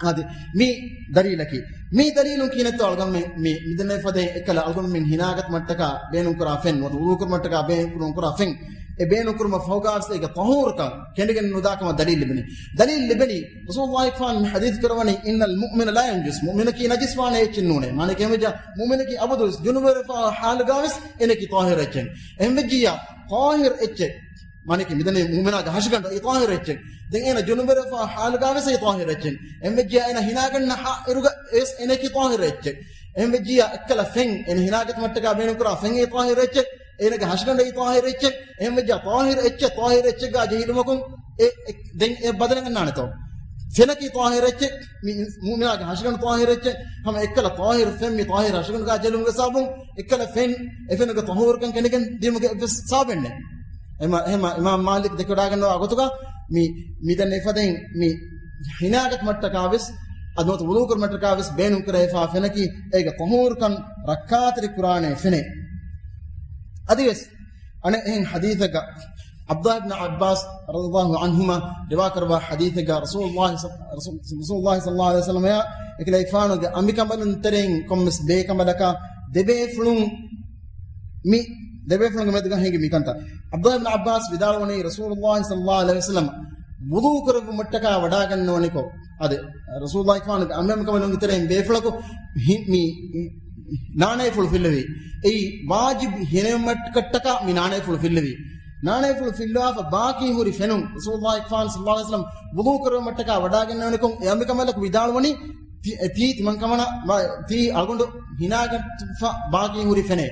އަދި މި ދަލީލަކީ، މި ދަލީލުން ކީނެއްތޯ އަޅުގަނޑުމެން މި، މިދެންނެވި ފަދައިން އެއްކަލަ އަޅުގަނޑުމެން ހިނާގަތުމަށްޓަކާ ބޭނުންކުރާ ފެން، ނުވަތަ ވުޟޫކުރުމަށްޓަކާ ބޭނުންކުރާ ފެން، އެ ބޭނުންކުރުމަށް ފަހުގާވެސް އޭގެ ޠަހޫރުކަން ކެނޑިގެން ނުދާކަމަށް ދަލީލް ލިބެނީ. ދަލީލް ލިބެނީ، ރަސޫލުﷲ ގެފާނު މި ޙަދީޘް ކުރައްވަނީ، إن المؤمن لا ينجس. މުއުމިނަކީ ނަޖިސްވާނޭ އެއްޗެއް ނޫނޭ. މާނައަކީ އެހެންވެއްޖެ، މުއުމިނަކީ އަބަދުވެސް ޖުނުބްވެރިވެފާ ޙާލުގާވެސް އޭނައަކީ ޠާހިރު އެއްޗެއް. އެހެންވެއްޖިއްޔާ، ޠާހިރު އެއްޗެއް. މާނައަކީ މިދަނީ މުއުމިނާގެ ހަށިގަނޑު އެއީ ޠާހިރު އެއްޗެއް. ދެން އޭނަ ޖުނުބްވެރިވެފާ ޙާލުގާވެސް އެއީ ޠާހިރު އެއްޗެއް. އެހެންވެއްޖިއްޔާ އޭނަ ހިނާގަންނަ ހަ-، އިރުގަ ވެސް އޭނައަކީ ޠާހިރު އެއްޗެއް. އެހެންވެއްޖިއްޔާ އެއްކަލަ ފެން، އޭނަ ހިނާގަތުމަށްޓަކާ ބޭނުންކުރާ ފެން އެއީ ޠާހިރު އެއްޗެއް. އޭނަގެ ހަށިގަނޑު އެއީ ޠާހިރު އެއްޗެއް. އެހެންވެއްޖިއްޔާ ޠާހިރު އެއްޗެއް، ޠާހިރު އެއްޗެއްގާ ޖެހިލުމަކުން އެ، އެ، ދެން އެ ބަދަލެއް އަންނާނެތޯ؟ ފެނަކީ ޠާހިރު އެއްޗެއް، މި އިން-، މުއުމިނާގެ ހަށިގަނޑު ޠާހިރު އެއްޗެއް، ހަމަ އެއްކަލަ ޠާހިރު ފެން މި ޠާހިރު ހަށިގަނޑުގާ ޖެހިލުމުގެ ސަބަބުން އެއްކަލަ ފެން އެ ފެނުގެ ޠަހޫރުކަން ކެނޑިގެން ދިޔުމުގެ އެއްވެސް ސަބަބެއް ނެތް. އެމަ-، އެހެމަ އިމާމް މާލިކް ދެކެވަޑާގަންނަވާ ގޮތުގަ މި، މިދެންނެވި ފަދައިން މި ހިނާގަތުމަށްޓަކާ ވެސް، އަދި ނުވަތަ ވުޟޫކުރުމަށްޓަކާ ވެސް ބޭނުންކުރެވިފާ ފެނަކީ އޭގެ ޠަހޫރުކަން ރައްކާތެރި ކުރާނޭ ފެނެއް. އަދިވެސް އަނެއް އެހެން ޙަދީޘެއްގަ ޢަބްދުﷲ ބިން ޢައްބާސް ރަޟިޔަﷲ ޢަންހުމާ ރިވާކުރައްވާ ޙަދީޘެއްގަ ރަސޫލުﷲ ޞަ-، ރަސޫ-، ރަސޫލުﷲ ޞައްލަﷲ ޢަލައިހި ވަސައްލަމަ އެކަލޭގެފާނުގެ އަނބިކަނބަލުން ތެރެއިން ކޮންމެސް ބޭކަނބަލަކާ ދެބޭފުޅުން މި ދެބޭފުޅުންގެ މެދުގަ ހިނގި މިކަންތައް. ޢަބްދުﷲ ބިން ޢައްބާސް ވިދާޅުވަނީ ރަސޫލުﷲ ޞައްލަﷲ ޢަލައިހި ވަސައްލަމަ ވުޟޫ ކުރެއްވުމަށްޓަކާ ވަޑާގަންނަވަނިކޮށް، އާދެ، ރަސޫލުﷲގެފާނުގެ އަނބިކަނބަލުންގެ ތެރެއިން ބޭފުޅަކު ހި-، މި ނާނޭފުޅު ފިއްލެވި. އެއީ ވާޖިބު ހިނެވުމަށްޓަކާ މި ނާނޭފުޅު ފިއްލެވި. ނާނޭފުޅު ފިއްލާފަ ބާކީ ހުރި ފެނުން ރަސޫލުﷲގެފާނު ޞައްލަﷲ ޢަލައިހި ވަސައްލަމަ ވުޟޫ ކުރެއްވުމަށްޓަކާ ވަޑާގަންނަވަނިކޮށް، އެ އަނބިކަނބަލަކު ވިދާޅުވަނީ، ތި-، ތީ ތިމަންކަމަނާ، ތީ އަޅުގަނޑު ހިނާގަންފަ ބާކީ ހުރި ފެނޭ.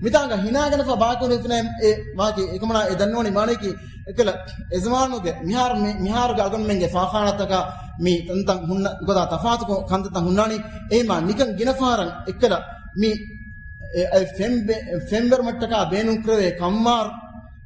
މިތާނގަ ހިނާގަނެފަ ބާކީ ހުރި ފެނޭ އެ ވާކީ އެކަމަނާ އެ ދަންނަވަނީ މާނައަކީ، އެކަލަ އެޒަމާނުގެ މިހާރު މި-، މިހާރުގެ އަޅުގަނޑުމެންގެ ފާޚާނާތަކާ މި ތަންތަން ހުންނަ ގޮތާ ތަފާތުކޮށް ކަންތައްތައް ހުންނާނީ. އެހެމާ ނިކަން ގިނަ ފަހަރަށް އެއްކަލަ މި އެ، އެ ފެން ބެ-، ފެންވެރުމަށްޓަކާ ބޭނުންކުރެވޭ ކައްމާރު،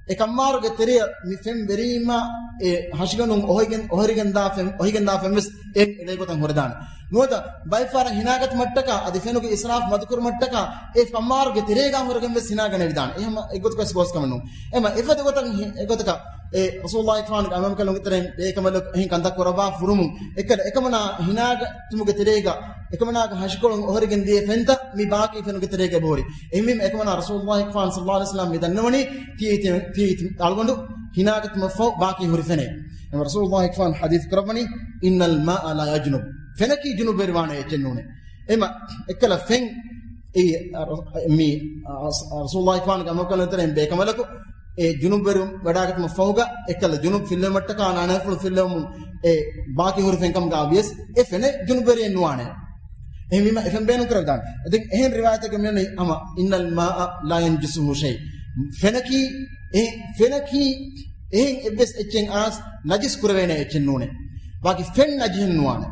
އެ ކައްމާރުގެ ތެރެއަށް މި ފެން ވެރީމާ އެ ހަށިގަނޑުން އޮހޮރިގެން، އޮހޮރިގެންދާ ފެން، އޮހިގެންދާ ފެން ވެސް އެ އެޅޭ ގޮތަށް ހުރެދާނެ. ނުވަތަ ބައެއް ފަހަރަށް ހިނާގަތުމަށްޓަކާ އަދި ފެނުގެ އިސްރާފް މަދުކުރުމަށްޓަކާ އެ ކައްމާރުގެ ތެރޭގާ ހުރެގެން ވެސް ހިނާގަނެވިދާނެ. އެހެން އެއްގޮތަކަށް ގޯސްކަމެއް ނޫން. އެމަ އެފަދަ ގޮތަށް ހި-، އެގޮތަކަށް އެ ރަސޫލުﷲގެފާނުގެ އަނބިކަނބަލުންގެ ތެރެއިން ބޭކަނބަލަކު އެހެން ކަންތައް ކުރައްވާ ފުރުމުން އެކަލަ އެކަމަނާ ހިނާގަތުމުގެ ތެރޭގަ އެކަމަނާގެ ހަށިކޮޅުން އޮހޮރިގެން ދިޔަ ފެންތައް މި ބާކީ ފެނުގެ ތެރޭގަ އެބަހުރި. އެހެންވީމަ އެކަމަނާ ރަސޫލުﷲގެފާނު ޞައްލަﷲ ޢަލައިހި ވަސައްލަމަ މި ދަންނަވަނީ ތީ ތި-، ތީ ތި-، އަޅުގަނޑު ހިނާގަތުމަށްފަހު ބާކީ ހުރި ފެނޭ. އެމަ ރަސޫލުﷲގެފާނު ޙަދީޘް ކުރައްވަނީ، "إن الماء لا يجنب." ފެނަކީ ޖުނުބްވެރިވާނެ އެއްޗެއް ނޫނޭ. އެމަ އެއްކަލަ ފެން އެ މި ރަސޫލުﷲގެފާނުގެ އަނބިކަނބަލުންގެ ތެރެއިން ބޭކަނބަލަކު އެ ޖުނުބްވެރި ވަޑާގަތުމަށްފަހުގަ އެއްކަލަ ޖުނުބް ފިއްލެވުމަށްޓަކާ ނާނޭފުޅު ފިއްލެވުމުން އެ ބާކީ ހުރި ފެންކަމުގަ ވިޔަސް އެ ފެނެއް ޖުނުބްވެރިއެއް ނުވާނެ. އެހެންވީމަ އެ ފެން ބޭނުން ކުރެވިދާނެ. ދެން އެހެން ރިވާޔަތެއްގަ މިވަނީ ހަމަ، "إن الماء لا ينجسه شيء." ފެނަކީ، އެ ފެނަކީ އެހެން އެއްވެސް އެއްޗެއް އާސް ނަޖިސް ކުރެވޭނެ އެއްޗެއް ނޫނޭ. ބާކީ ފެން ނަޖިހެއް ނުވާނެ.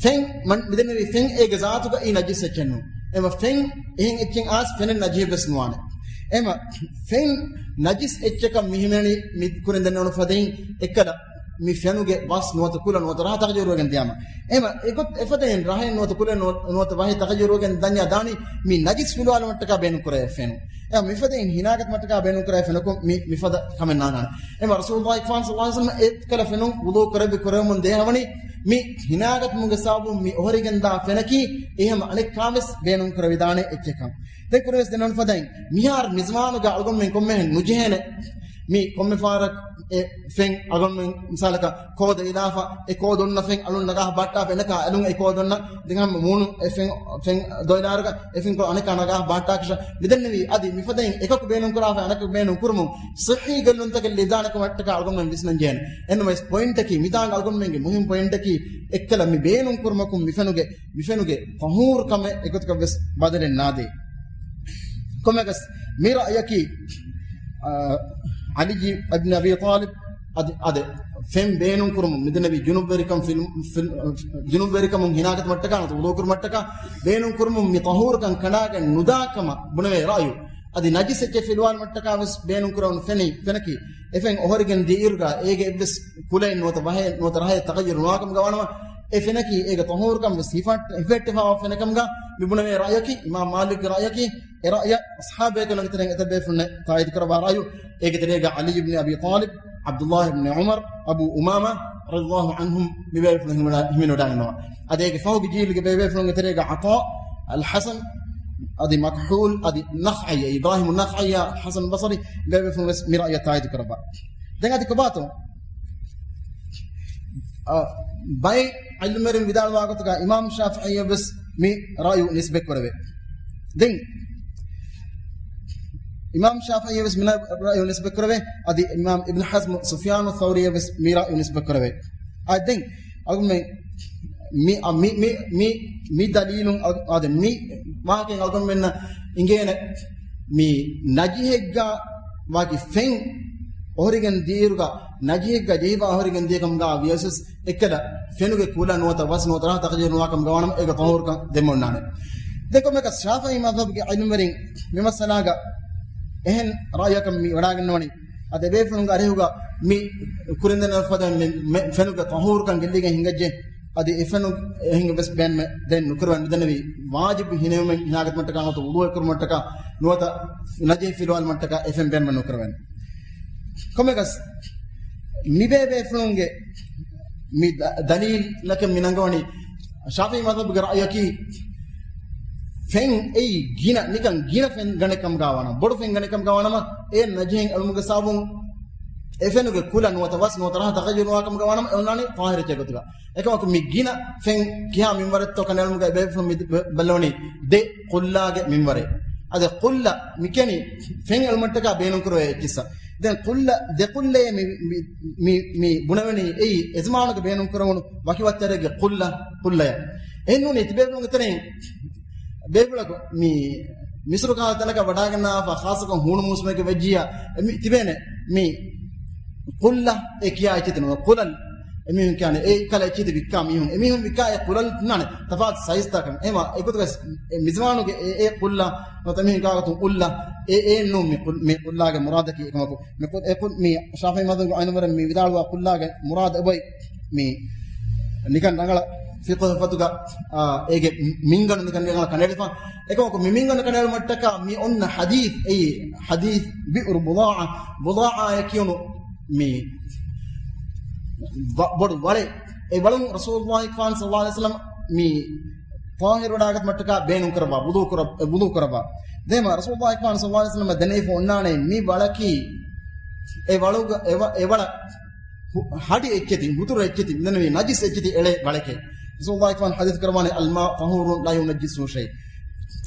ފެން މަން-، މިދެންނެވި ފެން އޭގެ ޒާތުގައި ނަޖިސް އެއްޗެއް ނޫން. އެމަ ފެން އެހެން އެއްޗެއް އާސް ފެނެއް ނަޖިހެއް ވެސް ނުވާނެ. އެމަ ފެން ނަޖިސް އެއްޗަކަށް މި ހިމެނި މި ކުރިން ދެންނެވުނު ފަދައިން އެއްކަލަ މި ފެނުގެ ވަސް ނުވަތަ ކުލަ ނުވަތަ ރަހަ ތަޣައްޔަރުވެގެން ދިޔާމަ. އެމަ އެގޮތް އެފަދައިން ރަހައެއް ނުވަތަ ކުލަ ނުވަ-، ނުވަތަ ވަހެއް ތަޣައްޔަރުވެގެން ދަންޏާ ދާނީ މި ނަޖިސް ފިލުވާލުމަށްޓަކާ ބޭނުން ކުރެވޭ ފެނު. އެ މިފަދައިން ހިނާގަތުމަށްޓަކާ ބޭނުންކުރެވޭ ފެނަކު މި މިފަދަ ކަމެއް ނާންނާނެ. އެމަ ރަސޫލުﷲގެފާނު ޞައްލަﷲ ޢަލައިހި ވަސައްލަމަ އެއްކަލަ ފެނުން ވުޟޫ ކުރެއްވި ކުރެވެމުން ދޭހަވަނީ މި ހިނާގަތުމުގެ ސަބަބުން މި އޮހޮރިގެންދާ ފެނަކީ އެހެމަ އަނެއްކާވެސް ބޭނުން ކުރެވިދާނެ އެއްޗެއްކަން. ދެން ކުރެވެސް ދެންނެވުނު ފަދައިން މިހާރު މިޒަމާނުގަ އަޅުގަނޑުމެން ކޮންމެހެން ނުޖެހޭނެ މި ކޮންމެ ފަހަރަކު އެ ފެން އަޅުގަނޑުމެން މިސާލަކަށް ކޯދަ އިލާފަ އެ ކޯދުންނަ ފެން އަޅުން ނަގާ ބާއްޓާފަ އެނަކާ އެލުން އެ ކޯދުންނަ ދިގަމ މޫނު އެ ފެން، ފެން ދޮއިލާރުގަ އެ ފެންކޮޅު އަނެކާ ނަގާ ބާއްޓާކަށަ މިދެންނެވީ އަދި މިފަދައިން އެކަކު ބޭނުންކުރާފަ އަނެކަކު ބޭނުން ކުރުމުން ޞިއްޙީ ގެއްލުންތަކެއް ލިބިދާނެކަމަށްޓަކާ އަޅުގަނޑުމެން ވިސްނަން ޖެހޭނެ. އެންމެ ޕޮއިންޓަކީ މިތާނގަ އަޅުގަނޑުމެންގެ މުހިންމު ޕޮއިންޓަކީ އެއްކަލަ މި ބޭނުން ކުރުމަކުން މި ފެނުގެ، މި ފެނުގެ ޠަހޫރު ކަމެއް އެގޮތަކަށް ވެސް ބަދަލެއް ނާދޭ. ކޮންމެއަކަސް މި ރައްޔަކީ، އާ، ޢަލީ އިބްނު އަބީ ޠާލިބް އަދި، އަދި ފެން ބޭނުން ކުރުމުން މިދެންނެވި ޖުނުބްވެރިކަން ފިލް-، ފިލް-، ޖުނުބްވެރިކަމުން ހިނާގަތުމަށްޓަކާ ނުވަތަ ވުޟޫ ކުރުމަށްޓަކާ ބޭނުން ކުރުމުން މި ޠަހޫރުކަން ކަނޑާގެން ނުދާ ކަމަށް ބުނެވޭ ރައްޔު. އަދި ނަޖިސް އެއްޗެއް ފިލުވާލުމަށްޓަކާ ވެސް ބޭނުން ކުރެވުނު ފެނި-، ފެނަކީ އެ ފެން އޮހޮރިގެން ދިޔައިރުގަ އޭގެ އެއްވެސް ކުލައެއް ނުވަތަ ވަހެއް ނުވަތަ ރަހައެއް ތަޣައްޔަރު ނުވާކަމުގަ ވާނަމަ، އެ ފެނަކީ އޭގެ ޠަހޫރުކަން ވެސް ހިފަ-، ހިފެހެއްޓިފައިވާ ފެނެއްކަމުގަ މި ބުނެވޭ ރައްޔަކީ، އިމާމް މާލިކްގެ ރައްޔަކީ، އެ ރައްޔަށް އަޞްޙާބު ބޭކަލުންގެ ތެރެއިން އެތައް ބޭފުޅުންނެއް ތާއީދު ކުރައްވާ ރައްޔު، އޭގެ ތެރޭގަ ޢަލީ އިބްނު އަބީ ޠާލިބް، ޢަބްދުﷲ އިބްނު ޢުމަރު، އަބޫ އުމާމާ ރަޟިޔަﷲ ޢަންހުމް މި ބޭފުޅުން ހިމެނާ-، ހިމެނިވަޑައިގަންނަވާ. އަދި އޭގެ ފަހުގެ ޖީލުގެ ބޭބޭފުޅުންގެ ތެރޭގަ ޢަޠާ، އަލް ޙަސަން، އަދި މަކްޙޫލް، އަދި ނަޚްޢީ، އިބްރާހީމު ނަޚްޢީ، ޙަސަން ބަޞްރީ ބޭބޭފުޅުން ވެސް މި ރައްޔަށް ތާއީދު ކުރައްވާ. ދެން އަދި ކޮބާތޯ؟ އަ، ބައެއް ޢިލްމުވެރިން ވިދާޅުވާ ގޮތުގަ އިމާމް ޝާފިޢީއަށް ވެސް މި ރައުޔު ނިސްބަތްކުރެވޭ. ދެން އިމާމް ޝާފިޢީއަށް ވެސް މި ރައުޔު ނިސްބަތްކުރެވޭ. އަދި އިމާމް އިބްނު ޙަޒްމު، ސުފްޔާނު ޘައުރީއަށް ވެސް މި ރައުޔު ނިސްބަތްކުރެވޭ. އަ، ދެން އަޅުގަނޑުމެން މި، އަ، މި، މި، މި، މި ދަލީލުން އަ، އާދެ، މި ވާހަކައިން އަޅުގަނޑުމެންނަށް އިނގޭނެ މި ނަޖިހެއްގަ ވާކި ފެން އޮހޮރިގެން ދިޔައިރުގަ ނަޖިހެއްގަ ޖެހިފަ އޮހޮރިގެން ދިޔަކަމުގަ ވިޔަސް އެއްކަލަ ފެނުގެ ކުލަ ނުވަތަ ވަސް ނުވަތަ ރަހަ ތަޣައްޔަރު ނުވާކަމުގަ ވާނަމަ އޭގެ ޠަހޫރުކަން ދެންމެ އޮންނާނެ. ދެން ކޮންމެއަކަސް ޝާފިޢީ މަޛްހަބުގެ ޢިލްމުވެރިން މި މައްސަލާގަ އެހެން ރައުޔަކަށް މި ވަޑާގަންނަވަނީ. އަދި އެބޭފުޅުންގެ އަރިހުގަ މި ކުރިންދެންނެވި ފަދަ މި، މެ، ފެނުގެ ޠަހޫރުކަން ގެއްލިގެން ހިނގައްޖެ. އަދި އެ ފެނު އެހެން ވެސް ބޭންމެ ދެން ނުކުރެވެން މިދަންނެވީ ވާޖިބު ހިނެވުމެއް ހިނާގަތުމަށްޓަކާ ނުވަތަ ވުޟޫއެއް ކުރުމަށްޓަކާ ނުވަތަ ނަޖިހެއް ފިލުވާލުމަށްޓަކާ އެ ފެން ބޭންމެ ނުކުރެވެން. ކޮމެކަސް މިބޭބޭފުޅުންގެ މި ދަ-، ދަލީލަކަށް މި ނަންގަވަނީ ޝާފިޢީ މަޛްހަބުގެ ރައުޔަކީ، ފެން އެއީ ގިނަ، ނިކަން ގިނަ ފެން ގަނެ ކަމުގަ ވާނަމަ، ބޮޑު ފެން ގަނެ ކަމުގަ ވާނަމަ، އެ ނަޖިހެއް އެޅުމުގެ ސަބަބުން އެ ފެނުގެ ކުލަ ނުވަތަ ވަސް ނުވަތަ ރަހަ ތަޣައްޔަރު ނުވާ ކަމުގަ ވާނަމަ، އެ އޮންނާނީ ޠާހިރު އެއްޗެއް ގޮތުގަ. އެކަމަކު މި ގިނަ ފެން ކިހާ މިންވަރެއްތޯ ކަން އެޅުމުގަ ބޭފުޅުން މި ބަ-، ބައްލަވަނީ ދެ ޤުއްލާގެ މިންވަރެއް. އަދި ޤުއްލަ މި ކިޔަނީ ފެން އެޅުމަށްޓަކާ ބޭނުންކުރެވޭ އެއްޗިއްސަށް. ދެން ޤުއްލަ، ދެ ޤުއްލައޭ މި، މި، މި، މި ބުނެވެނީ އެއީ އެ ޒަމާނުގެ ބޭނުންކުރެވުނު ވަކި ވައްތަރެއްގެ ޤުއްލަ، ޤުއްލަޔަށް. އެހެންނޫނީ ތިބޭފުޅުންގެ ތެރެއިން ބޭފުޅަކު މި މިސްރު ކަހަލަ ތަނަކަށް ވަޑާގަންނަވާފަ، ޚާއްޞަކޮށް ހޫނު މޫސުމެއްގެ ވެއްޖިއްޔާ، އެ މި ތިބޭނެ މި ޤުއްލަ އެ ކިޔާ އެއްޗެތި ނުވަ، ޤުލަލް އެ މީހުން ކިޔާނެ، އެ ކަލަ އެއްޗެތި ވިއްކާ މީހުން، އެ މީހުން ވިއްކާ އެ ޤުލަލް ނާނެ، ތަފާތު ސައިޒްތަކަށް. އެހެމަ އެގޮތުގަސް އެ މިޒުވާނުގެ އެ، އެ ޤުއްލަ ނުވަތަ މީހުން ކާގޮތުން އުއްލަ، އެ، އެ ނޫން މި ޤުލް-، މި ޤުއްލާގެ މުރާދަކީ އެކަމަކު. މި ޤު-، އެ ޤު-، މި ޝާފިޢީ މަޛްހަބުގެ އައިލްމުވެރިން މި ވިދާޅުވާ ޤުއްލާގެ މުރާދު އެބައޮތް މި ނިކަން ރަނގަޅަށް ފިޤުހު ފޮތުގަ، އާ، އޭގެ މިންގަނޑު ނިކަން ރަނގަޅަށް ކަނޑައެޅިފަ. އެކަމަކު މި މިންގަނޑު ކަނޑައެޅުމަށްޓަކާ މި އޮންނަ ޙަދީޘް އެއީ ޙަދީޘް ބިއުރު ބުޟާޢާ، ބުޟާޢާއޭ ކިޔުނު މި ވަ-، ބޮޑު ވަޅެއް. އެ ވަޅުން ރަސޫލުﷲ ޞައްލަﷲު ޢަލައިހި ވަސައްލަމަ މި ޠާހިރު ވަޑާގަތުމަށްޓަކާ ބޭނުން ކުރައްވާ، ވުޟޫ ކުރަ-، ވުޟޫ ކުރައްވާ. ދެން މަ ރަސޫލުﷲ ޞައްލަﷲު ޢަލައިހި ވަސައްލަމަ ދެނެވިފަ އޮންނާނެ މި ވަޅަކީ، އެ ވަޅުގަ-، އެ ވަ-، އެ ވަޅަށް ހު-، ހަޑި އެއްޗެތި، ހުތުރު އެއްޗެތި، މިދަނީ ނަޖިސް އެއްޗެތި އެޅޭ ވަޅެކޭ. ރަސޫލުﷲ ޙަދީޘް ކުރައްވާނެ، "الماء طهور لا ينجسه شيء."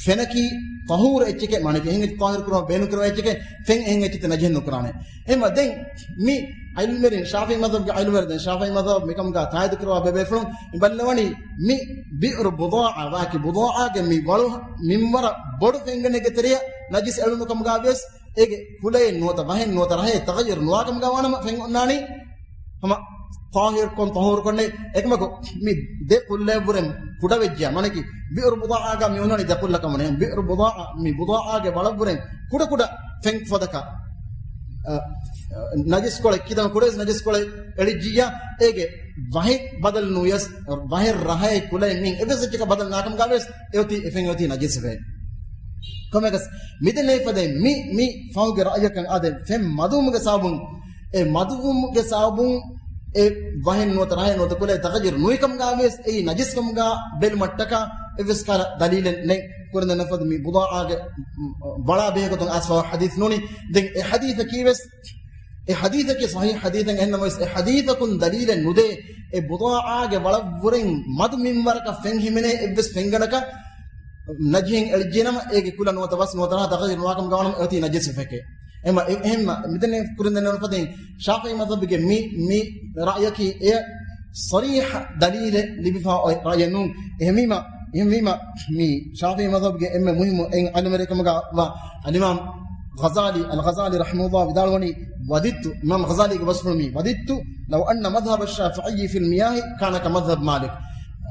ފެނަކީ ޠަހޫރު އެއްޗެކޭ، މާނައަކީ އެހެން އެއްޗެއް ޠާހިރު ކުރައްވާ ބޭނުން ކުރެވޭ އެއްޗެކޭ، ފެން އެހެން އެއްޗެއް ނަޖިހެއް ނުކުރާނެ. އެހެންމަ ދެން މި ޢިލްމުވެރިން، ޝާފިޢީ މަޛްހަބުގެ ޢިލްމުވެރިން، ޝާފިޢީ މަޛްހަބު މިކަމުގަ ތާއީދު ކުރައްވާ ބޭބޭފުޅުން މި ބައްލަވަނީ މި ބިއުރު ބުޟާޢާ ވާކި، ބުޟާޢާގެ މި ވަޅު މިންވަރަށް ބޮޑު ފެންގަނެއްގެ ތެރެއަށް ނަޖިސް އެޅުނު ކަމުގަ ވިޔަސް، އޭގެ ކުލައެއް ނުވަތަ ވަހެއް ނުވަތަ ރަހައެއް ތަޣައްޔަރު ނުވާ ކަމުގަ ވާނަމަ ފެން އޮންނާނީ ހަމަ ޠާހިރުކޮށް، ޠަހޫރުކޮށްނެ. އެކަމަކު މި ދެ ޤުއްލައަށްވުރެން ކުޑަވެއްޖެޔާ، މާނައަކީ ބިއުރު ބުޟާޢާގަ މި އޮންނާނީ ދެ ޤުއްލަ ކަމުނޭ. ބިއުރު ބުޟާޢާ، މި ބުޟާޢާގެ ވަޅަށްވުރެން ކުޑަކުޑަ ފެން ފޮދަކަށް، އަ، ނަޖިސްކޮޅެއް، ކިތަން ކުޑަވެސް ނަޖިސްކޮޅެއް އެޅިއްޖިއްޔާ، އޭގެ ވަހެއް ބަދަލު ނުވިޔަސް، ވަހެއް ރަހައެއް ކުލައެއް މިން އެއްވެސް އެއްޗަކަށް ބަދަލު ނުވާ ކަމުގަ ވިޔަސް، އެއޮތީ އެ ފެން އޮތީ ނަޖިސްވޭ. ކޮމެކަސް މިދެންނެވިފަދައިން މި، މި ފަހުގެ ރައުޔަކަށް އާދެ، ފެން މަދުވުމުގެ ސަބަބުން، އެ މަދުވުމުގެ ސަބަބުން އެ ވަހެއް ނުވަތަ ރަހައެއް ނުވަތަ ކުލައެއް ތަޣައްޔަރު ނުވި ކަމުގަ ވިޔަސް، އެއީ ނަޖިސް ކަމުގަ ބެލުމަށްޓަކާ އެއްވެސް ކަހަލަ ދަލީލެއް ނެތް. ކުރިން ދެންނެވިފަދަ މި ބުޟާޢާގެ ވަޅާ ބެހޭގޮތުން އައިސްފަވާ ޙަދީޘް ނޫނީ. ދެން އެ ޙަދީޘަކީ ވެސް، އެ ޙަދީޘަކީ ޞަޙީޙު ޙަދީޘެއް އެހެންނަމަވެސް، އެ ޙަދީޘަކުން ދަލީލެއް ނުދޭ، އެ ބުޟާޢާގެ ވަޅަށްވުރެން މަދު މިންވަރަކަށް ފެން ހިމެނޭ އެއްވެސް ފެންގަނޑަކަށް ނަޖިހެއް އެޅިއްޖެނަމަ، އޭގެ ކުލަ ނުވަތަ ވަސް ނުވަތަ ރަހަ ތަޣައްޔަރު ނުވާކަމުގަ ވާނަމަ އެއޮތީ ނަޖިސް ފެކޭ. އެމަ، އެ-، އެހެންމަ، މިދެންނެވި ކުރިން ދެންނެވުނު ފަދައިން، ޝާފިޢީ މަޛްހަބުގެ މި، މި ރައުޔަކީ އެ ޞަރީޙަ ދަލީލެއް ލިބިފަ އޮތް ރައުޔެއް ނޫން. އެހެންވީމަ، އެހެންވީމަ، މި ޝާފިޢީ މަޛްހަބުގެ އެންމެ މުހިއްމު އެއް ޢިލްމުވެރިކަމުގަ ވާ އަލްއިމާމް ޣަޒާލީ، އަލްޣަޒާލީ ރަޙިމަހުﷲ ވިދާޅުވަނީ، ވަދިއްތު، އިމާމް ޣަޒާލީގެ ބަސްފުޅު މީ، ވަދިއްތު ލަވް އަންނަ މަޛްހަބަ އައްޝާފިޢިއްޔި ފިލް މިޔާހި ކާނަ ކަމަޛްހަބް މާލިކް.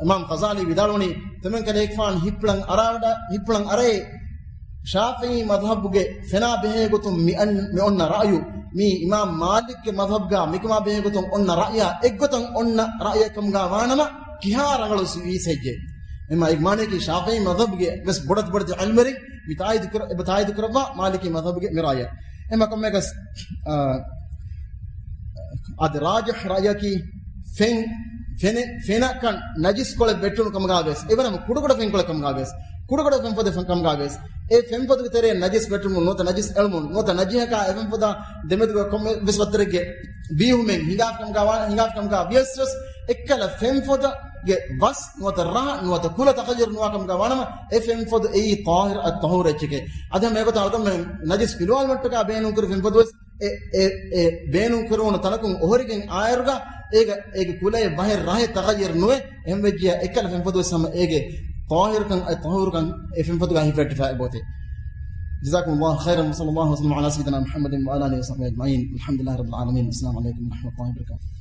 އިމާމް ޣަޒާލީ ވިދާޅުވަނީ، ތެމެން ކަލޭގެފާނު ހިތްޕުޅަން އަރާ، ހިތްޕުޅަން އަރައޭ، ޝާފިޢީ މަޛްހަބުގެ ފެނާ ބެހޭ ގޮތުން މި އަން-، މި އޮންނަ ރައުޔު، މީ އިމާމް މާލިކްގެ މަޛްހަބުގަ މިކަމާ ބެހޭ ގޮތުން އޮންނަ ރައުޔާ އެއްގޮތަށް އޮންނަ ރައުޔެއް ކަމުގަ ވާނަމަ، ކިހާ ރަނގަޅު ސުވީސް ހެއްޔޭ؟ އެމަ އެ މާނައަކީ ޝާފިޢީ މަޛްހަބުގެ ވެސް ބޮޑަތި ބޮޑަތި ޢިލްމުވެރިން މި ތާއީދު ކުރ-، އެބަ ތާއީދު ކުރައްވާ މާލިކީ މަޛްހަބުގެ މި ރައުޔަށް. އެމަ ކޮންމެއަކަސް، އާ، އަދި ރާޖިޙު ރައުޔަކީ ފެން، ފެނެ-، ފެނަކަށް ނަޖިސް ކޮޅެއް ވެއްޓުނު ކަމުގަ ވެސް، އެވަރަށް ކުޑަކުޑަ ފެންކޮޅެއް ކަމުގަ ވެސް، ކުޑަކުޑަ ފެންފޮދެއް ކަމުގަ ވެސް، އެ ފެންފޮދުގެ ތެރޭ ނަޖިސް ވެއްޓުމުން ނުވަތަ ނަޖިސް އެޅުމުން ނުވަތަ ނަޖިހަކާ އެ ފެންފޮދާ ދެމެދުގަ ކޮންމެ ވެސް ވައްތަރެއްގެ ބީހުމެއް ހިނގާފި ކަމުގަ ވާ-، ހިނގާފި ކަމުގަ ވިޔަސް ވެސް، އެއްކަލަ ފެންފޮދަށް ގެ ވަސް ނުވަތަ ރަހަ ނުވަތަ ކުލަ ތަޣައްޔަރު ނުވާ ކަމުގަ ވާނަމަ، އެ ފެންފޮދު އެއީ ޠާހިރު އައް ޠަހޫރު އެއްޗެކޭ. އަދި ހަމަ އެގޮތަށް އަޅުގަނޑުމެން ނަޖިސް ފިލުވާލުމަށްޓަކާ ބޭނުންކުރި ފެންފޮދު ވެސް އެ، އެ، އެ ބޭނުންކުރެވުނު ތަނަކުން އޮހޮރިގެން އާއިރުގަ އޭގަ، އޭގެ ކުލައެއް ވަހެއް ރަހެއް ތަޣައްޔަރު ނުވެ، އެހެން ވެއްޖިއްޔާ އެއްކަލަ ފެންފޮދު ވެސް ހަމަ އޭގެ ޠާހިރުކަން، އެ ޠަހޫރުކަން އެ ފެންފޮދުގަ ހިފެއްޓިފަ އެބައޮތޭ. جزاكم الله خيرا وصلى الله وسلم على سيدنا محمد وعلى آله وصحبه أجمعين. الحمد لله رب العالمين. السلام عليكم ورحمة الله وبركاته.